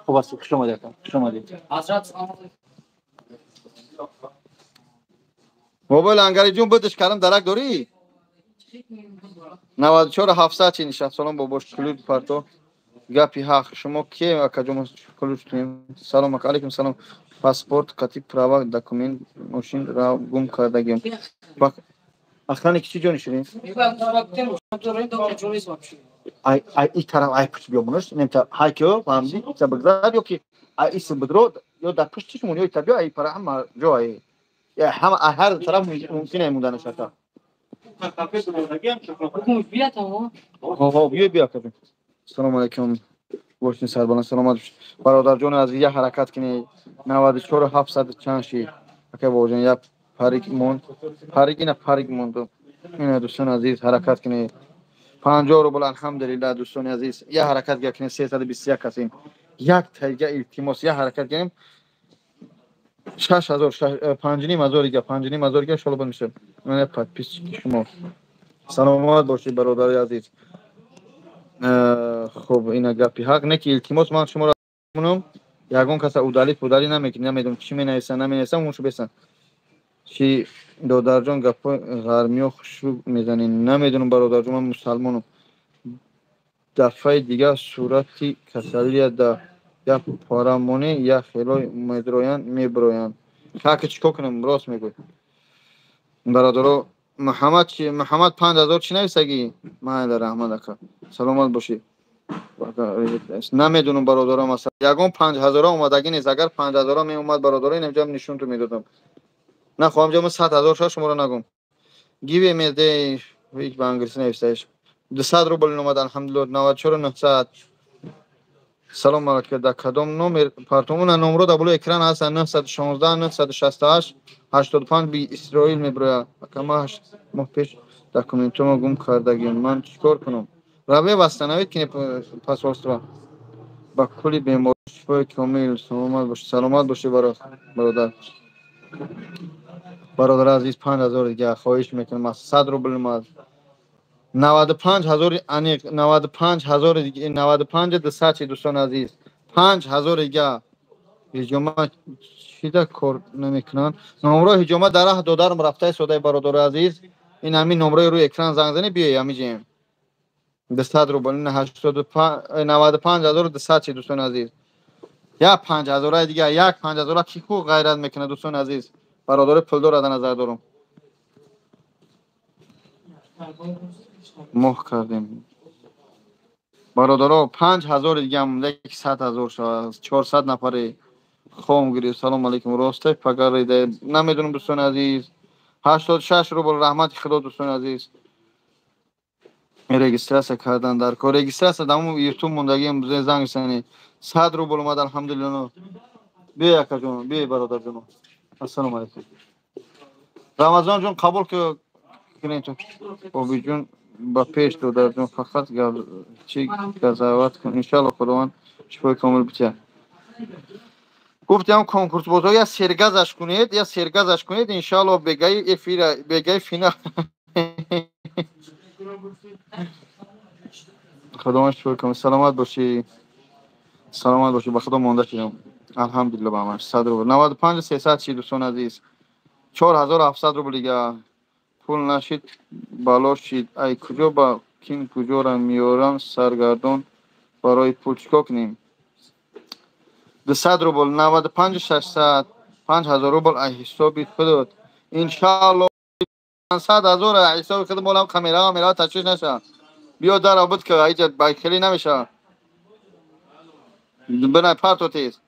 Хуб ҳастӣ? Хуш омадӣ, ака, хуш омадӣ. Ҳазрат, салом алейкум. Мобайл ангариҷон, бидиш кардам, дарак дорӣ? 94 700 чи нишаст. Салом, бобош, ключ парто. Гапи ҳақ, шумо ке, акаҷон? Ключ туем. Салом, ака. Алейкум салом. Паспорт қати права, документ, мошин гум кардагим. Охранник чӣ ҷо нишидем? Ай, ай, и тараф, ай пушт биёбонаш, немта ҳайкиё, фаҳмидӣ? Та бигзар ё ки ай ис бидро, ё дар пуштиш мон, ё та биё, ай пара ҳама ҷо, ай. Я ҳама ҳар тараф мумкин ай монданаш, ака. Ҳо, биё, биё, ака. Салом алейкум. Бошин сарбаланд, саломат бош. Бародарҷони азиз, як ҳаракат кунед. 94 700 чанд шид. Ака бобоҷон, як парик монд. Парик, ина парик монд. Ина, дӯстони азиз, ҳаракат кунед. 50 рубл, алҳамдулиллаҳ, дӯстони азиз. Як ҳаракат кунед, 321 касем. Як тайга, илтимос, як ҳаракат кунем. 6000, 5500 дига, 5500 дига, иншоалло, бад мешавад. Ман подписчики шумо. Саломат бошед, бародари азиз. Хуб, ина гапи ҳақ не ки, илтимос, ман шуморо мунам, ягон каса удалить пудалить намекунем, намедонам чӣ менависанд, наменависанд, уншу бесан. Чи додарҷон, гапҳои ғармиё хушрӯ мезанед? Намедонам, бародарҷон, ман мусалмонам. Дафъаи дигар сурати касалия да як пора монӣ, як хело медроянд, мебироянд. Хаки, чӣ кор кунам, рост мегӯй. Бародаро, Муҳаммад чи, Муҳаммад 5000 чӣ нависагӣ? Майла, раҳмат, ака. Саломат бошӣ. Намедонам, бародаро, масалан, ягон 5000 омадагӣ нест. Агар 5000 меомад, бародаро, инҷа нишонтон медодам. Нахоҳам ҷо 100 000 шуд, шуморо нагум. Гиве меде, ҳеҷ ба англисӣ нависаеш. 200 рубл омад, алҳамдулиллаҳ, 94 900. Салом алейкум, дар кадом номер партом? Уна номро дар болои экран ҳаст: 916 968 85 би Исроил мебирояд. Ака, ман 8 моҳ пеш документомо гум кардагим, ман чӣ кор кунам? Раве, восстановить кини посольство. Ба кулли беморӣ шифои комил. Саломат бошӣ, саломат бошӣ, бародар. Бародари азиз, 5000 дига хоҳиш мекунам, аз 100 рубл омад. 95 ҳазори аниқ, 95 ҳазори, 95 200 чи, дӯстони азиз, 5000 дига. Ҳиҷома чида кор намекунанд? Номрои ҳиҷома дар раҳ додарам рафтаи содаи, бародари азиз. Ин ҳамин номрои рӯи экран занг зани, биёй ҳамиҷем. 200 рубл, 95 200 чи, дӯстони азиз. Як 5000-аи дига, як 5000-а ки хуб ғайрат мекунад, дӯстони азиз? Бародари пулдор дар назар дорам. Моҳ кардем, бародаро, 5000-и дига монда ки 100 000 шавад. 400 нафаре хом гирифт. Салому алейкум, росте пагарида? Намедонам, дӯстони азиз. 86 рубл, раҳмати Худо, дӯстони азиз. Регистрация кардан дар кор, регистрация даму Ютуб мондагиам, занг зани. 100 рубл омад, алҳамдулилло. Биёй, акаҷон, биёй, бародарҷоно. Ассалому алейкум, Рамазонҷон, қабул кунед. Обиҷон, ба пеш, додарҷон, фақат чӣ газават кун, иншалло, Худованд шифои комил битиҳад. Гуфтам, конкурсбозо я сергазаш кунед, я сергазаш кунед, иншалло, бегаи эфира, бегаи финал. Худованд шифои комил. Саломат бошӣ, саломат бошӣ. Ба Худо монда шудам, алҳамдулилло, ба ҳамаш. 100 рубл, 95 300 чи, дӯстони азиз. 4700 рубл дига. Пул нашид, бало шид. Ай куҷо ба ким куҷора меёрам саргардон барои пул чикор кунем? 200 рубл, 95 600, 5000 рубл ай ҳисоби худот. Иншаалло 500 ҳазор ай ҳисоби худ молам камера мера ташвиш наша. Биё дар буд ки айҷа байхелӣ намеша. Бина парто тез.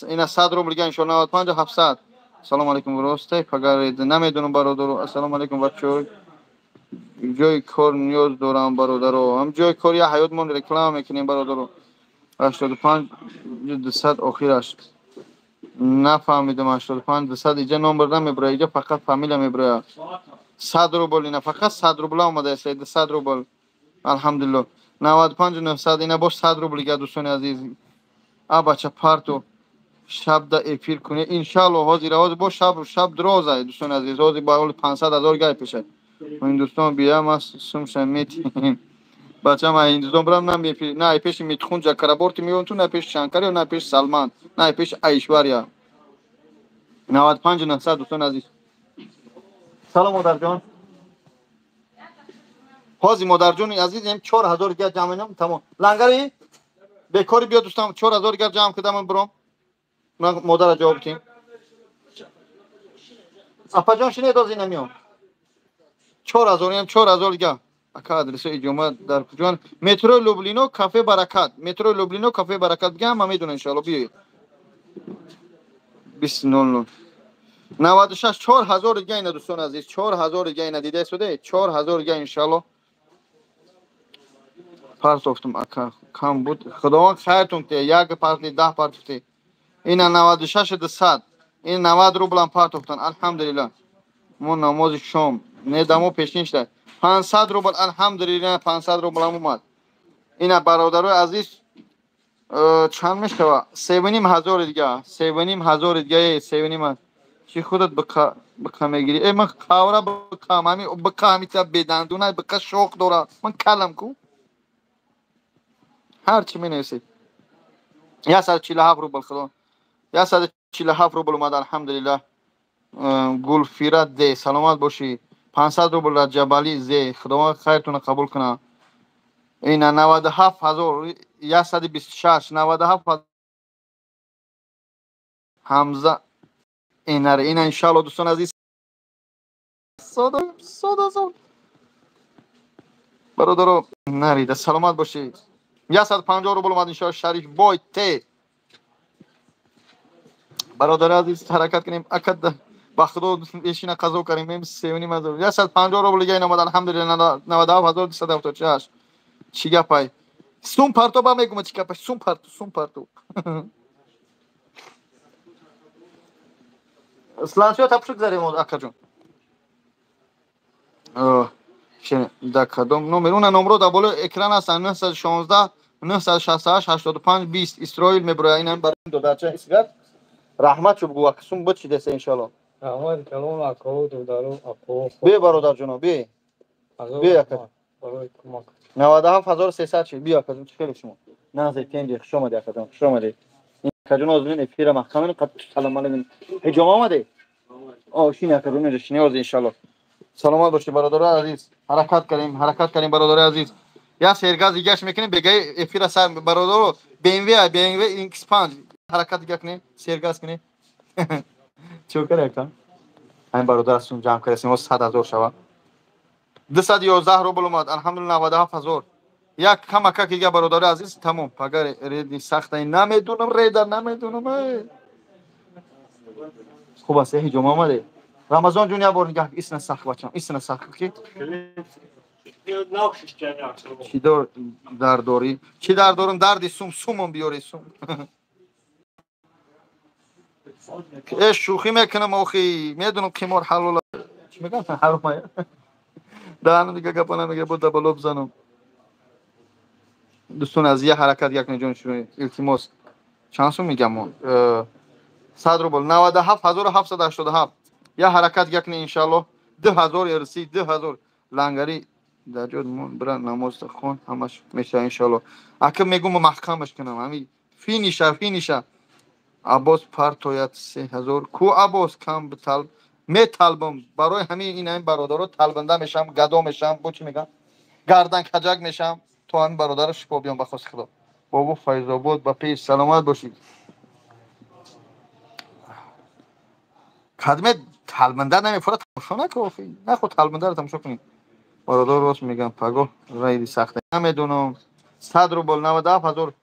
Ина 100 рубл дига иншоалло 95 700. Салом алейкум росте пагаред намедонам бародаро. Ассалому алейкум бачаҳо. Ҷои кор ниёз дорам бародаро. Ҳам ҷои кор я ҳаётмон реклама мекунем бародаро. 85 200 охираш. Нафаҳмидам 85 200 иҷа номер намебурад, иҷа фақат фамилия мебурад. 100 рубл ина фақат 100 рубла омадааст, 200 рубл. Алҳамдулиллоҳ. 95 900 ина бош 100 рубл дига дӯстони азиз. А бача парту шаб да эфир кунед иншаалло. Ҳозир ҳозир бо шаб дроз ай дӯстони азиз. Ҳозир ба ҳоли 500 ҳазор гай пешад. Ҳиндустон биям аз сумша метиҳем. Бачам ай Ҳиндустон бирам на на ай пеши Митхун Ҷакараборти меём ту, на пеши Шанкариё, на пеши Салман, на ай пеши Айшвария. 95 900 дӯстони азиз. Салом модарҷон. Ҳозир модарҷони азиз ем 4000 дига ҷамъ инам тамом. Лангари бекори биё дӯстам 4000 дига ҷамъ кардам биром. Ман модара ҷавоб тим. Апаҷон шинед оз ина миём. 4000 ем 4000 дига. Ака адреси иҷома дар куҷоан? Метрои Люблино кафе Баракат. Метрои Люблино кафе Баракат дига ҳама медонанд иншоалло биёед. 20:00 96 4000 дига ина дӯстони азиз. 4000 дига ина дида истода 4000 дига иншоалло. Партофтум ака кам буд. Худованд хайртон кунад. Як парти 10 партофте. Ина 96 200. Ин 90 рублам партофтан. Алҳамдулиллоҳ. Мо намози шом не дамо пешин шуда. 500 рубл алҳамдулиллоҳ 500 рублам омад. Ина бародарои азиз чанд мешава? 3,5 ҳазор дига. 3,5 ҳазор дига, 3,5. Чӣ худат биқа мегирӣ? Э ман қавра биқам, ҳами биқа ҳамита бедандуна биқа шоқ дора. Ман калам ку. Ҳар чӣ менависед. 147 рубл худо. 147 рубл омад алҳамдулиллоҳ. Гулфира Д саломат бошӣ. 500 рубл Раҷабали З худованд хайртонро қабул кунад. Ина 97 126 97 Ҳамза инаре ина иншаалло дӯстони азиз сода сода сода бародаро нарида саломат бошӣ. 150 рубл омад иншоалло Шариф бой Т. Бародари азиз ҳаракат кунем акад ба худо эшина қазо кардем 3,5 ҳазор 150 рубл дига ин омад алҳамдулиллоҳ 97 276. Чӣ гапай? Сум парто ба мегӯма чӣ гапай? Сум парту, сум парту. Сланциё тапшук зарем акаҷон. Да кадом номер? Уна номро дар болои экран ҳастанд 916 968 85 20 Исроил мебурояд. Инам барои додарча исгар. Раҳмат шуб гу аксум бучидеса иншоалло. Раҳмат калон акао додаро акао. Бе бародарҷоно, бе. Бе ака. Барои кӯмак. 97 300 чи биё акаҷон чӣ хеле шумо? Назир тенҷи хуш омадӣ акаҷон, хуш омадӣ. Акаҷон озмин эфира маҳкам қад салом алейкум. Ҳиҷома омадӣ? О, шини акаҷон инҷо шини оз иншоалло. Саломат бошед бародарои азиз. Ҳаракат кардем, ҳаракат кардем бародарои азиз. Я сергаз дигаш мекунем бегаи эфира сар бародаро BMW BMW X5 ҳаракат дига кунем, сергаз кунем. Чӣ кар ака? Ҳамин бародар сум ҷамъ кардем, 100 ҳазор шава. 211 рубл омад, алҳамдулиллоҳ 97 ҳазор. Як камака дига бародари азиз тамом. Пагар реди сахта намедунам, реда намедунам. Хуб аст, ҳиҷома омаде. Рамазон ҷун як бор нигаҳ исна сахт бачам, исна сахт ки. Чӣ дор дард дорӣ? Чӣ дард дорам? Дарди сум, сумам биёре сум. Э шӯхӣ мекунам охи, медунам қимор ҳалол. Чӣ мегӯям? Ҳаром. Даҳанам дига гапа намегира, бо дабало бизанам. Дӯстони азиз, як ҳаракат як ҷон шумо илтимос. Чанд сум мегам мо? 100 рубл 97 787. Як ҳаракат як иншаалло 2000 ирси 2000 лангари дар ҷод бира намоз хон ҳамаш мешава иншаалло. Ака мегум маҳкамаш кунам ҳами финиша финиша. Аббос партояд 3000 ку Аббос кам битал Металбам барои ҳамин ин ҳамин бародаро талбанда мешам, гадо мешам, бо чӣ мегӯям, гардан каҷак мешам, то ҳамин бародаро шифо биём ба хости Худо. Бобо Файзобод ба пеш, саломат бошед. Кадме талбанда намефора, тамошо накун, охи. Нахо талбандаро тамошо кунед. Бародар рост мегӯям, пагоҳ райди сахта. Намедонам. 100 рубл 97000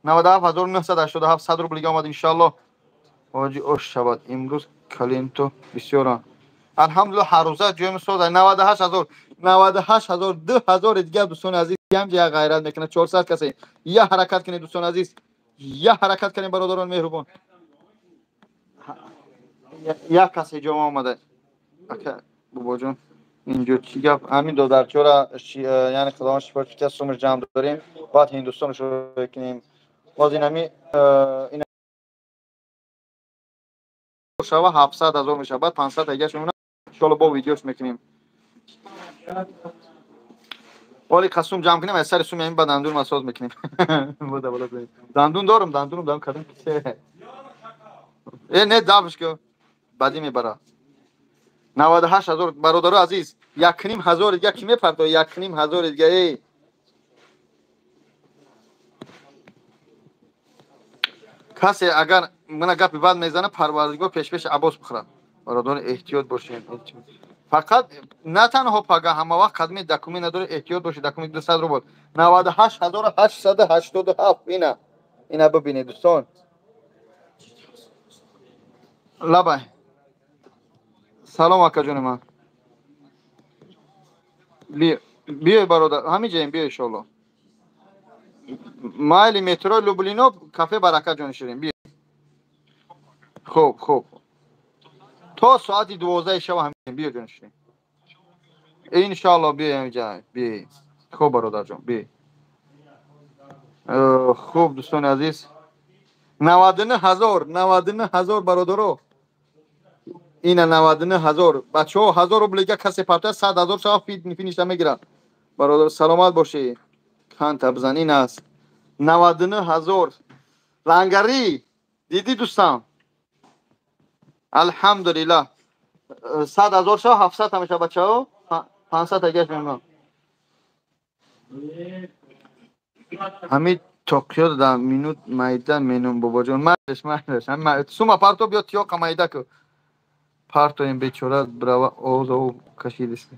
97987 100 рубл дига омад, иншаллоҳ. Ҳоҷи ош шавад. Имрӯз калинто бисёранд. Алҳамдулиллоҳ, ҳар рӯза ҷои сода 98000 98000 2000 дига. Дӯстони азиз, ҳамҷа як ғайрат мекунад 400 касе. Я ҳаракат кунед, дӯстони азиз. Я ҳаракат кунед, бародарон меҳрубон. Як касе ҷома омада. Ака бобоҷон, инҷо чӣ гап? Ҳамин додарчора, яъне Худованд шифо диҳад, сумаш ҷамъ дорем, баъд Ҳиндустон шурӯъ кунем. Боз ин ҳами ин шава 700 ҳазор мешавад, баъд 500 ҳагаш мемонад. Иншоалло бо видеош мекунем. Оли қасум ҷамъ кунем, аз сари суми ҳамин ба дандун масоз мекунем. Дандун дорам, дандунам дам кардам. Э, не, давш ку. Бадӣ мебара. 98000 бародаро азиз, 1,5 ҳазор дига ки мепартояд, 1,5 ҳазор дига, эй. Касе агар мана гапи бад мезана, Парвардигор пешпеши Аббос бихӯрад. Бародарон, эҳтиёт бошед. Фақат на танҳо пага, ҳама вақт кадми документ надоред, эҳтиёт бошед. Документ 200 рубл 98887. Ина бибинед, дӯстон. Лабай, салом, акаҷони ман. Биёй, бародар, ҳамин ҷаем, биё, иншоалло. Майли, метро Люблино, кафе Барака, ҷони ширин, биё. Хуб, хуб, то соати 12 шава ҳамин, биё, ҷони ширин, иншоалло. Биёй ҳаминҷа, биёй. Хуб, бародарҷон, биёй. Хуб, дӯстони азиз, 99 ҳазор, 99 ҳазор, бародаро, ина 99 ҳазор. Бачаҳо, ҳазор рублига касе партояд, 100 ҳазор шава, финиша мегирад. Бародар, саломат бошӣ. Канта бизан, ин аст 99 ҳазор. Лангарӣ дидӣ, дӯстам? Алҳамдулиллаҳ, 100 ҳазор шава, 700 ҳамеша, бачаҳо, 500 агаш мемонам. Ҳамин тоқиёт дар минут майда менум, бобоҷон. Майлеш, майлеш, сума парто, биё, тиёқа майда ку партоем, бечора брава озов кашидист.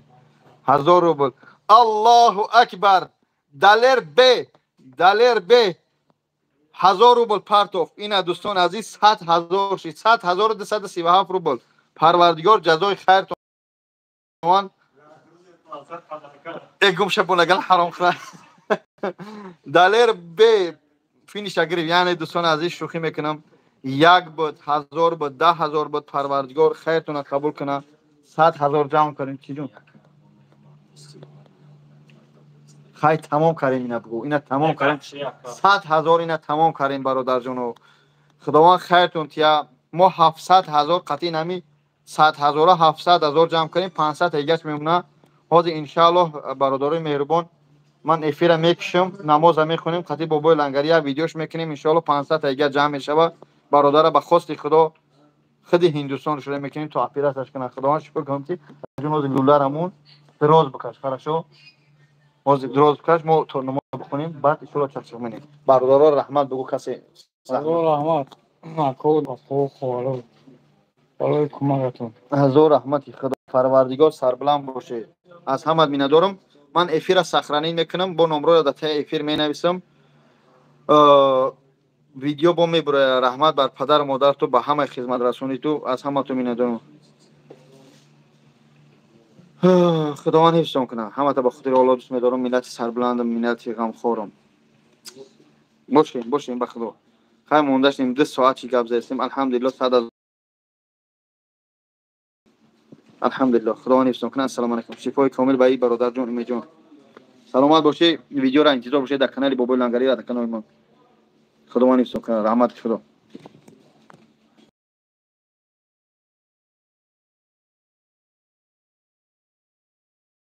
1000 рубл, Аллоҳу акбар! Далер б, Далер б, 1000 рубл партоф. Ина, дӯстони азиз, 100 ҳазор шид, 100 237 рубл. Парвардигор ҷазои хайртон. Э, гум шабонагал, ҳаром хӯра. Далер б финиша гирифт. Яъне, дӯстони азиз, шӯхӣ мекунам. Як буд, 1000 буд, 10 000 буд. Парвардигор хайртона қабул кунад. 100 000 ҷамъ кардем. Чӣ ҷун, хай, тамом кардем. Ина бугӯ, ина тамом кардем, 100 000 ина тамом кардем. Бародарҷоно, Худованд хайртон тия. Мо 700 000 қатъи нами 100 000-а 700 000 ҷамъ кардем, 500 ҳегаш мемонад. Ҳозир, иншааллоҳ, бародарои меҳрубон, ман эфира мекушам, намоза мехонем, қатъи бобои Лангари як видеош мекунем. Иншоалло, 500 ҳега ҷамъ мешавад. Бародара ба хости Худо худи Ҳиндустон шура мекунем, то оператсияш кунад. Худованд шукр кунам, ки ҳозир луларамон дроз бикаш. Хорошо, ҳозир дроз бикаш, мо то намоз бихонем, баъд иншоалло чақчақ менем. Бародаро, раҳмат бигӯ касе. Раҳмат, барои кӯмакатон. Ҳазор раҳмати Худо, Парвардигор, сарбуланд бошед. Аз ҳамат миннатдорам. Ман эфира сохранить мекунам, бо номроя дар таи эфир менависам, видео бо мебуроя. Раҳмат бар падару модарату, ба ҳамаи хизматрасони ту. Аз ҳамату миннатдорам. Худованд ҳифзтон кунад ҳамата. Ба хотири Олло дӯст медорам. Миллати сарбуландам, миллати ғамхорам. Бошем, бошем, ба Худо. Хай, мондаштем, 2 соат чи гап задастем. Алҳамдулилло, сад алҳамдулилло. Худованд ҳифзтон кунад. Ассалому алайкум. Шифои комил ба и бародарҷон Умедҷон. Саломат бошед. Видеоро интизор бошед дар канали Бобои Лангарӣ ва дар канали мо. Худованд ҳифзтон кунад. Раҳмати Худо.